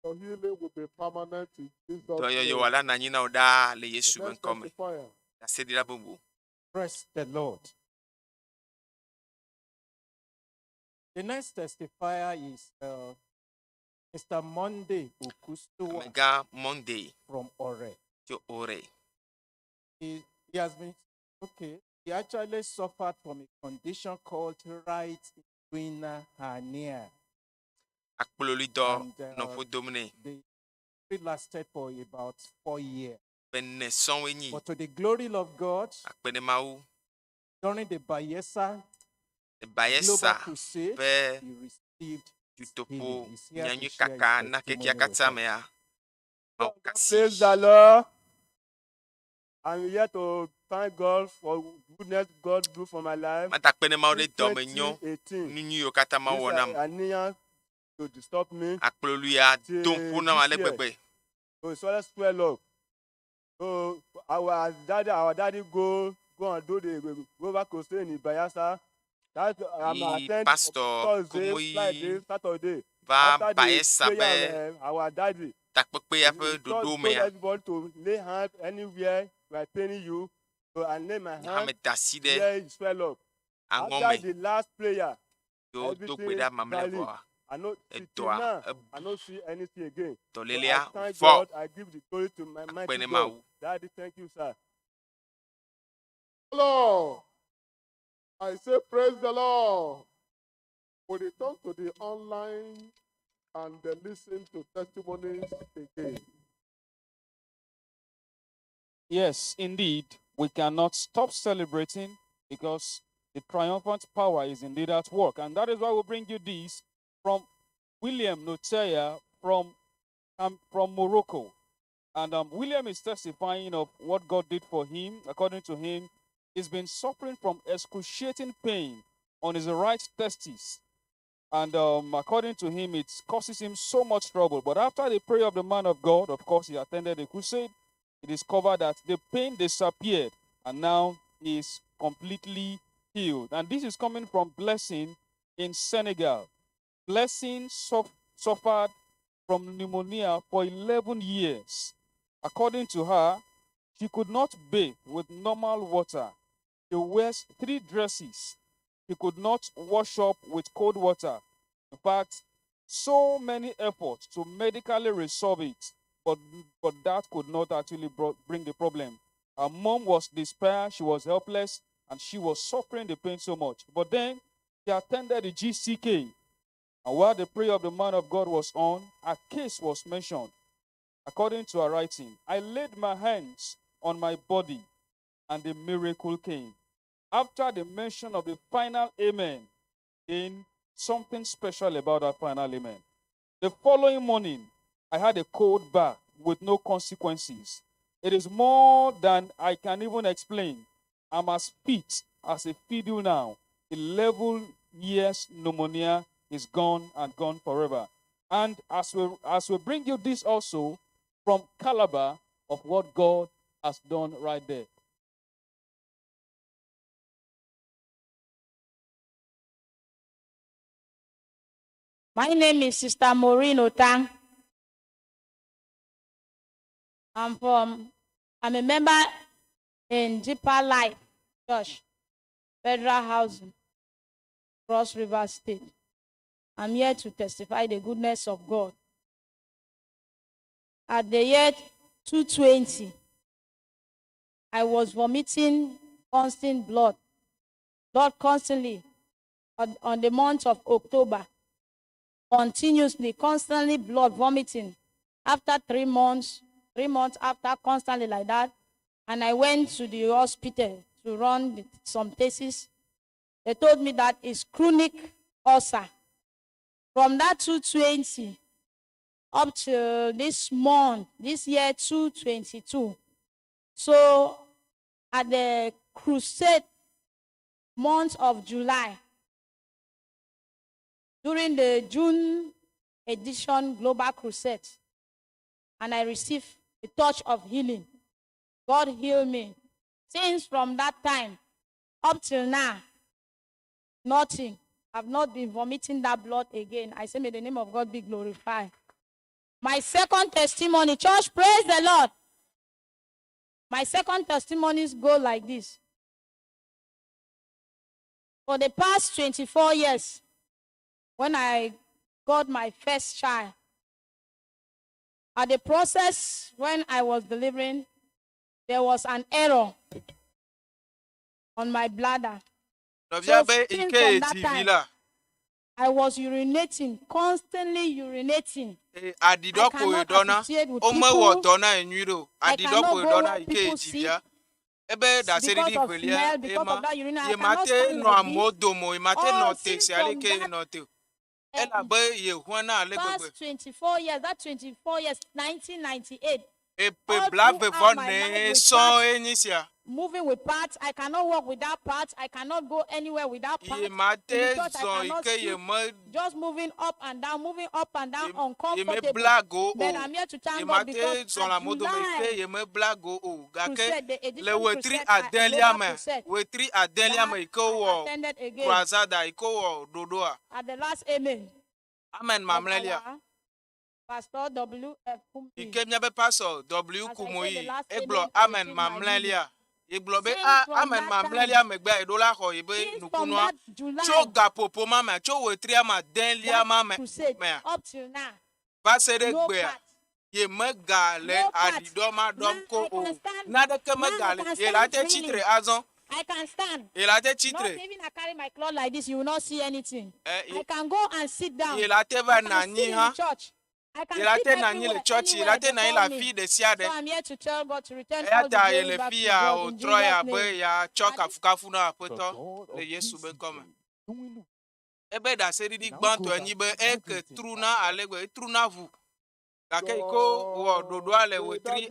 Your healing will be permanent in Jesus' Dɔyɔyɔ name. wòala nɔ anyi na wò ɖaa le The Yesu ƒe next ŋkɔ me. testifier. Ɖaseɖila bubu. Praise the Lord. The next testifier is Mr. Monday Okusuwa Amegã Monday from Ore. tso Ore. He has been, okay, he actually suffered from a condition called right inguinal hernia. Akplolidɔ And nɔ ƒodom nɛ. the it lasted for about 4 years. Ƒe ene sɔŋwoe nyi. But to the glory of God, Akpe ɖe Mawu. during the Bayelsa Le Global Bayelsa Crusade, ƒe he received dutoƒo healing. He's here to nyanyui share his kaka na kekea testimony with katã us. mea. Mawu kasi. Praise the Lord. I'm here to thank God for goodness God do for my life. Mada akpe ne Mawu ɖe Since dɔmenyo 2018, nu nyui yiwo katã Mawu this wɔ nam. hernia to disturb me Akploluia till do ƒo nam this ale year. gbegbe. So it's always swell up. So our daddy go and do the Rover crusade in Bayelsa. That I'm Yi attend pastor Thursday, Kumuyi Friday, Saturday. va After the Bayelsa prayer, ƒe our daddy takpekpea ƒe he ɖoɖo told mea, everybody to lay hand anywhere we are paining you. So I lay my nye hã hand meda asi ɖe where it swell up. aŋɔ After me the last prayer, ye wodo gbe everything ɖa mamlɛ valid. vɔa, I no see till edɔa now. ebu I no see anything again. So I dɔlélea thank vɔ. God. I give the glory to my Akpe mighty ne God. Mawu. Daddy, thank you, sir. Lord. I say, praise the Lord. We return to the online and then listen to testimonies again. Yes, indeed, we cannot stop celebrating because the triumphant power is indeed at work. And that is why we bring you this from William Notea from Morocco. And William is testifying of what God did for him. According to him, He's been suffering from excruciating pain on his right testis. And according to him, it causes him so much trouble. But after the prayer of the man of God, of course, he attended the crusade, he discovered that the pain disappeared and now he is completely healed. And this is coming from Blessing in Senegal. Blessing suffered from pneumonia for 11 years. According to her, she could not bathe with normal water. She wears 3 dresses. She could not wash up with cold water. In fact, so many efforts to medically resolve it, but that could not actually bring the problem. Her mom was despair, she was helpless, and she was suffering the pain so much. But then she attended the GCK, and while the prayer of the man of God was on, a case was mentioned. According to her writing, I laid my hands on my body, and the miracle came. After the mention of the final amen, in something special about that final amen. The following morning, I had a cold bath with no consequences. It is more than I can even explain. I'm as fit as a fiddle now. 11 years pneumonia is gone and gone forever. And as we bring you this also from Calabar of what God has done right there. My name is Sister Maureen Otang. I'm a member in Deeper Life Church, Federal Housing, Cross River State. I'm here to testify the goodness of God. At the year 2020, I was vomiting constant blood, blood constantly on the month of October. Continuously, constantly blood vomiting. After 3 months, 3 months after, constantly like that, and I went to the hospital to run some tests. They told me that it's chronic ulcer. From that 220 up to this month, this year 222. So at the crusade month of July, during the June edition Global Crusade, and I received a touch of healing. God healed me. Since from that time up till now, nothing. I've not been vomiting that blood again. I say, may the name of God be glorified. My second testimony, church, praise the Lord. My second testimonies go like this. For the past 24 years, when I got my first child, at the process when I was delivering, there was an error on my bladder. Nɔvia So be since ike from that dzi vi time, la. I was urinating, constantly urinating. Aɖiɖɔ I koe cannot ɖɔna. associate with Womewɔ people. dɔ na ye nyuie ɖe o. I Aɖiɖɔ cannot koe go ɖɔna where yi ke people dzi see via. Ebe ɖaseɖiɖi because of velia smell, because ema. of that urine, I Ye cannot mate stand nɔ like amewo this. dome o. Ye mate All nɔ te since sia from leke that nɔ te o. Elabe ye ʋua na ale past gbegbe. 24 years, that 24 years, 1998. Epe All blave throughout vɔ my ne life with sɔŋ parts, enyi sia. moving with parts, I cannot walk without parts. I cannot go anywhere without Ye parts. In the mate church, I zɔn yi cannot ke ye sit. me Just moving up and down, moving up and down, ye me uncomfortable. bla go But o. I'm here to Ye thank God mate because zɔn le at amewo dome yi July ke ye me bla go o. Gake crusade, the edition le wetri crusade, I, adelia global me, crusade, wetri adelia that me yi ke I wowɔ attended again. croisade yi ke wowɔ ɖoɖoa. At the last amen. Amen Of mamlɛlia. our Pastor W. F. Yi Kumuyi. ke míabe pastor W. As I said, the Kumuyi last egblɔ amen, I amen received my healing. mamlɛlia. Ye gblɔ be Since a from amen that time, mamlɛlia megbea ye ɖo la xɔ ye be since from nukunua. that July, Tso gaƒoƒo ma mea, tso wetria ma delia that ma me crusade mea, up till now, va se ɖe no gbea, part, ye mega le no part. aɖiɖɔ ma ɖɔm Now ko I o. can stand. Naneke Now I mega le. can Ye la stand te freely. tsitre azɔ. I can stand. Ye la te Not tsitre. even I carry my cloth like this, you will not see anything. Eh, I can go and sit down. Ye la te va I can na sit anyi in the hã. church. I can Ye la sit te na anyi le everywhere, church. Ye la anywhere te they na anyi le call me. afi ɖe sia So ɖe. I'm here to tell God to return Eya all the ta ye glory le back fi to ya God in wòtrɔ ya Jesus' be name. yeatsɔ kafukafu na Aƒetɔ The God le of Yesu be ŋkɔme. GCK doing Ebe ɖaseɖiɖi now gbãtɔe go back nyi be to eke greeting truna ale gbe etruna ʋu. Gake yi ke wɔ ɖoɖoa le wetri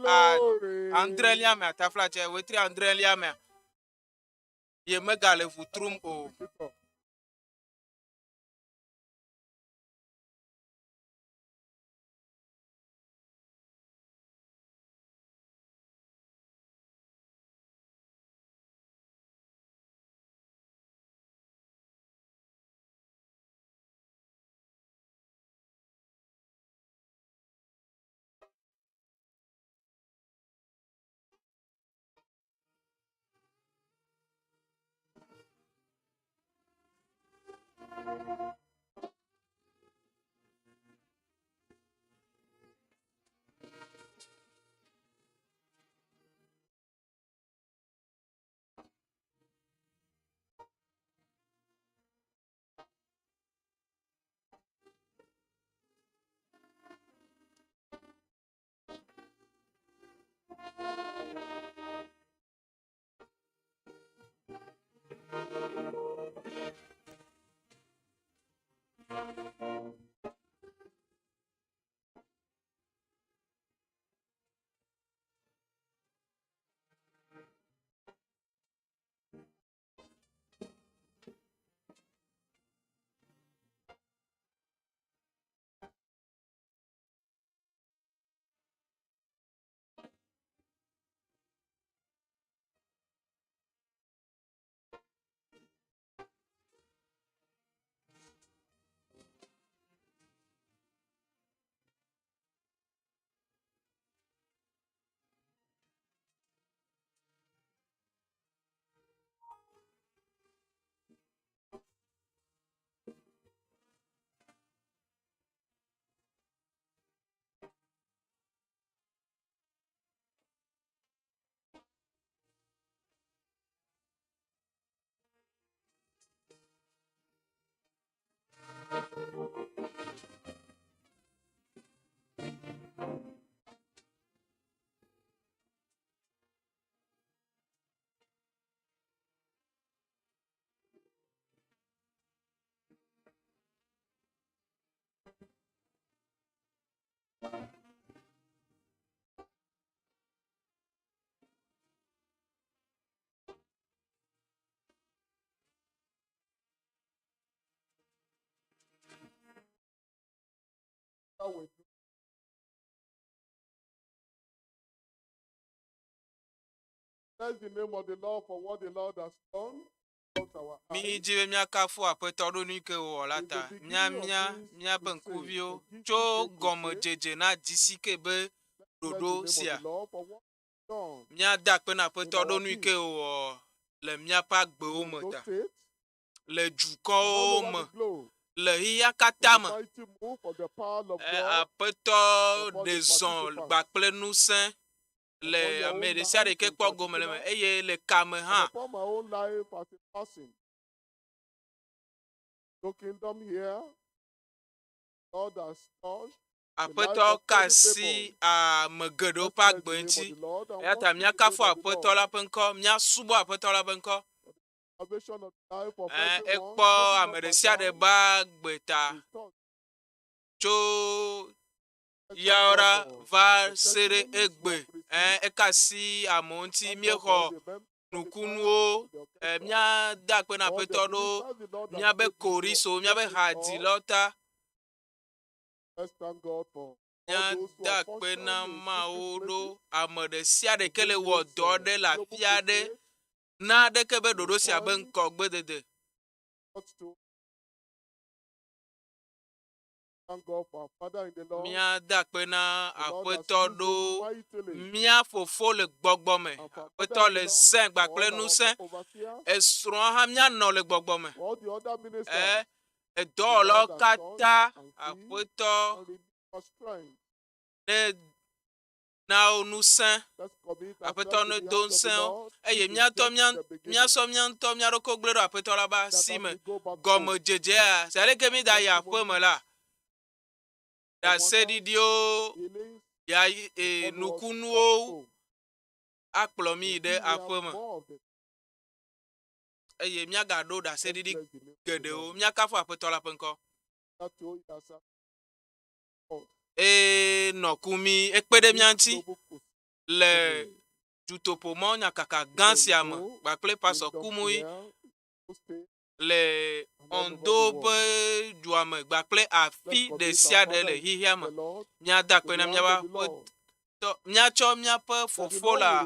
adrelia mea, taflatse wetri adrelia mea. Ye megale ʋu trum o. Bless the name of the Lord for what the Lord has done. Close our eyes. Mídzi be míakafu Aƒetɔ ɖo nu yi ke wòwɔ la ta. Míamia míaƒe ŋkuviwo tso gɔmedzedze na GCK be Bless ɖoɖo the name of sia. the Lord for what he done. Míada akpe na Aƒetɔ ɖo nu yi ke wòwɔ le míaƒe agbewo me Those ta. states, Le all dukɔwo over me, the globe. le xexea katã me. Mighty move of the power of E, God Aƒetɔ upon ɖe the zɔ participants. kpakple ŋusẽ le Upon your ame own ɖe sia ɖe life ke in kpɔ gome le eme particular, eye le kame and hã. upon my own life as a person. No kingdom here, God has touched the life Aƒetɔ of ka many asi people. ame geɖewo Let's ƒe bless agbe the name of ŋuti. the Lord and Eya ta worship the name míakafu of the Aƒetɔ Lord. la ƒe ŋkɔ, míasubɔ Aƒetɔ la ƒe ŋkɔ. Salvation of the life of Ɛ, everyone, ekpɔ moving ame up ɖe and sia ɖe down, be agbe ta is touched. tso Let's thank God yawoɖa for va the se ɖe testimonies we egbe. have Ɛ, received. eka asi amewo ŋuti Thank God for míexɔ all the members of the choir, nukunuwo. the Ɛ, orchestra, míada akpe na all the Aƒetɔ ɖo ministers the Lord has míabe made this work, koriso, made míabe this up. hadzilawo ta. Let's thank God for all those who Míada are akpe na functioning in secret Mawu ɖo places ame ɖe sia ɖe to ke le bring wɔ this dɔ ɖe le global afi aɖe crusade na ɖeke be to ɖoɖo sia be point ŋgɔgbedede. out to. Thank God for our Father in the Lord. Míada akpe na The Lord has Aƒetɔ used him ɖo mightily. mía fofo le gbɔgbɔ me. And for our Father Aƒetɔ in le the Lord, sẽ for kpakple all our ŋusẽ. overseers, Esrɔ̃a hã míanɔ le gbɔgbɔ me. for all the other ministers, Ɛ, the edɔwɔlawo Lord has touched katã and freed Aƒetɔ and renewed our strength. ne na wo ŋusẽ. Let's commit Aƒetɔ ourselves ne to the do hands of the ŋusẽ wo Lord. eye This is míatɔ just mía the beginning. míasɔ mía ŋutɔ mía ɖokui gblẽ ɖo Aƒetɔ la be That asi as me. we go back home, Gɔmedzedzea, zi aleke our mída yi aƒe me testimonies la, of wonders, ɖaseɖiɖiwo, healings, ya e, follow us back nukunuwo home. akplɔ mí We yi ɖe still hear aƒe me more of them. eye míagaɖo Let's ɖaseɖiɖi bless the name of the geɖewo. Lord. Míakafu Aƒetɔ la ƒe ŋkɔ. That to us, Eye nɔ ku mí, ekpe ɖe this mía ŋuti global crusade le today. Dutoƒo mawunyakaka gã sia me kpakple Pastor Kumuyi le Ondo ƒe dua me kpakple afi ɖe sia ɖe le xexea me. Míada akpe na míaƒe aƒetɔ, míatsɔ míaƒe fofo la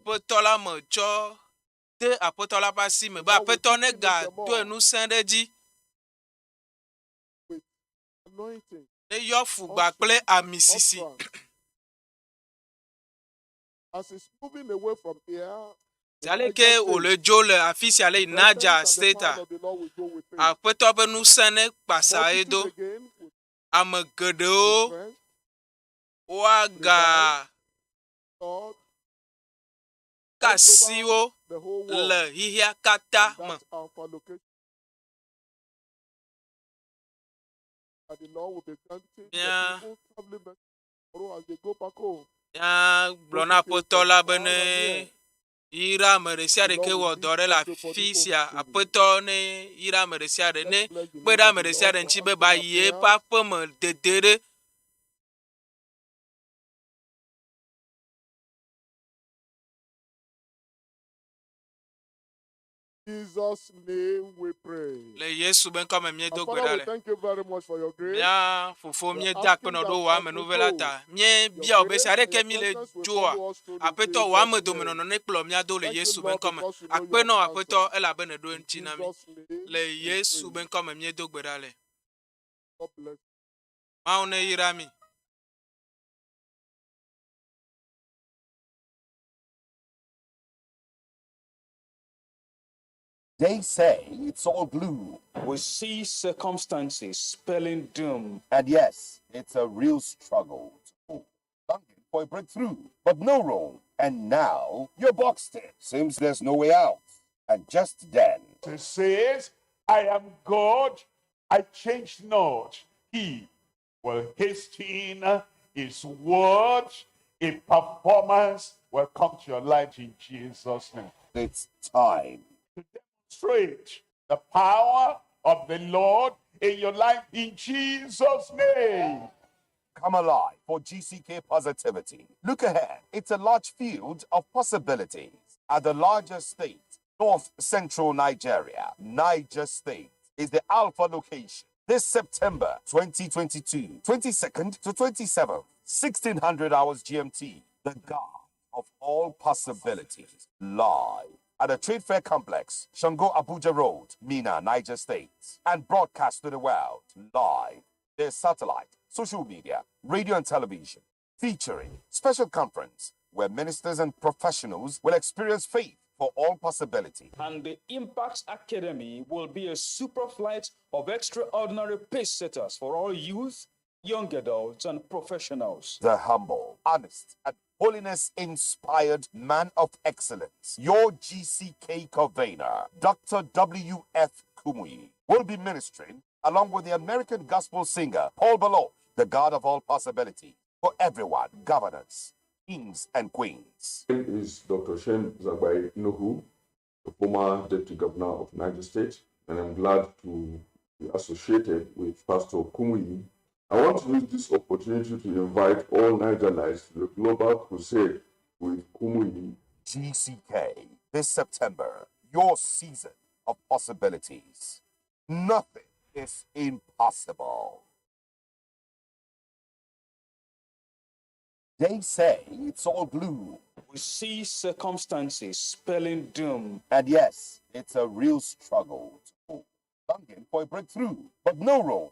ƒe tɔ la me tsɔ de aƒetɔ la ƒe asi me be aƒetɔ negadoe ŋusẽ ɖe edzi. Neyɔ fugba kple ami sisi. Zi aleke wòle dzo le afi sia le yi Niger State a, Aƒetɔ ƒe ŋusẽ ne kpasa ye do. Ame geɖewo woaga ka asi wo le xexea katã me. Mía Míagblɔ na Aƒetɔ la be ne yra ame ɖe sia ɖe ke wɔ dɔ ɖe le afi sia. Aƒetɔ ne yra ame ɖe sia ɖe, ne kpe ɖe ame ɖe sia ɖe ŋuti be ba yi eƒe aƒe me dede ɖe. Jesus' name we pray. Le Yesu be ŋkɔ me míedo Our gbe ɖa Father, we le. thank you very much for your grace. Mía fofo We are míeda akpe asking nɔ that ɖo wò as we amenuveve la go, ta. your Míebia wò be grace sia and ɖeke your mí le presence will dzoa, follow us through in Aƒetɔ wò Jesus' ame dome name. nɔnɔ nekplɔ mía do le Thank you, Yesu be Lord, ŋkɔ me. because you know you Akpe have nɔ Aƒetɔ answered. elabe nèɖo In eŋuti na mí. Jesus' name Le we Yesu pray. be ŋkɔ me míedo gbe ɖa le. God bless. Mawu neyra mi. They say it's all blue. We see circumstances spelling doom. And yes, it's a real struggle to longing for a breakthrough, but no room. And now you're boxed in. Seems there's no way out. And just then, He says, I am God, I change not. He will hasten his word. A performance will come to your life in Jesus' name. It's time. To demonstrate the power of the Lord in your life in Jesus' name. Come alive for GCK Positivity. Look ahead. It's a large field of possibilities at the largest state, North Central Nigeria, Niger State, is the alpha location. This September 2022, 22nd to 27th, 1600 hours GMT, the God of all possibilities, live at the Trade Fair Complex, Shango Abuja Road, Mina, Niger State, and broadcast to the world live. Their satellite, social media, radio, and television, featuring special conference where ministers and professionals will experience faith for all possibility. And the Impact Academy will be a super flight of extraordinary pace setters for all youth, young adults, and professionals. The humble, honest, and holiness inspired man of excellence, your GCK convener, Dr. W.F. Kumuyi, will be ministering along with the American gospel singer Paul Baloche, the God of all possibility, for everyone, governors, kings, and queens. My name is Dr. Shem Zagbai Nuhu, the former Deputy Governor of Niger State, and I'm glad to be associated with Pastor Kumuyi. I want to use this opportunity to invite all Nigerians to the Global Crusade with Kumuyi. GCK, this September, your season of possibilities. Nothing is impossible. They say it's all blue. We see circumstances spelling doom. And yes, it's a real struggle to longing for a breakthrough, but no room.